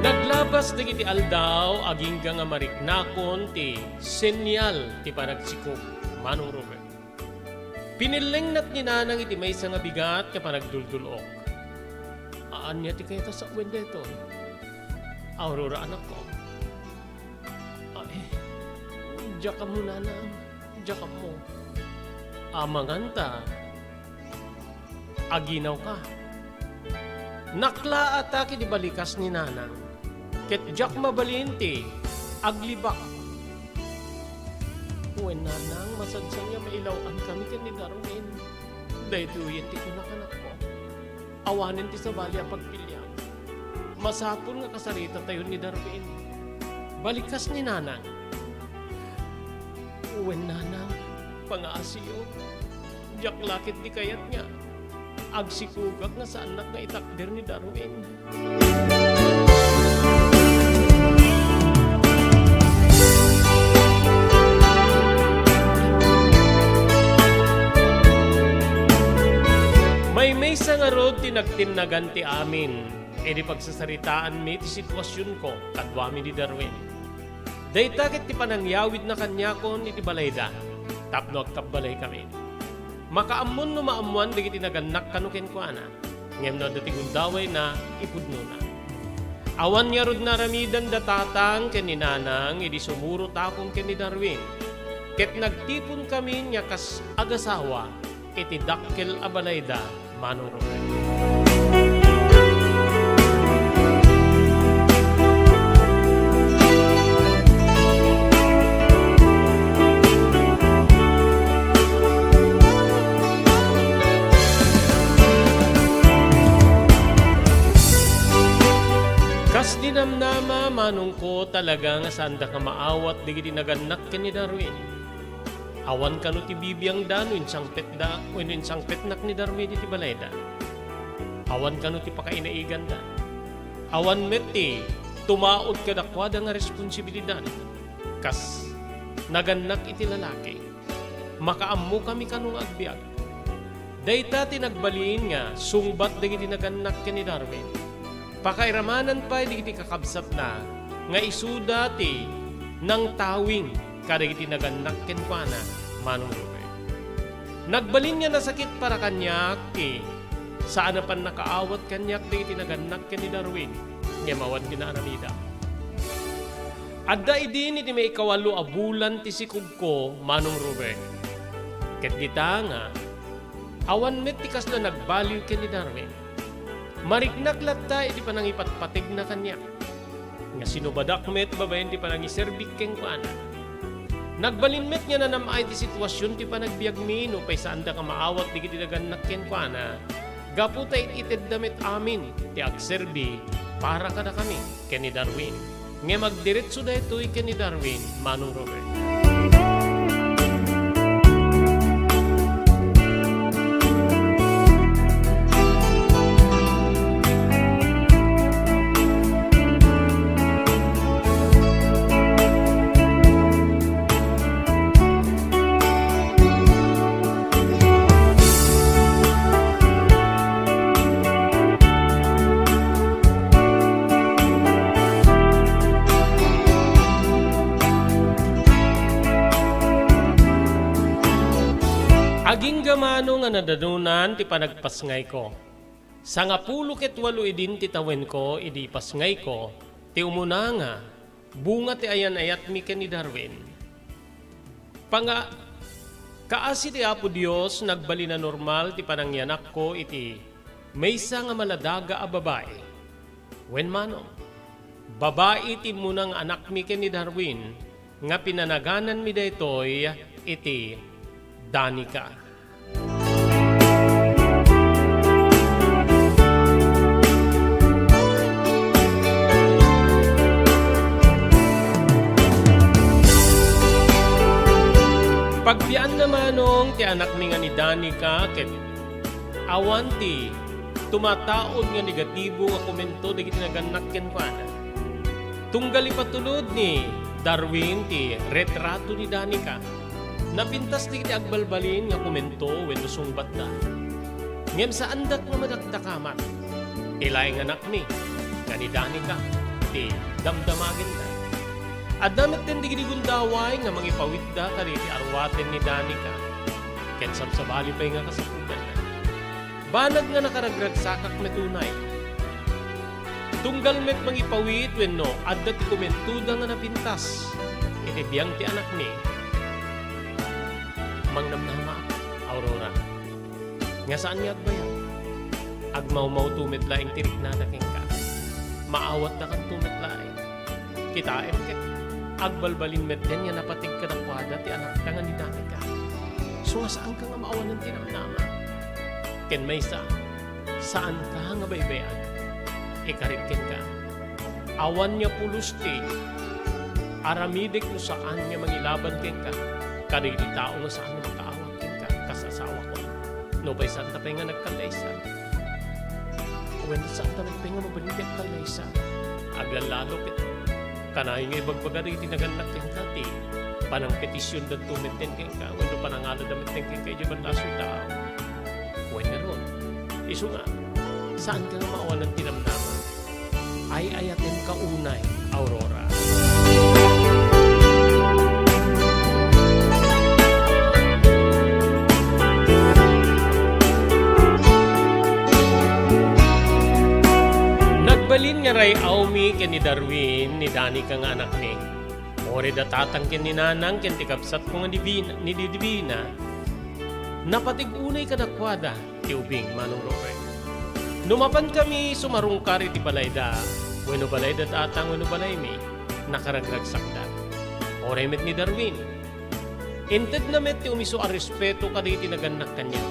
Naglabas dagiti aldaw, agingga nga mariknakon ti senyal ti panagsikog, Manong Robert. Pinillengnat ni Nanang iti maysa nga bigat nga panagduldul-ok. Ania ti kayat a sawen daytoy? Aurora, anakko. Ay, diak ammo, Nanang. Diak ammo. Amanganta. Aginawka. Naklaat iti balikas ni Nanang, ket diak mabalin ti aglibak. Wen, Nanang, masadsan nga mailaw-ankami ken ni Darwin. Daytoyen ti kunak, anakko. Awanen ti sabali a pagpiliam. Masapul nga kasaritatayon ni Darwin. Balikas ni Nanang. Wen, Nanang, pangaasiyo. Diak la ketdi kayat nga agsikogak nga saannak nga itakder ni Darwin. Maymaysa ngarud ti nagtinnagan ti amin idi pagsasaritaanmi ti situasionko kaduami ni Darwin. Dayta ket ti panangyawidna kaniakon iti balayda tapno agkabbalaykami. Makaammon no maammoan dagiti nagannak kano kenkuana, ngem no adda ti gundawayna, ipudnona. Awan ngarud naaramidanda tatang ken ni Nanang idi sumurot akon ken ni Darwin, ket nagtiponkami nga kas agasawa iti dakkel a balayda, Manong Robert. Kas dinamnama, manongko, talaga nga saanda nga maawat dagiti nagannak ken ni Darwin. Awan kano ti bibiangda no insangpetda wenno insangpetnak ni Darwin iti balayda. Awan kano ti pakainaiganda. Awan met ti tumaud kadakuada nga responsibilidad. Kas nagannak iti lalaki, makaammokami kano nga agbiag. Dayta ti nagbalin nga sungbat dagiti nagannak ken ni Darwin. Pakairamanna pay dagiti kakabsatna nga isuda ti nangtawing kadagiti nagannak kenkuana, Manong Robert. Nagbalin nga nasakit para kaniak ti saan a pannakaawat kaniak dagiti nagannak ken ni Darwin, ngem awan ti naaramidda. Adda idin iti maikawalo a bulan ti sikogko, Manong Robert. Ket dita nga, awan met ti kasla nagbaliw ken ni Darwin. Mariknak latta iti panangipatpategna kaniak nga sinubadak met babaen ti panangiserbik kenkuana. Nagbalin met nga nanam-ay ti situasion ti panagbiagmi nupay saanda nga maawat dagiti nagannak kenkuana, gapu ta it-itedda met amin ti agserbi para kadakami ken ni Darwin. Ngem agdiretso daytoy ken ni Darwin, Manong Robert. Agingga mano nga nadanonan ti panagpasngayko. Sangapulo ket walo idin ti tawenko idi ipasngayko ti umuna nga bunga ti ayan-ayatmi ken ni Darwin. Panga-, kaasi ti Apo Dios, nagbalin a normal ti panangyanakko iti maysa nga maladaga a babai. Wen mano, babai ti immuna nga anakmi ken ni Darwin, nga pinanagananmi daytoy iti Danica. Pagbianna manong ti anakmi nga ni Danica ket awan ti tumataud nga negatibo nga komento dagiti nagannak kenkuana. Tunggal ipatulod ni Darwin ti retrato ni Danica, napintas dagiti agbalbalin nga komento wenno sungbatda. Ngem saandak nga madakdakamat. Ti laeng anakmi nga ni Danica ti damdamagenda. Adda metten dagiti gundaway nga mangipawitda kadagiti arwaten ni Danica ket sabsabali pay nga kasapulanna. Banag nga nakaragragsakak met unay. Tunggal met mangipawit wenno adda ti komentoda nga napintas iti biang ti anakmi, mangnamnamaak, Aurora, nga saan nga agbayag. Agmawmawto met laeng ti riknada kenka. Maawatdakanto met laeng. Kitaem ket agbalbalin metten nga napatig kadakuada ti anakta nga ni Danica. Isu nga saanka nga maawanan ti namnama. Ken maysa, saanka nga baybay-an. Ikarit kenka. Awan nga pulos ti aramidek no saan nga mangilaban kenka kadagiti tao nga saan nga makaawat kenka kas asawako. Nupay saanta pay nga nagkallaysa, wenno saanta met pay nga mabalin ti agkallaysa, aglalalo ket kanayon nga ibagbaga dagiti nagannak kenka ti panangpetisiondanto metten kenka wenno panangalada metten kenka idiay ballasiw taaw. Wen ngarud, isu nga, saanka nga maawanan ti namnama. Ay-ayatenka unay, Aurora. Nagbalin nga ray-awmi ken ni Darwin ni Danica nga anakmi. Uray da tatang ken ni nanang ken ti kabsatko nga ni Divina, ni Divina, napatig unay kadakuada ti ubing, Manong Robert. No mapankami sumarungkar iti balayda, wenno balayda tatang wenno balaymi, nakaragragsakda. Uray met ni Darwin. Intedna met ti umisu a respeto kadagiti nagannak kaniak.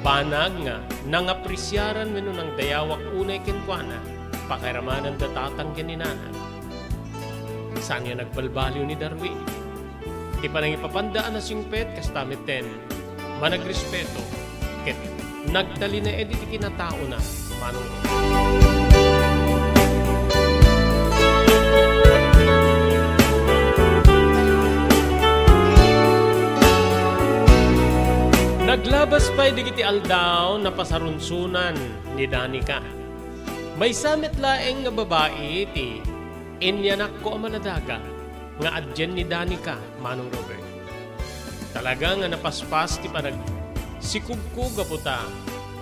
Banag nga nangapresiaran wenno nangdayawak unay kenkuana, pakairamana da tatang ken ni nanang. Saan nga nagbalbaliw ni Darwin. Ti panangipapanda a nasingpet kasta metten, managrespeto, ket nagtalinaed iti kinataona, Manong. Naglabas pay dagiti aldaw, napasarunsonan ni Danica. Maysa met laeng nga babai ti inyanakko a manadaga nga adien ni Danica, Manong Robert. Talaga nga napaspas ti panagsikogko gapu ta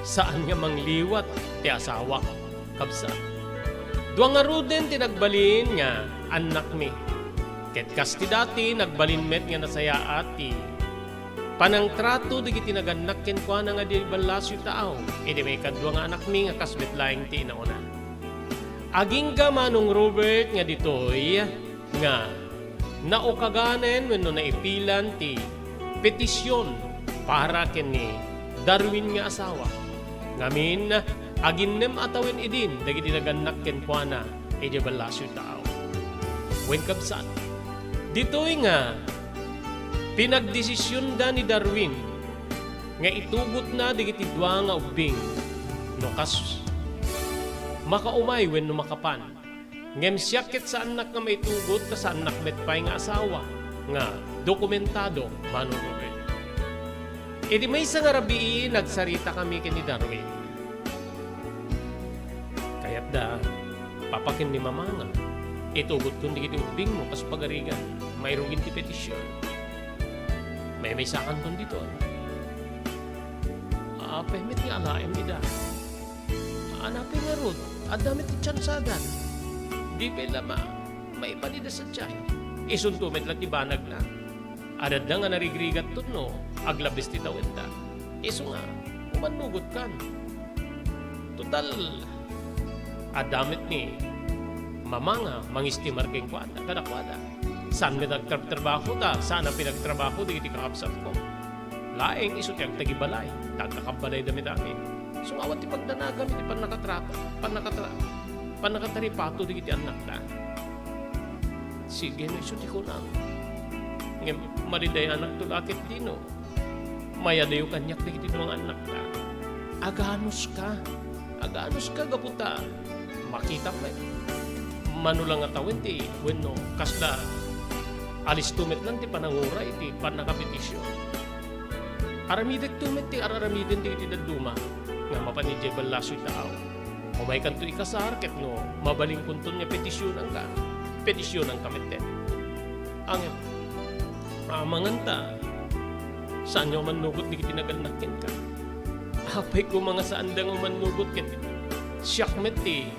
saan nga mangliwat ti asawak, kabsat. Dua ngaruden ti nagbalin nga annakmi. Ket kas ti dati, nagbalin met nga nasayaat ti panangtrato dagiti nagannak kenkuana nga di ballasiw taaw. Iti maikadua nga anakmi nga kasbet laeng ti inauna. Agingga, Manong Robert, nga ditoy nga naukaganen wenno naipilan ti petision para ken ni Darwin nga asawa. Ngamin, aginnem a tawen idin dagiti nagannak kenkuana idiay ballasiw taaw. Wen, kabsat, ditoy nga pinagdesisionda ni Darwin nga itugotna dagiti dua nga ubbing no kas makaumay wenno makapan. Ngem siak ket saannak nga maitugot ta saannak met pay nga asawa nga dokumentado, Manong Robert. Iti maysa nga rabii, nagsaritakami ken ni Darwin. Kayatda, papa ken ni mama, nga itugotkon dagiti ubbingmo kas pagarigan, mairugin ti petision. Maymaysakanton ditoy. Apay met nga alaem ida. Apay ngarud, adda met ti tiansadan. Di pay la ma-, maipan ida sadiay. Isunto met la ti banagna. Adda nga narigrigatton no aglabis ti tawenda. Isu nga, umannugotkan. Total, adda met ni mama nga mangistimar kenkuana, kadakuada. Saan met agtrabtrabaho ta saan a pinagtrabaho dagiti kakabsatko. Laeng isu ti agtagibalay, ta agkakabbalayda met amin. Isu nga awan ti pagdanagam iti pannakatrato, pannakatra-, pannakataripato dagiti annakda. Sige, no isu ti kunam. Ngem malidayanakto la ket dino. Mayadayo kaniak dagiti dua nga annakta. Aganuska. Aganuska gapu ta makitak met. Mano la nga tawen ti wenno kasla alisto met lang ti panangura iti pannakapetision. Aramidekto met ti ar-aramiden dagiti dadduma nga mapan idiay ballasoy taaw. Umaykanto ikasar ket no mabalinkonton nga petisionanka, petisionanka metten. Ngem, amanganta, saanyo a mannugot dagiti nagannak kenka. Apay koma nga saanda nga mannugot ket siak met ti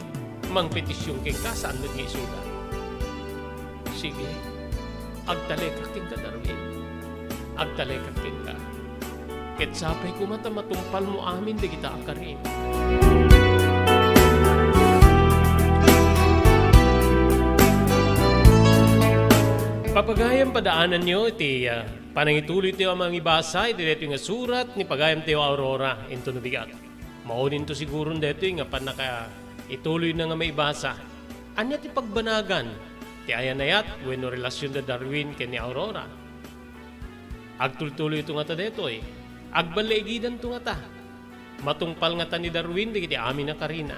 mangpetision kenka, saan met nga isuda. Sige, agtalekak kenka, Darwin. Agtalekak kenka. Ket sapay koma ta matumpalmo amin dagita a karim. Papagayam, padaananyo iti, ah, panangituloytayo a mangibasa iti daytoy nga surat ni pagayamtayo Aurora, inton bigat. Mauninto siguron daytoy nga pannakaituloyna nga maibasa. Ania ti pagbanagan ti ayanayat wenno relasion da Darwin ken ni Aurora? Agtultuloyto ngata daytoy. Agballigidanto ngata. Matungpal ngata ni Darwin dagiti amin a karina.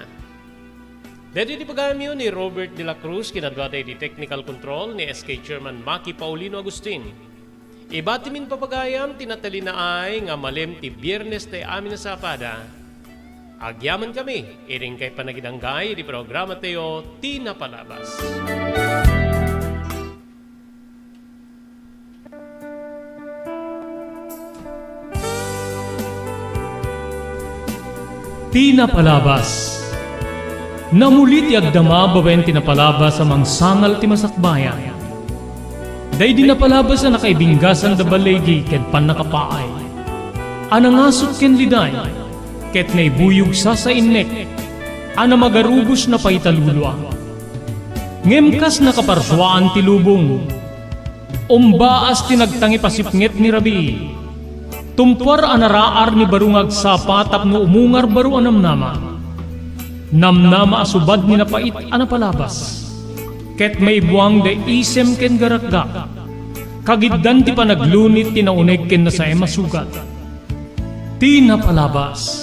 Daytoy ti pagayamyo ni Robert de la Cruz, kinadua ti technical control ni S K Chairman Maki Paulino Agustin. Ibatimin, papagayam, ti natalinaay nga malem ti Biernes ti amin a sapada. Agyamankami, idiay panagidanggayan iti programatayo, Ti Napalabas. Ti Napalabas. Namuli ti agdama babaen ti napalabas a mangsangal ti masakbayan. Daydi napalabas a nakaibinggasan da baligi ken pannakapaay, a nangasut ken liday, ket naibuyog sasainnek, a namagarubos napaitalulua. Ngem kas nakaparsuaan ti lubong, umbaas ti nagtangip a sipnget ni rabii. Tumpuar a naraar ni baro nga agsapa tapno umungar baro a namnama. Namnama a subad ni napait a napalabas. Ket maibuang da isem ken garakgak. Kagiddan ti panaglunit ti nauneg ken nasaem a sugat. Ti napalabas.